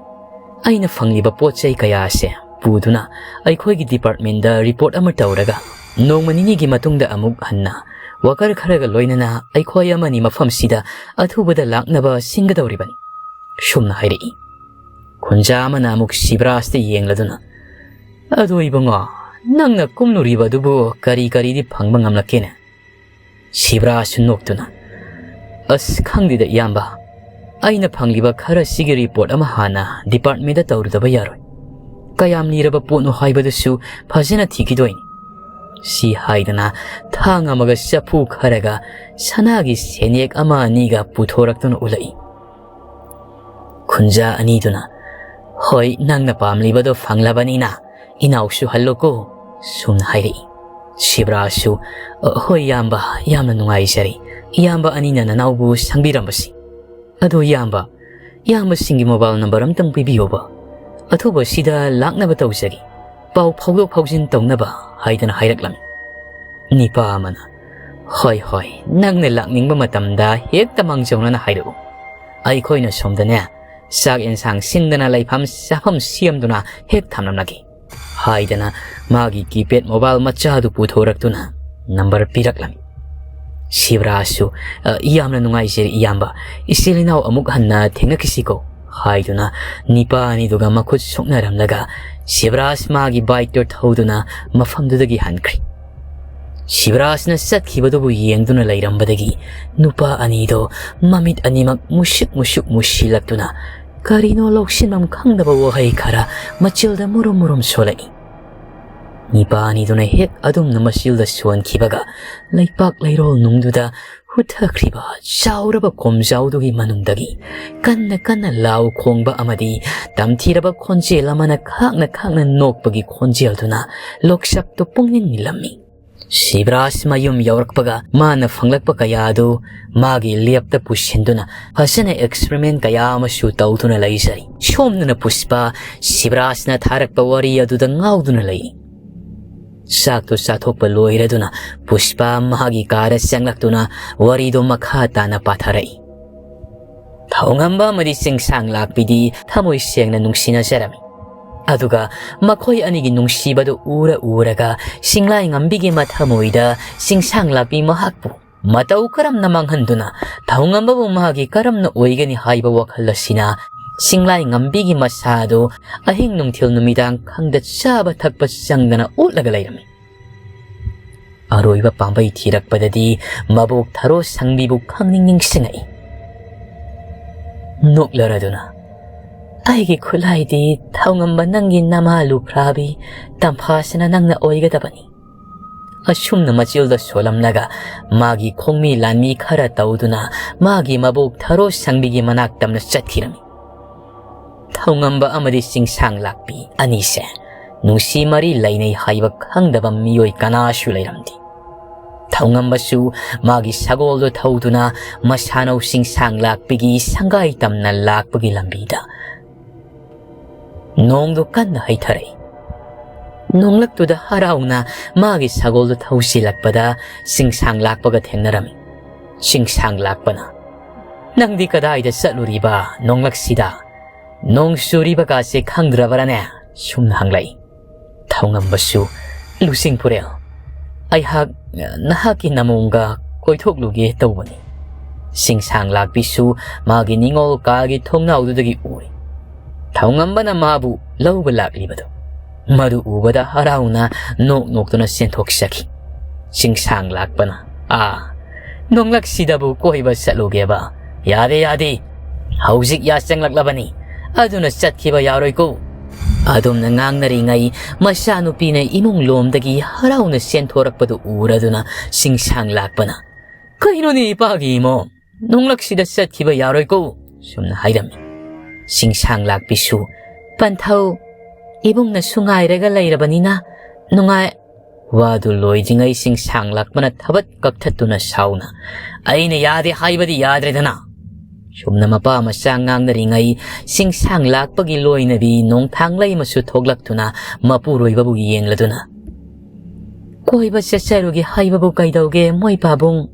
ꯑꯩꯅ ꯐꯪꯂꯤꯕ ꯄꯣꯠ ꯆꯩ ꯀꯌꯥ ꯑꯁꯦ ꯄꯨꯗꯨꯅ ꯑꯩꯈꯣꯏꯒꯤ ꯗꯤꯄꯥꯔꯠꯃꯦꯟꯗ ꯔꯤꯄꯣꯔꯠ ꯑꯃ ꯇꯧꯔꯒ ꯅꯣꯡꯃ ꯅꯤꯅꯤꯒꯤ ꯃꯇꯨꯡꯗ ꯑꯃꯨꯛ ꯍꯟꯅ ꯋꯥꯀꯔ ꯈꯔꯒ ꯂꯣꯏꯅꯅ ꯑꯩꯈꯣꯏ ꯑꯃꯅꯤ ꯃꯐꯝꯁꯤꯗ ꯑꯊꯨꯕꯗ ꯂꯥꯛꯅꯕ ꯁꯤꯟꯒꯗꯧꯔꯤꯕꯅꯤ," ꯁꯨꯝꯅ ꯍꯥꯏꯔꯛꯏ꯫ ꯈꯨꯟꯖꯥ ꯑꯃꯅ ꯑꯃꯨꯛ ꯁꯤꯕ꯭ꯔꯥꯖꯇ ꯌꯦꯡꯂꯗꯨꯅ, "ꯑꯗꯨ ꯏꯕꯨꯡꯉꯣ, ꯅꯪꯅ ꯀꯨꯝꯂꯨꯔꯤꯕ ꯑꯗꯨꯕꯨ ꯀꯔꯤ ꯀꯔꯤꯗꯤ ꯐꯪꯕ ꯉꯝꯂꯛꯀꯦꯅꯦ?" ꯁꯤꯕ꯭ꯔꯥꯖꯁꯨ ꯅꯣꯛꯇꯨꯅ, "ꯑꯁ, ꯈꯪꯗꯦꯗ ꯏꯌꯥꯝꯕ, ꯑꯩꯅ ꯐꯪꯂꯤꯕ ꯈꯔꯁꯤꯒꯤ ꯔꯤꯄꯣꯔꯠ ꯑꯃ ꯍꯥꯟꯅ ꯗꯤꯄꯥꯔꯠꯃꯦꯟꯗ ꯇꯧꯔꯨꯗꯕ ꯌꯥꯔꯣꯏ꯫ ꯀꯌꯥꯝ ꯂꯤꯔꯕ ꯄꯣꯠꯅꯣ ꯍꯥꯏꯕꯗꯨꯁꯨ ꯐꯖꯅ ꯊꯤꯈꯤꯗꯣꯏꯅꯤ," ꯁꯤ ꯍꯥꯏꯗꯅ ꯊꯥꯡ ꯑꯃꯒ ꯆꯐꯨ ꯈꯔꯒ ꯁꯅꯥꯒꯤ ꯁꯦꯟꯌꯦꯛ ꯑꯃ ꯑꯅꯤꯒ ꯄꯨꯊꯣꯔꯛꯇꯨꯅ ꯎꯠꯂꯛꯏ꯫ ꯈꯨꯟꯖꯥ ꯑꯅꯤꯗꯨꯅ, "ꯍꯣꯏ, ꯅꯪꯅ ꯄꯥꯝꯂꯤꯕꯗꯣ ꯐꯪꯂꯕꯅꯤꯅ ꯏꯅꯥꯎꯁꯨ ꯍꯜꯂꯣꯀꯣ," ꯁꯨꯝꯅ ꯍꯥꯏꯔꯛꯏ꯫ ꯁꯤꯕ꯭ꯔꯥꯖꯁꯨ, "ꯑ, ꯍꯣꯏ ꯏꯌꯥꯝꯕ, ꯌꯥꯝꯅ ꯅꯨꯡꯉꯥꯏꯖꯔꯦ ꯏꯌꯥꯝꯕ ꯑꯅꯤꯅ ꯅꯅꯥꯎꯕꯨ ꯁꯪꯕꯤꯔꯝꯕꯁꯤ꯫ ꯑꯗꯣ ꯏꯌꯥꯝꯕ, ꯏꯌꯥꯝꯕꯁꯤꯡꯒꯤ ꯃꯣꯕꯥꯏꯜ ꯅꯝꯕꯔ ꯑꯝꯇꯪ ꯄꯤꯕꯤꯌꯣꯕ꯫ ꯑꯊꯨꯕꯁꯤꯗ ꯂꯥꯛꯅꯕ ꯇꯧꯖꯒꯦ꯫ ꯄꯥꯎ ꯐꯥꯎꯗꯣꯛ ꯐꯥꯎꯖꯤꯟ ꯇꯧꯅꯕ," ꯍꯥꯏꯗꯅ ꯍꯥꯏꯔꯛꯂꯝꯃꯤ꯫ ꯅꯤꯄꯥ ꯑꯃꯅ, "ꯍꯣꯏ, ꯍꯣꯏ, ꯅꯪꯅ ꯂꯥꯛꯅꯤꯡꯕ ꯃꯇꯝꯗ ꯍꯦꯛꯇ ꯃꯥꯡꯖꯧꯅꯅ ꯍꯥꯏꯔꯛꯎ꯫ ꯑꯩꯈꯣꯏꯅ ꯁꯣꯝꯗꯅꯦ, ꯆꯥꯛ ꯌꯦꯟꯁꯥꯡ ꯁꯤꯟꯗꯅ ꯂꯩꯐꯝ ꯆꯥꯐꯝ ꯁꯦꯝꯗꯨꯅ ꯍꯦꯛ ꯊꯝꯂꯝꯂꯒꯦ," ꯍꯥꯏꯗꯅ ꯃꯥꯒꯤ ꯀꯤꯄꯦꯗ ꯃꯣꯕꯥꯏꯜ ꯃꯆꯥꯗꯨ ꯄꯨꯊꯣꯔꯛꯇꯨꯅ ꯅꯝꯕꯔ ꯄꯤꯔꯛꯂꯝꯃꯤ꯫ ꯁꯤꯕ꯭ꯔꯥꯖꯁꯨ, "ꯑ, ꯌꯥꯝꯅ ꯅꯨꯡꯉꯥꯏꯖꯔꯦ ꯏꯌꯥꯝꯕ, ꯏꯆꯤꯜ ꯏꯅꯥꯎ ꯑꯃꯨꯛ ꯍꯟꯅ ꯊꯦꯡꯅꯈꯤꯁꯤꯀꯣ," ꯍꯥꯏꯗꯨꯅ ꯅꯤꯄꯥ ꯑꯅꯤꯗꯨꯒ ꯃꯈꯨꯠ ꯁꯣꯛꯅꯔꯝꯂꯒ ꯁꯤꯕ꯭ꯔꯥꯖ ꯃꯥꯒꯤ ꯕꯥꯏꯛꯇꯨ ꯊꯧꯗꯨꯅ ꯃꯐꯝꯗꯨꯗꯒꯤ ꯍꯟꯈ꯭ꯔꯦ꯫ ꯁꯤꯕ꯭ꯔꯥꯖꯅ ꯆꯠꯈꯤꯕꯗꯨꯕꯨ ꯌꯦꯡꯗꯨꯅ ꯂꯩꯔꯝꯕꯗꯒꯤ ꯅꯨꯄꯥ ꯑꯅꯤꯗꯣ ꯃꯃꯤꯠ ꯑꯅꯤꯃꯛ ꯃꯨꯁꯤꯛ ꯃꯨꯁꯤꯛ ꯃꯨꯁꯤꯜꯂꯛꯇꯨꯅ ꯀꯔꯤꯅꯣ ꯂꯧꯁꯤꯟꯐꯝ ꯈꯪꯗꯕ ꯋꯥꯍꯩ ꯈꯔ ꯃꯆꯤꯜꯗ ꯃꯨꯔꯨꯝ ꯃꯨꯔꯨꯝ ꯁꯣꯜꯂꯛꯏ꯫ ꯅꯤꯄꯥ ꯑꯅꯤꯗꯨꯅ ꯍꯦꯛ ꯑꯗꯨꯝꯅ ꯃꯆꯤꯜꯗ ꯁꯣꯟꯈꯤꯕꯒ ꯂꯩꯄꯥꯛ ꯂꯩꯔꯣꯜ ꯅꯨꯡꯗꯨꯗ ꯍꯨꯠꯊꯈ꯭ꯔꯤꯕ ꯆꯥꯎꯔꯕ ꯀꯣꯝꯖꯥꯎꯗꯨꯒꯤ ꯃꯅꯨꯡꯗꯒꯤ ꯀꯟꯅ ꯀꯟꯅ ꯂꯥꯎ ꯈꯣꯡꯕ ꯑꯃꯗꯤ ꯇꯝꯊꯤꯔꯕ ꯈꯣꯟꯖꯦꯜ ꯑꯃꯅ ꯈꯥꯛꯅ ꯈꯥꯛꯅ ꯅꯣꯛꯄꯒꯤ ꯈꯣꯟꯖꯦꯜꯗꯨꯅ ꯂꯣꯛꯁꯛꯇꯨ ꯄꯨꯡꯅꯤꯜ ꯅꯤꯜꯂꯝꯃꯤ꯫ ꯁꯤꯕꯔꯥꯖ ꯃꯌꯨꯝ ꯌꯧꯔꯛꯄꯒ ꯃꯥꯅ ꯐꯪꯂꯛꯄ ꯀꯌꯥ ꯑꯗꯨ ꯃꯥꯒꯤ ꯂꯦꯞꯇ ꯄꯨꯁꯤꯟꯗꯨꯅ ꯐꯖꯅ ꯑꯦꯛꯁꯄꯔꯤꯃꯦꯟ ꯀꯌꯥ ꯑꯃꯁꯨ ꯇꯧꯗꯨꯅ ꯂꯩꯖꯔꯤ꯫ ꯁꯣꯝꯗꯅ ꯄꯨꯁꯄꯥ ꯁꯤꯕꯔꯥꯖꯅ ꯊꯥꯔꯛꯄ ꯋꯥꯔꯤ ꯑꯗꯨꯗ ꯉꯥꯎꯗꯨꯅ ꯂꯩ꯫ ꯆꯥꯛꯇꯨ ꯆꯥꯊꯣꯛꯄ ꯂꯣꯏꯔꯗꯨꯅ ꯄꯨꯁꯄꯥ ꯃꯍꯥꯛꯀꯤ ꯀꯥꯗ ꯆꯪꯂꯛꯇꯨꯅ ꯋꯥꯔꯤꯗꯨ ꯃꯈꯥ ꯇꯥꯅ ꯄꯥꯊꯔꯛꯏ꯫ ꯊꯧꯉꯝꯕ ꯑꯃꯗꯤ ꯆꯤꯡꯁꯥꯡ ꯂꯥꯛꯄꯤꯗꯤ ꯊꯃꯣꯏ ꯁꯦꯡꯅ ꯅꯨꯡꯁꯤꯅꯖꯔꯝꯃꯤ꯫ ꯑꯗꯨꯒ ꯃꯈꯣꯏ ꯑꯅꯤꯒꯤ ꯅꯨꯡꯁꯤꯕꯗꯨ ꯎꯔ ꯎꯔꯒ ꯁꯤꯡꯂꯥꯏ ꯉꯝꯕꯤꯒꯤ ꯃꯊꯃꯣꯏꯗ ꯆꯤꯡꯁꯥꯡ ꯂꯥꯛꯄꯤ ꯃꯍꯥꯛꯄꯨ ꯃꯇꯧ ꯀꯔꯝꯅ ꯃꯥꯡꯍꯟꯗꯨꯅ ꯊꯧꯉꯝꯕꯕꯨ ꯃꯍꯥꯛꯀꯤ ꯀꯔꯝꯅ ꯑꯣꯏꯒꯅꯤ ꯍꯥꯏꯕ ꯋꯥꯈꯜ ꯑꯁꯤꯅ ꯁꯤꯡꯂꯥꯏ ꯉꯝꯕꯤꯒꯤ ꯃꯁꯥ ꯑꯗꯨ ꯑꯍꯤꯡ ꯅꯨꯡꯊꯤꯜ ꯅꯨꯃꯤꯗꯥꯡ ꯈꯪꯗ ꯆꯥꯕ ꯊꯛꯄ ꯆꯪꯗꯅ ꯎꯠꯂꯒ ꯂꯩꯔꯝꯃꯤ꯫ ꯑꯔꯣꯏꯕ ꯄꯥꯝꯕꯩ ꯊꯤꯔꯛꯄꯗꯗꯤ ꯃꯕꯣꯛ ꯊꯔꯣ ꯁꯪꯕꯤꯕꯨ ꯈꯪꯅꯤꯡ ꯅꯤꯡꯁꯤꯡꯉꯛꯏ꯫ ꯅꯣꯛꯂꯔꯗꯨꯅ, "ꯑꯩꯒꯤ ꯈꯨꯠꯂꯥꯏꯗꯤ ꯊꯧꯉꯝꯕ ꯅꯪꯒꯤ ꯅꯃꯥ ꯂꯨꯈ꯭ꯔꯥꯕꯤ ꯇꯝꯐꯥꯁꯤꯅ ꯅꯪꯅ ꯑꯣꯏꯒꯗꯕꯅꯤ"꯫ ꯑꯁꯨꯝꯅ ꯃꯆꯤꯜꯗ ꯁꯣꯜꯂꯝꯂꯒ ꯃꯥꯒꯤ ꯈꯣꯡꯃꯤ ꯂꯥꯟꯃꯤ ꯈꯔ ꯇꯧꯗꯨꯅ ꯃꯥꯒꯤ ꯃꯕꯣꯛ ꯊꯔꯣ ꯁꯪꯕꯤꯒꯤ ꯃꯅꯥꯛ ꯇꯝꯅ ꯆꯠꯈꯤꯔꯝꯃꯤ꯫ ꯊꯧꯉꯝꯕ ꯑꯃꯗꯤ ꯆꯤꯡꯁꯥꯡ ꯂꯥꯛꯄꯤ ꯑꯅꯤꯁꯦ ꯅꯨꯡꯁꯤ ꯃꯔꯤ ꯂꯩꯅꯩ ꯍꯥꯏꯕ ꯈꯪꯗꯕ ꯃꯤꯑꯣꯏ ꯀꯅꯥꯁꯨ ꯂꯩꯔꯝꯗꯦ꯫ ꯊꯧꯉꯝꯕꯁꯨ ꯃꯥꯒꯤ ꯁꯒꯣꯜꯗꯨ ꯊꯧꯗꯨꯅ ꯃꯁꯥꯅꯧ ꯆꯤꯡꯁꯥꯡ ꯂꯥꯛꯄꯤꯒꯤ ꯁꯪꯒꯥꯏ ꯇꯝꯅ ꯂꯥꯛꯄꯒꯤ ꯂꯝꯕꯤꯗ ꯅꯣꯡꯗꯨ ꯀꯟꯅ ꯍꯩꯊꯔꯛꯏ꯫ ꯅꯣꯡꯂꯛꯇꯨꯗ ꯍꯔꯥꯎꯅ ꯃꯥꯒꯤ ꯁꯒꯣꯜꯗꯨ ꯊꯧꯁꯤꯜꯂꯛꯄꯗ ꯆꯤꯡꯁꯥꯡ ꯂꯥꯛꯄꯒ ꯊꯦꯡꯅꯔꯝꯃꯤ꯫ ꯆꯤꯡꯁꯥꯡ ꯂꯥꯛꯄꯅ, "ꯅꯪꯗꯤ ꯀꯗꯥꯏꯗ ꯆꯠꯂꯨꯔꯤꯕ ꯅꯣꯡꯂꯛꯁꯤꯗ? ꯅꯣꯡ ꯆꯨꯔꯤꯕꯒꯥꯁꯦ ꯈꯪꯗ꯭ꯔꯕꯔꯅꯦ?" ꯁꯨꯝꯅ ꯍꯪꯂꯛꯏ꯫ ꯊꯧꯉꯝꯕꯁꯨ, "ꯂꯨꯆꯤꯡ ꯄꯨꯔꯦꯜ, ꯑꯩꯍꯥꯛ ꯅꯍꯥꯛꯀꯤ ꯅꯃꯣꯡꯒ ꯀꯣꯏꯊꯣꯛꯂꯨꯒꯦ ꯇꯧꯕꯅꯤ"꯫ ꯆꯤꯡꯁꯥꯡ ꯂꯥꯛꯄꯤꯁꯨ ꯃꯥꯒꯤ ꯅꯤꯡꯉꯣꯜ ꯀꯥꯒꯤ ꯊꯣꯡꯅꯥꯎꯗꯨꯗꯒꯤ ꯎꯔꯤ꯫ ꯊꯧꯉꯝꯕꯅ ꯃꯥꯕꯨ ꯂꯧꯕ ꯂꯥꯛꯂꯤꯕꯗꯨ꯫ ꯃꯗꯨ ꯎꯕꯗ ꯍꯔꯥꯎꯅ ꯅꯣꯛ ꯅꯣꯛꯇꯨꯅ ꯆꯦꯟꯊꯣꯛꯆꯈꯤ꯫ ꯆꯤꯡꯁꯥꯡ ꯂꯥꯛꯄꯅ, "ꯑꯥ, ꯅꯣꯡꯂꯛꯁꯤꯗꯕꯨ ꯀꯣꯏꯕ ꯆꯠꯂꯨꯒꯦꯕ? ꯌꯥꯗꯦ, ꯌꯥꯗꯦ꯫ ꯍꯧꯖꯤꯛ ꯌꯥꯆꯪꯂꯛꯂꯕꯅꯤ꯫ ꯑꯗꯨꯅ ꯆꯠꯈꯤꯕ ꯌꯥꯔꯣꯏꯀꯣ"꯫ ꯑꯗꯨꯝꯅ ꯉꯥꯡꯅꯔꯤꯉꯩ ꯃꯆꯥꯅꯨꯄꯤꯅ ꯏꯃꯨꯡ ꯂꯣꯝꯗꯒꯤ ꯍꯔꯥꯎꯅ ꯆꯦꯟꯊꯣꯔꯛꯄꯗꯨ ꯎꯔꯗꯨꯅ ꯆꯤꯡꯁꯥꯡ ꯂꯥꯛꯄꯅ, "ꯀꯩꯅꯣꯅꯦ ꯏꯄꯥꯒꯤ ꯏꯃꯣꯝ? ꯅꯣꯡꯂꯛꯁꯤꯗ ꯆꯠꯈꯤꯕ ꯌꯥꯔꯣꯏꯀꯣ"꯫ ꯁꯨꯝꯅ ꯍꯥꯏꯔꯝꯃꯤ꯫ ꯆꯤꯡꯁꯥꯡ ꯂꯥꯛꯄꯤꯁꯨ, "ꯄꯟꯊꯧ, ꯏꯕꯨꯡꯅꯁꯨ ꯉꯥꯏꯔꯒ ꯂꯩꯔꯕꯅꯤꯅ ꯅꯨꯡꯉꯥꯏ-" ꯋꯥꯗꯨ ꯂꯣꯏꯗ꯭ꯔꯤꯉꯩ ꯁꯤꯡꯁꯥꯡ ꯂꯥꯛꯄꯅ ꯊꯕꯠ ꯀꯛꯊꯠꯇꯨꯅ ꯁꯥꯎꯅ, "ꯑꯩꯅ ꯌꯥꯗꯦ ꯍꯥꯏꯕꯗꯤ ꯌꯥꯗ꯭ꯔꯦꯗꯅ!" ꯁꯨꯝꯅ ꯃꯄꯥ ꯃꯆꯥ ꯉꯥꯡꯅꯔꯤꯉꯩ ꯁꯤꯡꯁꯥꯡ ꯂꯥꯛꯄꯒꯤ ꯂꯣꯏꯅꯕꯤ ꯅꯣꯡꯊꯥꯡꯂꯩꯃꯁꯨ ꯊꯣꯛꯂꯛꯇꯨꯅ ꯃꯄꯨꯔꯣꯏꯕꯕꯨ ꯌꯦꯡꯂꯗꯨꯅ, "ꯀꯣꯏꯕ ꯆꯠꯆꯔꯨꯒꯦ ꯍꯥꯏꯕꯕꯨ ꯀꯩꯗꯧꯒꯦ, ꯃꯣꯏ ꯄꯥꯕꯨꯡ?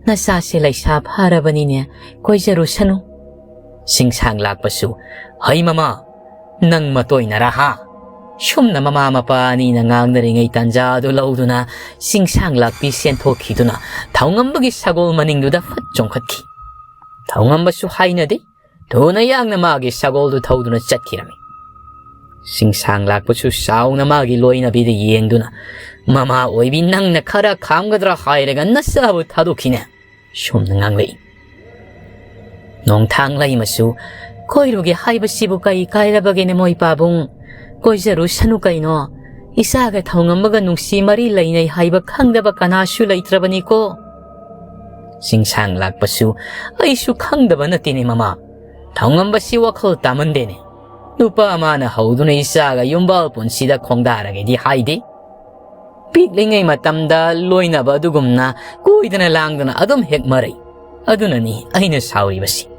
ꯅꯆꯥꯁꯦ ꯂꯩꯁꯥ ꯐꯥꯔꯕꯅꯤꯅꯦ, ꯀꯣꯏꯖꯔꯨꯁꯅꯨ꯫" ꯁꯤꯡꯁꯥꯡ ꯂꯥꯛꯄꯁꯨ, "ꯍꯩ ꯃꯃꯥ, ꯅꯪ ꯃꯇꯣꯏꯅꯔꯥ ꯍꯥ?" ꯁꯨꯝꯅ ꯃꯃꯥ ꯃꯄꯥ ꯑꯅꯤꯅ ꯉꯥꯡꯅꯔꯤꯉꯩ ꯇꯥꯟꯖꯥ ꯑꯗꯨ ꯂꯧꯗꯨꯅ ꯁꯤꯡꯁꯥꯡ ꯂꯥꯛꯄꯤ ꯆꯦꯟꯊꯣꯛꯈꯤꯗꯨꯅ ꯊꯧꯉꯝꯕꯒꯤ ꯁꯒꯣꯜ ꯃꯅꯤꯡꯗꯨꯗ ꯐꯠ ꯆꯣꯡꯈꯠꯈꯤ꯫ ꯊꯧꯉꯝꯕꯁꯨ ꯍꯥꯏꯅꯗꯦ, ꯊꯨꯅ ꯌꯥꯡꯅ ꯃꯥꯒꯤ ꯁꯒꯣꯜꯗꯨ ꯊꯧꯗꯨꯅ ꯆꯠꯈꯤꯔꯝꯃꯤ꯫ ꯁꯤꯡꯁꯥꯡ ꯂꯥꯛꯄꯁꯨ ꯆꯥꯎꯅ ꯃꯥꯒꯤ ꯂꯣꯏꯅꯕꯤꯗ ꯌꯦꯡꯗꯨꯅ, "ꯃꯃꯥ ꯑꯣꯏꯕꯤ, ꯅꯪꯅ ꯈꯔ ꯈꯥꯝꯒꯗ꯭ꯔꯥ ꯍꯥꯏꯔꯒ ꯅꯆꯥꯕꯨ ꯊꯥꯗꯣꯛꯈꯤꯅꯦ?" ꯁꯨꯝꯅ ꯉꯥꯡꯂꯛꯏ꯫ ꯅꯣꯡꯊꯥꯡ ꯂꯩꯃꯁꯨ, "ꯀꯣꯏꯔꯨꯒꯦ ꯍꯥꯏꯕꯁꯤꯕꯨ ꯀꯩ ꯀꯥꯏꯔꯕꯒꯦꯅꯦ, ꯃꯣꯏ ꯄꯥꯕꯨꯡ? ꯀꯣꯏꯖꯔꯨꯁꯅꯨ ꯀꯩꯅꯣ꯫ ꯏꯆꯥꯒ ꯊꯧꯉꯝꯕꯒ ꯅꯨꯡꯁꯤ ꯃꯔꯤ ꯂꯩꯅꯩ ꯍꯥꯏꯕ ꯈꯪꯗꯕ ꯀꯅꯥꯁꯨ ꯂꯩꯇ꯭ꯔꯕꯅꯤꯀꯣ꯫" ꯁꯤꯡꯁꯥꯡ ꯂꯥꯛꯄꯁꯨ, "ꯑꯩꯁꯨ ꯈꯪꯗꯕ ꯅꯠꯇꯦꯅꯦ ꯃꯃꯥ꯫ ꯊꯧꯉꯝꯕꯁꯤ ꯋꯥꯈꯜ ꯇꯥꯃꯟꯗꯦꯅꯦ꯫ ꯅꯨꯄꯥ ꯑꯃꯅ ꯍꯧꯗꯨꯅ ꯏꯆꯥꯒ ꯌꯨꯝꯕꯥꯜ ꯄꯨꯟꯁꯤꯗ ꯈꯣꯡꯗꯥꯔꯒꯦꯗꯤ ꯍꯥꯏꯗꯦ꯫ ꯄꯤꯛꯂꯤꯉꯩ ꯃꯇꯝꯗ ꯂꯣꯏꯅꯕ ꯑꯗꯨꯒꯨꯝꯅ ꯀꯣꯏꯗꯅ ꯂꯥꯡꯗꯅ ꯑꯗꯨꯝ ꯍꯦꯛ ꯃꯔꯩ꯫ ꯑꯗꯨꯅꯅꯤ ꯑꯩꯅ ꯁꯥꯎꯔꯤꯕꯁꯤ꯫"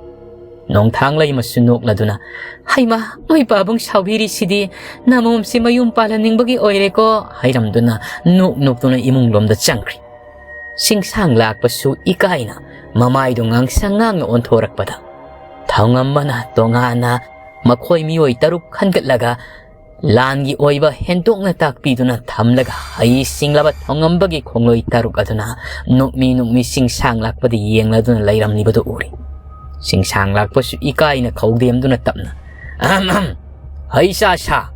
ꯅꯣꯡꯊꯥꯡ ꯂꯩꯃꯁꯨ ꯅꯣꯛꯂꯗꯨꯅ, "ꯍꯩꯃꯥ, ꯃꯣꯏ ꯄꯥꯕꯨꯡ ꯁꯥꯎꯕꯤꯔꯤꯁꯤꯗꯤ ꯅꯃꯣꯝꯁꯤ ꯃꯌꯨꯝ ꯄꯥꯜꯍꯟꯅꯤꯡꯕꯒꯤ ꯑꯣꯏꯔꯦꯀꯣ" ꯍꯥꯏꯔꯝꯗꯨꯅ ꯅꯣꯛ ꯅꯣꯛꯇꯨꯅ ꯏꯃꯨꯡ ꯂꯣꯝꯗ ꯆꯪꯈ꯭ꯔꯦ꯫ ꯁꯤꯡꯁꯥꯡ ꯂꯥꯛꯄꯁꯨ ꯏꯀꯥꯏꯅ ꯃꯃꯥꯏꯗꯨ ꯉꯥꯡꯁꯪ ꯉꯥꯡꯅ ꯑꯣꯟꯊꯣꯔꯛꯄꯗ, ꯊꯧꯉꯝꯕꯅ ꯇꯣꯉꯥꯟꯅ ꯃꯈꯣꯏ ꯃꯤꯑꯣꯏ ꯇꯔꯨꯛ ꯈꯟꯒꯠꯂꯒ ꯂꯥꯟꯒꯤ ꯑꯣꯏꯕ ꯍꯦꯟꯗꯣꯛꯅ ꯇꯥꯛꯄꯤꯗꯨꯅ ꯊꯝꯂꯒ ꯍꯩ ꯁꯤꯡꯂꯕ ꯊꯧꯉꯝꯕꯒꯤ ꯈꯣꯡꯂꯣꯏ ꯇꯔꯨꯛ ꯑꯗꯨꯅ ꯅꯣꯛꯃꯤ ꯅꯣꯛꯃꯤ ꯁꯤꯡꯁꯥꯡ ꯂꯥꯛꯄꯗ ꯌꯦꯡꯂꯗꯨꯅ ꯂꯩꯔꯝꯂꯤꯕꯗꯨ ꯎꯔꯦ꯫ ꯁꯤꯡꯁꯥꯡ ꯂꯥꯛꯄꯁꯨ ꯏꯀꯥꯏꯅ ꯈꯧꯗꯦꯝꯗꯨꯅ ꯇꯞꯅ, "ꯑꯍꯝ ꯑꯍꯝ, ꯍꯩ ꯆꯥ ꯁꯥ,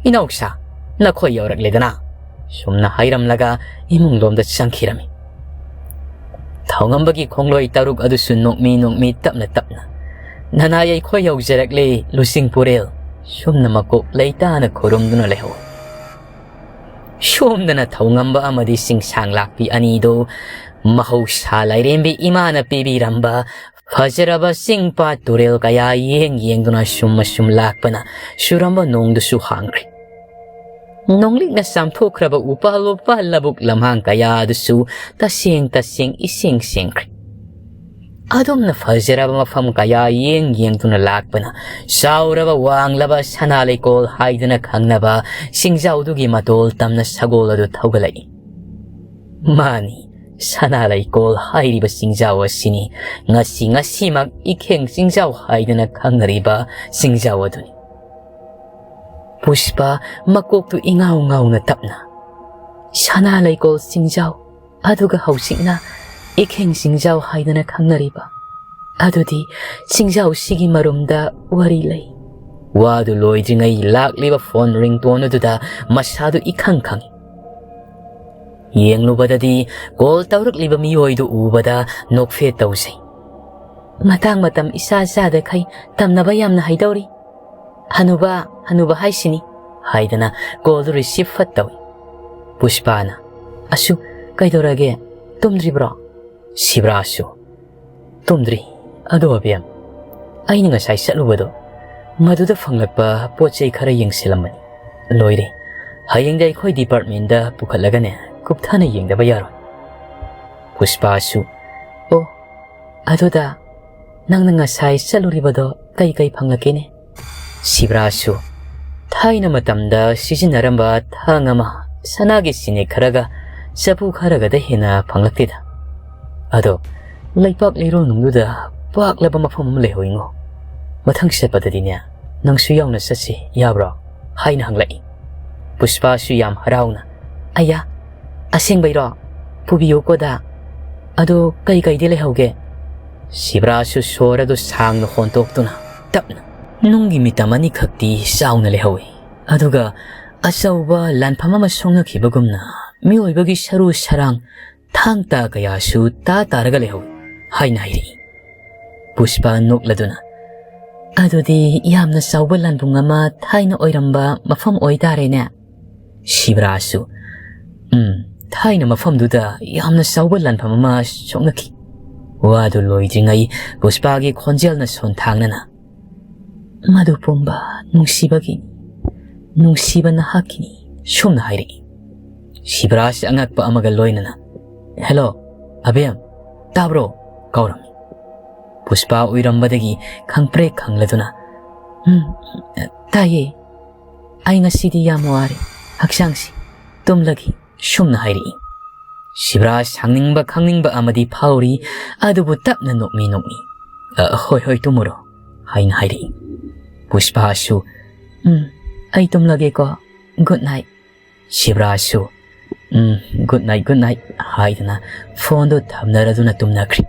ꯏꯅꯥꯎꯁꯥ, ꯅꯈꯣꯏ ꯌꯧꯔꯛꯂꯦꯗꯅ?" ꯁꯨꯝꯅ ꯍꯥꯏꯔꯝꯂꯒ ꯏꯃꯨꯡ ꯂꯣꯝꯗ ꯆꯪꯈꯤꯔꯝꯃꯤ꯫ ꯊꯧꯉꯝꯕꯒꯤ ꯈꯣꯡꯂꯣꯏ ꯇꯔꯨꯛ ꯑꯗꯨꯁꯨ ꯅꯣꯛꯃꯤ ꯅꯣꯛꯃꯤ ꯇꯞꯅ ꯇꯞꯅ, "ꯅꯅꯥꯏ ꯑꯩꯈꯣꯏ ꯌꯧꯖꯔꯛꯂꯦ, ꯂꯨꯆꯤꯡ ꯄꯨꯔꯦꯜ꯫" ꯁꯨꯝꯅ ꯃꯀꯣꯛ ꯂꯩꯇꯥꯅ ꯈꯨꯔꯨꯝꯗꯨꯅ ꯂꯩꯍꯧꯏ꯫ ꯁꯣꯝꯗꯅ ꯊꯧꯉꯝꯕ ꯑꯃꯗꯤ ꯁꯤꯡꯁꯥꯡ ꯂꯥꯛꯄꯤ ꯑꯅꯤꯗꯨ ꯃꯍꯧꯁꯥ ꯂꯥꯏꯔꯦꯝꯕꯤ ꯏꯃꯥꯅ ꯄꯤꯕꯤꯔꯝꯕ ꯐꯖꯔꯕ ꯆꯤꯡ ꯄꯥꯠ ꯇꯨꯔꯦꯜ ꯀꯌꯥ ꯌꯦꯡ ꯌꯦꯡꯗꯨꯅ ꯁꯨꯝ ꯑꯁꯨꯝ ꯂꯥꯛꯄꯅ ꯆꯨꯔꯝꯕ ꯅꯣꯡꯗꯨꯁꯨ ꯍꯥꯡꯈ꯭ꯔꯦ꯫ ꯅꯣꯡꯂꯤꯛꯅ ꯆꯥꯝꯊꯣꯛꯈ꯭ꯔꯕ ꯎꯄꯥꯜ ꯋꯥꯄꯥꯜ ꯂꯧꯕꯨꯛ ꯂꯝꯍꯥꯡ ꯀꯌꯥ ꯑꯗꯨꯁꯨ ꯇꯁꯦꯡ ꯇꯁꯦꯡ ꯏꯁꯦꯡ ꯁꯦꯡꯈ꯭ꯔꯦ꯫ ꯑꯗꯨꯝꯅ ꯐꯖꯔꯕ ꯃꯐꯝ ꯀꯌꯥ ꯌꯦꯡ ꯌꯦꯡꯗꯨꯅ ꯂꯥꯛꯄꯅ ꯆꯥꯎꯔꯕ ꯋꯥꯡꯂꯕ ꯁꯅꯥ ꯂꯩꯀꯣꯜ ꯍꯥꯏꯗꯨꯅ ꯈꯪꯅꯕ ꯆꯤꯡꯖꯥꯎꯗꯨꯒꯤ ꯃꯇꯣꯜ ꯇꯝꯅ ꯁꯒꯣꯜ ꯑꯗꯨ ꯊꯧꯒꯠꯂꯛꯏ꯫ ꯃꯥꯅꯤ, ꯁꯅꯥ ꯂꯩꯀꯣꯜ ꯍꯥꯏꯔꯤꯕ ꯆꯤꯡꯖꯥꯎ ꯑꯁꯤꯅꯤ ꯉꯁꯤ ꯉꯁꯤꯃꯛ ꯏꯈꯦꯡ ꯆꯤꯡꯖꯥꯎ ꯍꯥꯏꯗꯨꯅ ꯈꯪꯅꯔꯤꯕ ꯆꯤꯡꯖꯥꯎ ꯑꯗꯨꯅꯤ꯫ ꯄꯨꯁꯄꯥ ꯃꯀꯣꯛꯇꯨ ꯏꯉꯥꯎ ꯉꯥꯎꯅ ꯇꯞꯅ, "ꯁꯅꯥ ꯂꯩꯀꯣꯜ ꯆꯤꯡꯖꯥꯎ, ꯑꯗꯨꯒ ꯍꯧꯖꯤꯛꯅ ꯏꯈꯦꯡ ꯆꯤꯡꯖꯥꯎ ꯍꯥꯏꯗꯅ ꯈꯪꯅꯔꯤꯕ꯫ ꯑꯗꯨꯗꯤ ꯆꯤꯡꯖꯥꯎꯁꯤꯒꯤ ꯃꯔꯨꯝꯗ ꯋꯥꯔꯤ ꯂꯩ꯫" ꯋꯥꯗꯨ ꯂꯣꯏꯗ꯭ꯔꯤꯉꯩ ꯂꯥꯛꯂꯤꯕ ꯐꯣꯟ ꯔꯤꯡꯇꯣꯟ ꯑꯗꯨꯗ ꯃꯁꯥꯗꯨ ꯏꯈꯪ ꯈꯪꯏ꯫ ꯌꯦꯡꯂꯨꯕꯗꯗꯤ ꯀꯣꯜ ꯇꯧꯔꯛꯂꯤꯕ ꯃꯤꯑꯣꯏꯗꯨ ꯎꯕꯗ ꯅꯣꯛꯐꯦꯠ ꯇꯧꯖꯩ꯫ "ꯃꯇꯥꯡ ꯃꯇꯝ ꯏꯆꯥ ꯆꯥꯗꯈꯩ ꯇꯝꯅꯕ ꯌꯥꯝꯅ ꯍꯩꯗꯧꯔꯤ꯫ ꯍꯅꯨꯕ, ꯍꯅꯨꯕ ꯍꯥꯏꯁꯤꯅꯤ," ꯍꯥꯏꯗꯅ ꯀꯣꯜꯗꯨ ꯔꯤꯁꯤꯞ ꯐꯠ ꯇꯧꯏ꯫ ꯄꯨꯁꯄꯥꯅ, "ꯑꯁꯨ, ꯀꯩꯗꯧꯔꯒꯦ? ꯇꯨꯝꯗ꯭ꯔꯤꯕ꯭ꯔꯣ?" ꯁꯤꯕ꯭ꯔꯥꯁꯨ, "ꯇꯨꯝꯗ꯭ꯔꯤ꯫ ꯑꯗꯣ ꯑꯕꯦꯝ, ꯑꯩꯅ ꯉꯁꯥꯏ ꯆꯠꯂꯨꯕꯗꯣ, ꯃꯗꯨꯗ ꯐꯪꯂꯛꯄ ꯄꯣꯠ ꯆꯩ ꯈꯔ ꯌꯦꯡꯁꯤꯜꯂꯝꯕꯅꯤ꯫ ꯂꯣꯏꯔꯦ꯫ ꯍꯌꯦꯡꯗꯤ ꯑꯩꯈꯣꯏ ꯗꯤꯄꯥꯔꯠꯃꯦꯟꯗ ꯄꯨꯈꯠꯂꯒꯅꯦ, ꯀꯨꯞꯊꯅ ꯌꯦꯡꯗꯕ ꯌꯥꯔꯣꯏ꯫" ꯄꯨꯁꯄꯥꯁꯨ, "ꯑꯣ, ꯑꯗꯨꯗ ꯅꯪꯅ ꯉꯁꯥꯏ ꯆꯠꯂꯨꯔꯤꯕꯗꯣ ꯀꯩ ꯀꯩ ꯐꯪꯂꯛꯀꯦꯅꯦ?" ꯁꯤꯕ꯭ꯔꯥꯁꯨ, "ꯊꯥꯏꯅ ꯃꯇꯝꯗ ꯁꯤꯖꯤꯟꯅꯔꯝꯕ ꯊꯥꯡ ꯑꯃ, ꯁꯅꯥꯒꯤ ꯁꯤꯅꯦꯛ ꯈꯔꯒ ꯆꯐꯨ ꯈꯔꯒꯗ ꯍꯦꯟꯅ ꯐꯪꯂꯛꯇꯦꯗ꯫ ꯑꯗꯣ ꯂꯩꯄꯥꯛ ꯂꯩꯔꯣꯜꯅꯨꯡꯗꯨꯗ ꯄꯥꯛꯂꯕ ꯃꯐꯝ ꯑꯃ ꯂꯩꯍꯧꯏꯉꯣ꯫ ꯃꯊꯪ ꯆꯠꯄꯗꯗꯤꯅꯦ, ꯅꯪꯁꯨ ꯌꯥꯎꯅ ꯆꯠꯁꯤ, ꯌꯥꯕ꯭ꯔꯣ?" ꯍꯥꯏꯅ ꯍꯪꯂꯛꯏ꯫ ꯄꯨꯁꯄꯥꯁꯨ ꯌꯥꯝ ꯍꯔꯥꯎꯅ, "ꯑꯌꯥ, ꯑꯁꯦꯡꯕꯩꯔꯣ? ꯄꯨꯕꯤꯌꯨꯀꯣꯗ꯫ ꯑꯗꯣ ꯀꯩ ꯀꯩꯗꯤ ꯂꯩꯍꯧꯒꯦ?" ꯁꯤꯕ꯭ꯔꯥꯁꯨ ꯁꯣꯔ ꯑꯗꯨ ꯁꯥꯡꯅ ꯍꯣꯟꯇꯣꯛꯇꯨꯅ ꯇꯞꯅ, "ꯅꯨꯡꯒꯤ ꯃꯤꯇꯝ ꯑꯅꯤꯈꯛꯇꯤ ꯆꯥꯎꯅ ꯂꯩꯍꯧꯏ, ꯑꯗꯨꯒ ꯑꯆꯧꯕ ꯂꯥꯟꯐꯝ ꯑꯃ ꯁꯣꯛꯅꯈꯤꯕꯒꯨꯝꯅ ꯃꯤꯑꯣꯏꯕꯒꯤ ꯁꯔꯨ ꯁꯔꯥꯡ ꯊꯥꯡ ꯇꯥ ꯀꯌꯥꯁꯨ ꯇꯥ ꯇꯥꯔꯒ ꯂꯩꯍꯧꯏ" ꯍꯥꯏꯅ ꯍꯥꯏꯔꯛꯏ꯫ ꯄꯨꯁꯄꯥ ꯅꯣꯛꯂꯗꯨꯅ, "ꯑꯗꯨꯗꯤ ꯌꯥꯝꯅ ꯆꯥꯎꯕ ꯂꯥꯟꯕꯨꯡ ꯑꯃ ꯊꯥꯏꯅ ꯑꯣꯏꯔꯝꯕ ꯃꯐꯝ ꯑꯣꯏꯇꯥꯔꯦꯅꯦ?" ꯁꯤꯕ꯭ꯔꯥꯁꯨ, "ꯎꯝ, ꯊꯥꯏꯅ ꯃꯐꯝꯗꯨꯗ ꯌꯥꯝꯅ ꯆꯥꯎꯕ ꯂꯥꯟꯐꯝ ꯑꯃ ꯁꯣꯛꯅꯈꯤ꯫" ꯋꯥꯗꯨ ꯂꯣꯏꯗ꯭ꯔꯤꯉꯩ ꯄꯨꯁꯄꯥꯒꯤ ꯈꯣꯟꯖꯦꯜꯅ ꯁꯣꯟꯊꯥꯡꯅꯅ, "ꯃꯗꯨ ꯄꯨꯝꯕ ꯅꯨꯡꯁꯤꯕꯒꯤꯅꯤ, ꯅꯨꯡꯁꯤꯕ ꯅꯍꯥꯛꯀꯤꯅꯤ, ꯁꯨꯝꯅ ꯍꯥꯏꯔꯛꯏ꯫ ꯁꯤꯕꯔꯥꯖ ꯑꯉꯛꯄ ꯑꯃꯒ ꯂꯣꯏꯅꯅ, "ꯍꯦꯜꯂꯣ, ꯑꯕꯦꯝ, ꯇꯥꯕ꯭ꯔꯣ?" ꯀꯧꯔꯝꯃꯤ꯫ ꯄꯨꯁꯄꯥ ꯎꯏꯔꯝꯕꯗꯒꯤ ꯈꯪꯄ꯭ꯔꯦꯛ ꯈꯪꯂꯗꯨꯅ, "ꯎꯝ, ꯇꯥꯏꯌꯦ꯫ ꯑꯩ ꯉꯁꯤꯗꯤ ꯌꯥꯝ ꯋꯥꯔꯦ꯫ ꯍꯛꯆꯥꯡꯁꯤ ꯇꯨꯝꯂꯒꯦ," ꯁꯨꯝꯅ ꯍꯥꯏꯔꯛꯏ꯫ ꯁꯤꯕꯔꯥꯖ ꯍꯪꯅꯤꯡꯕ ꯈꯪꯅꯤꯡꯕ ꯑꯃꯗꯤ ꯐꯥꯎꯔꯤ, ꯑꯗꯨꯕꯨ ꯇꯞꯅ ꯅꯣꯛꯃꯤ ꯅꯣꯛꯃꯤ, "ꯑ, ꯍꯣꯏ, ꯍꯣꯏ, ꯇꯨꯝꯃꯨꯔꯣ," ꯍꯥꯏꯅ ꯍꯥꯏꯔꯛꯏ꯫ ꯄꯨꯁꯄꯥꯁꯨ, "ꯎꯝ, ꯑꯩ ꯇꯨꯝꯂꯒꯦꯀꯣ, ꯒꯨꯗ ꯅꯥꯏꯠ꯫" ꯁꯤꯕꯔꯥꯖꯁꯨ, "ꯎꯝ, ꯒꯨꯗ ꯅꯥꯏꯠ, ꯒꯨꯗ ꯅꯥꯏꯠ," ꯍꯥꯏꯗꯨꯅ ꯐꯣꯟꯗꯨ ꯊꯝꯅꯔꯗꯨꯅ ꯇꯨꯝꯅꯈ꯭ꯔꯦ꯫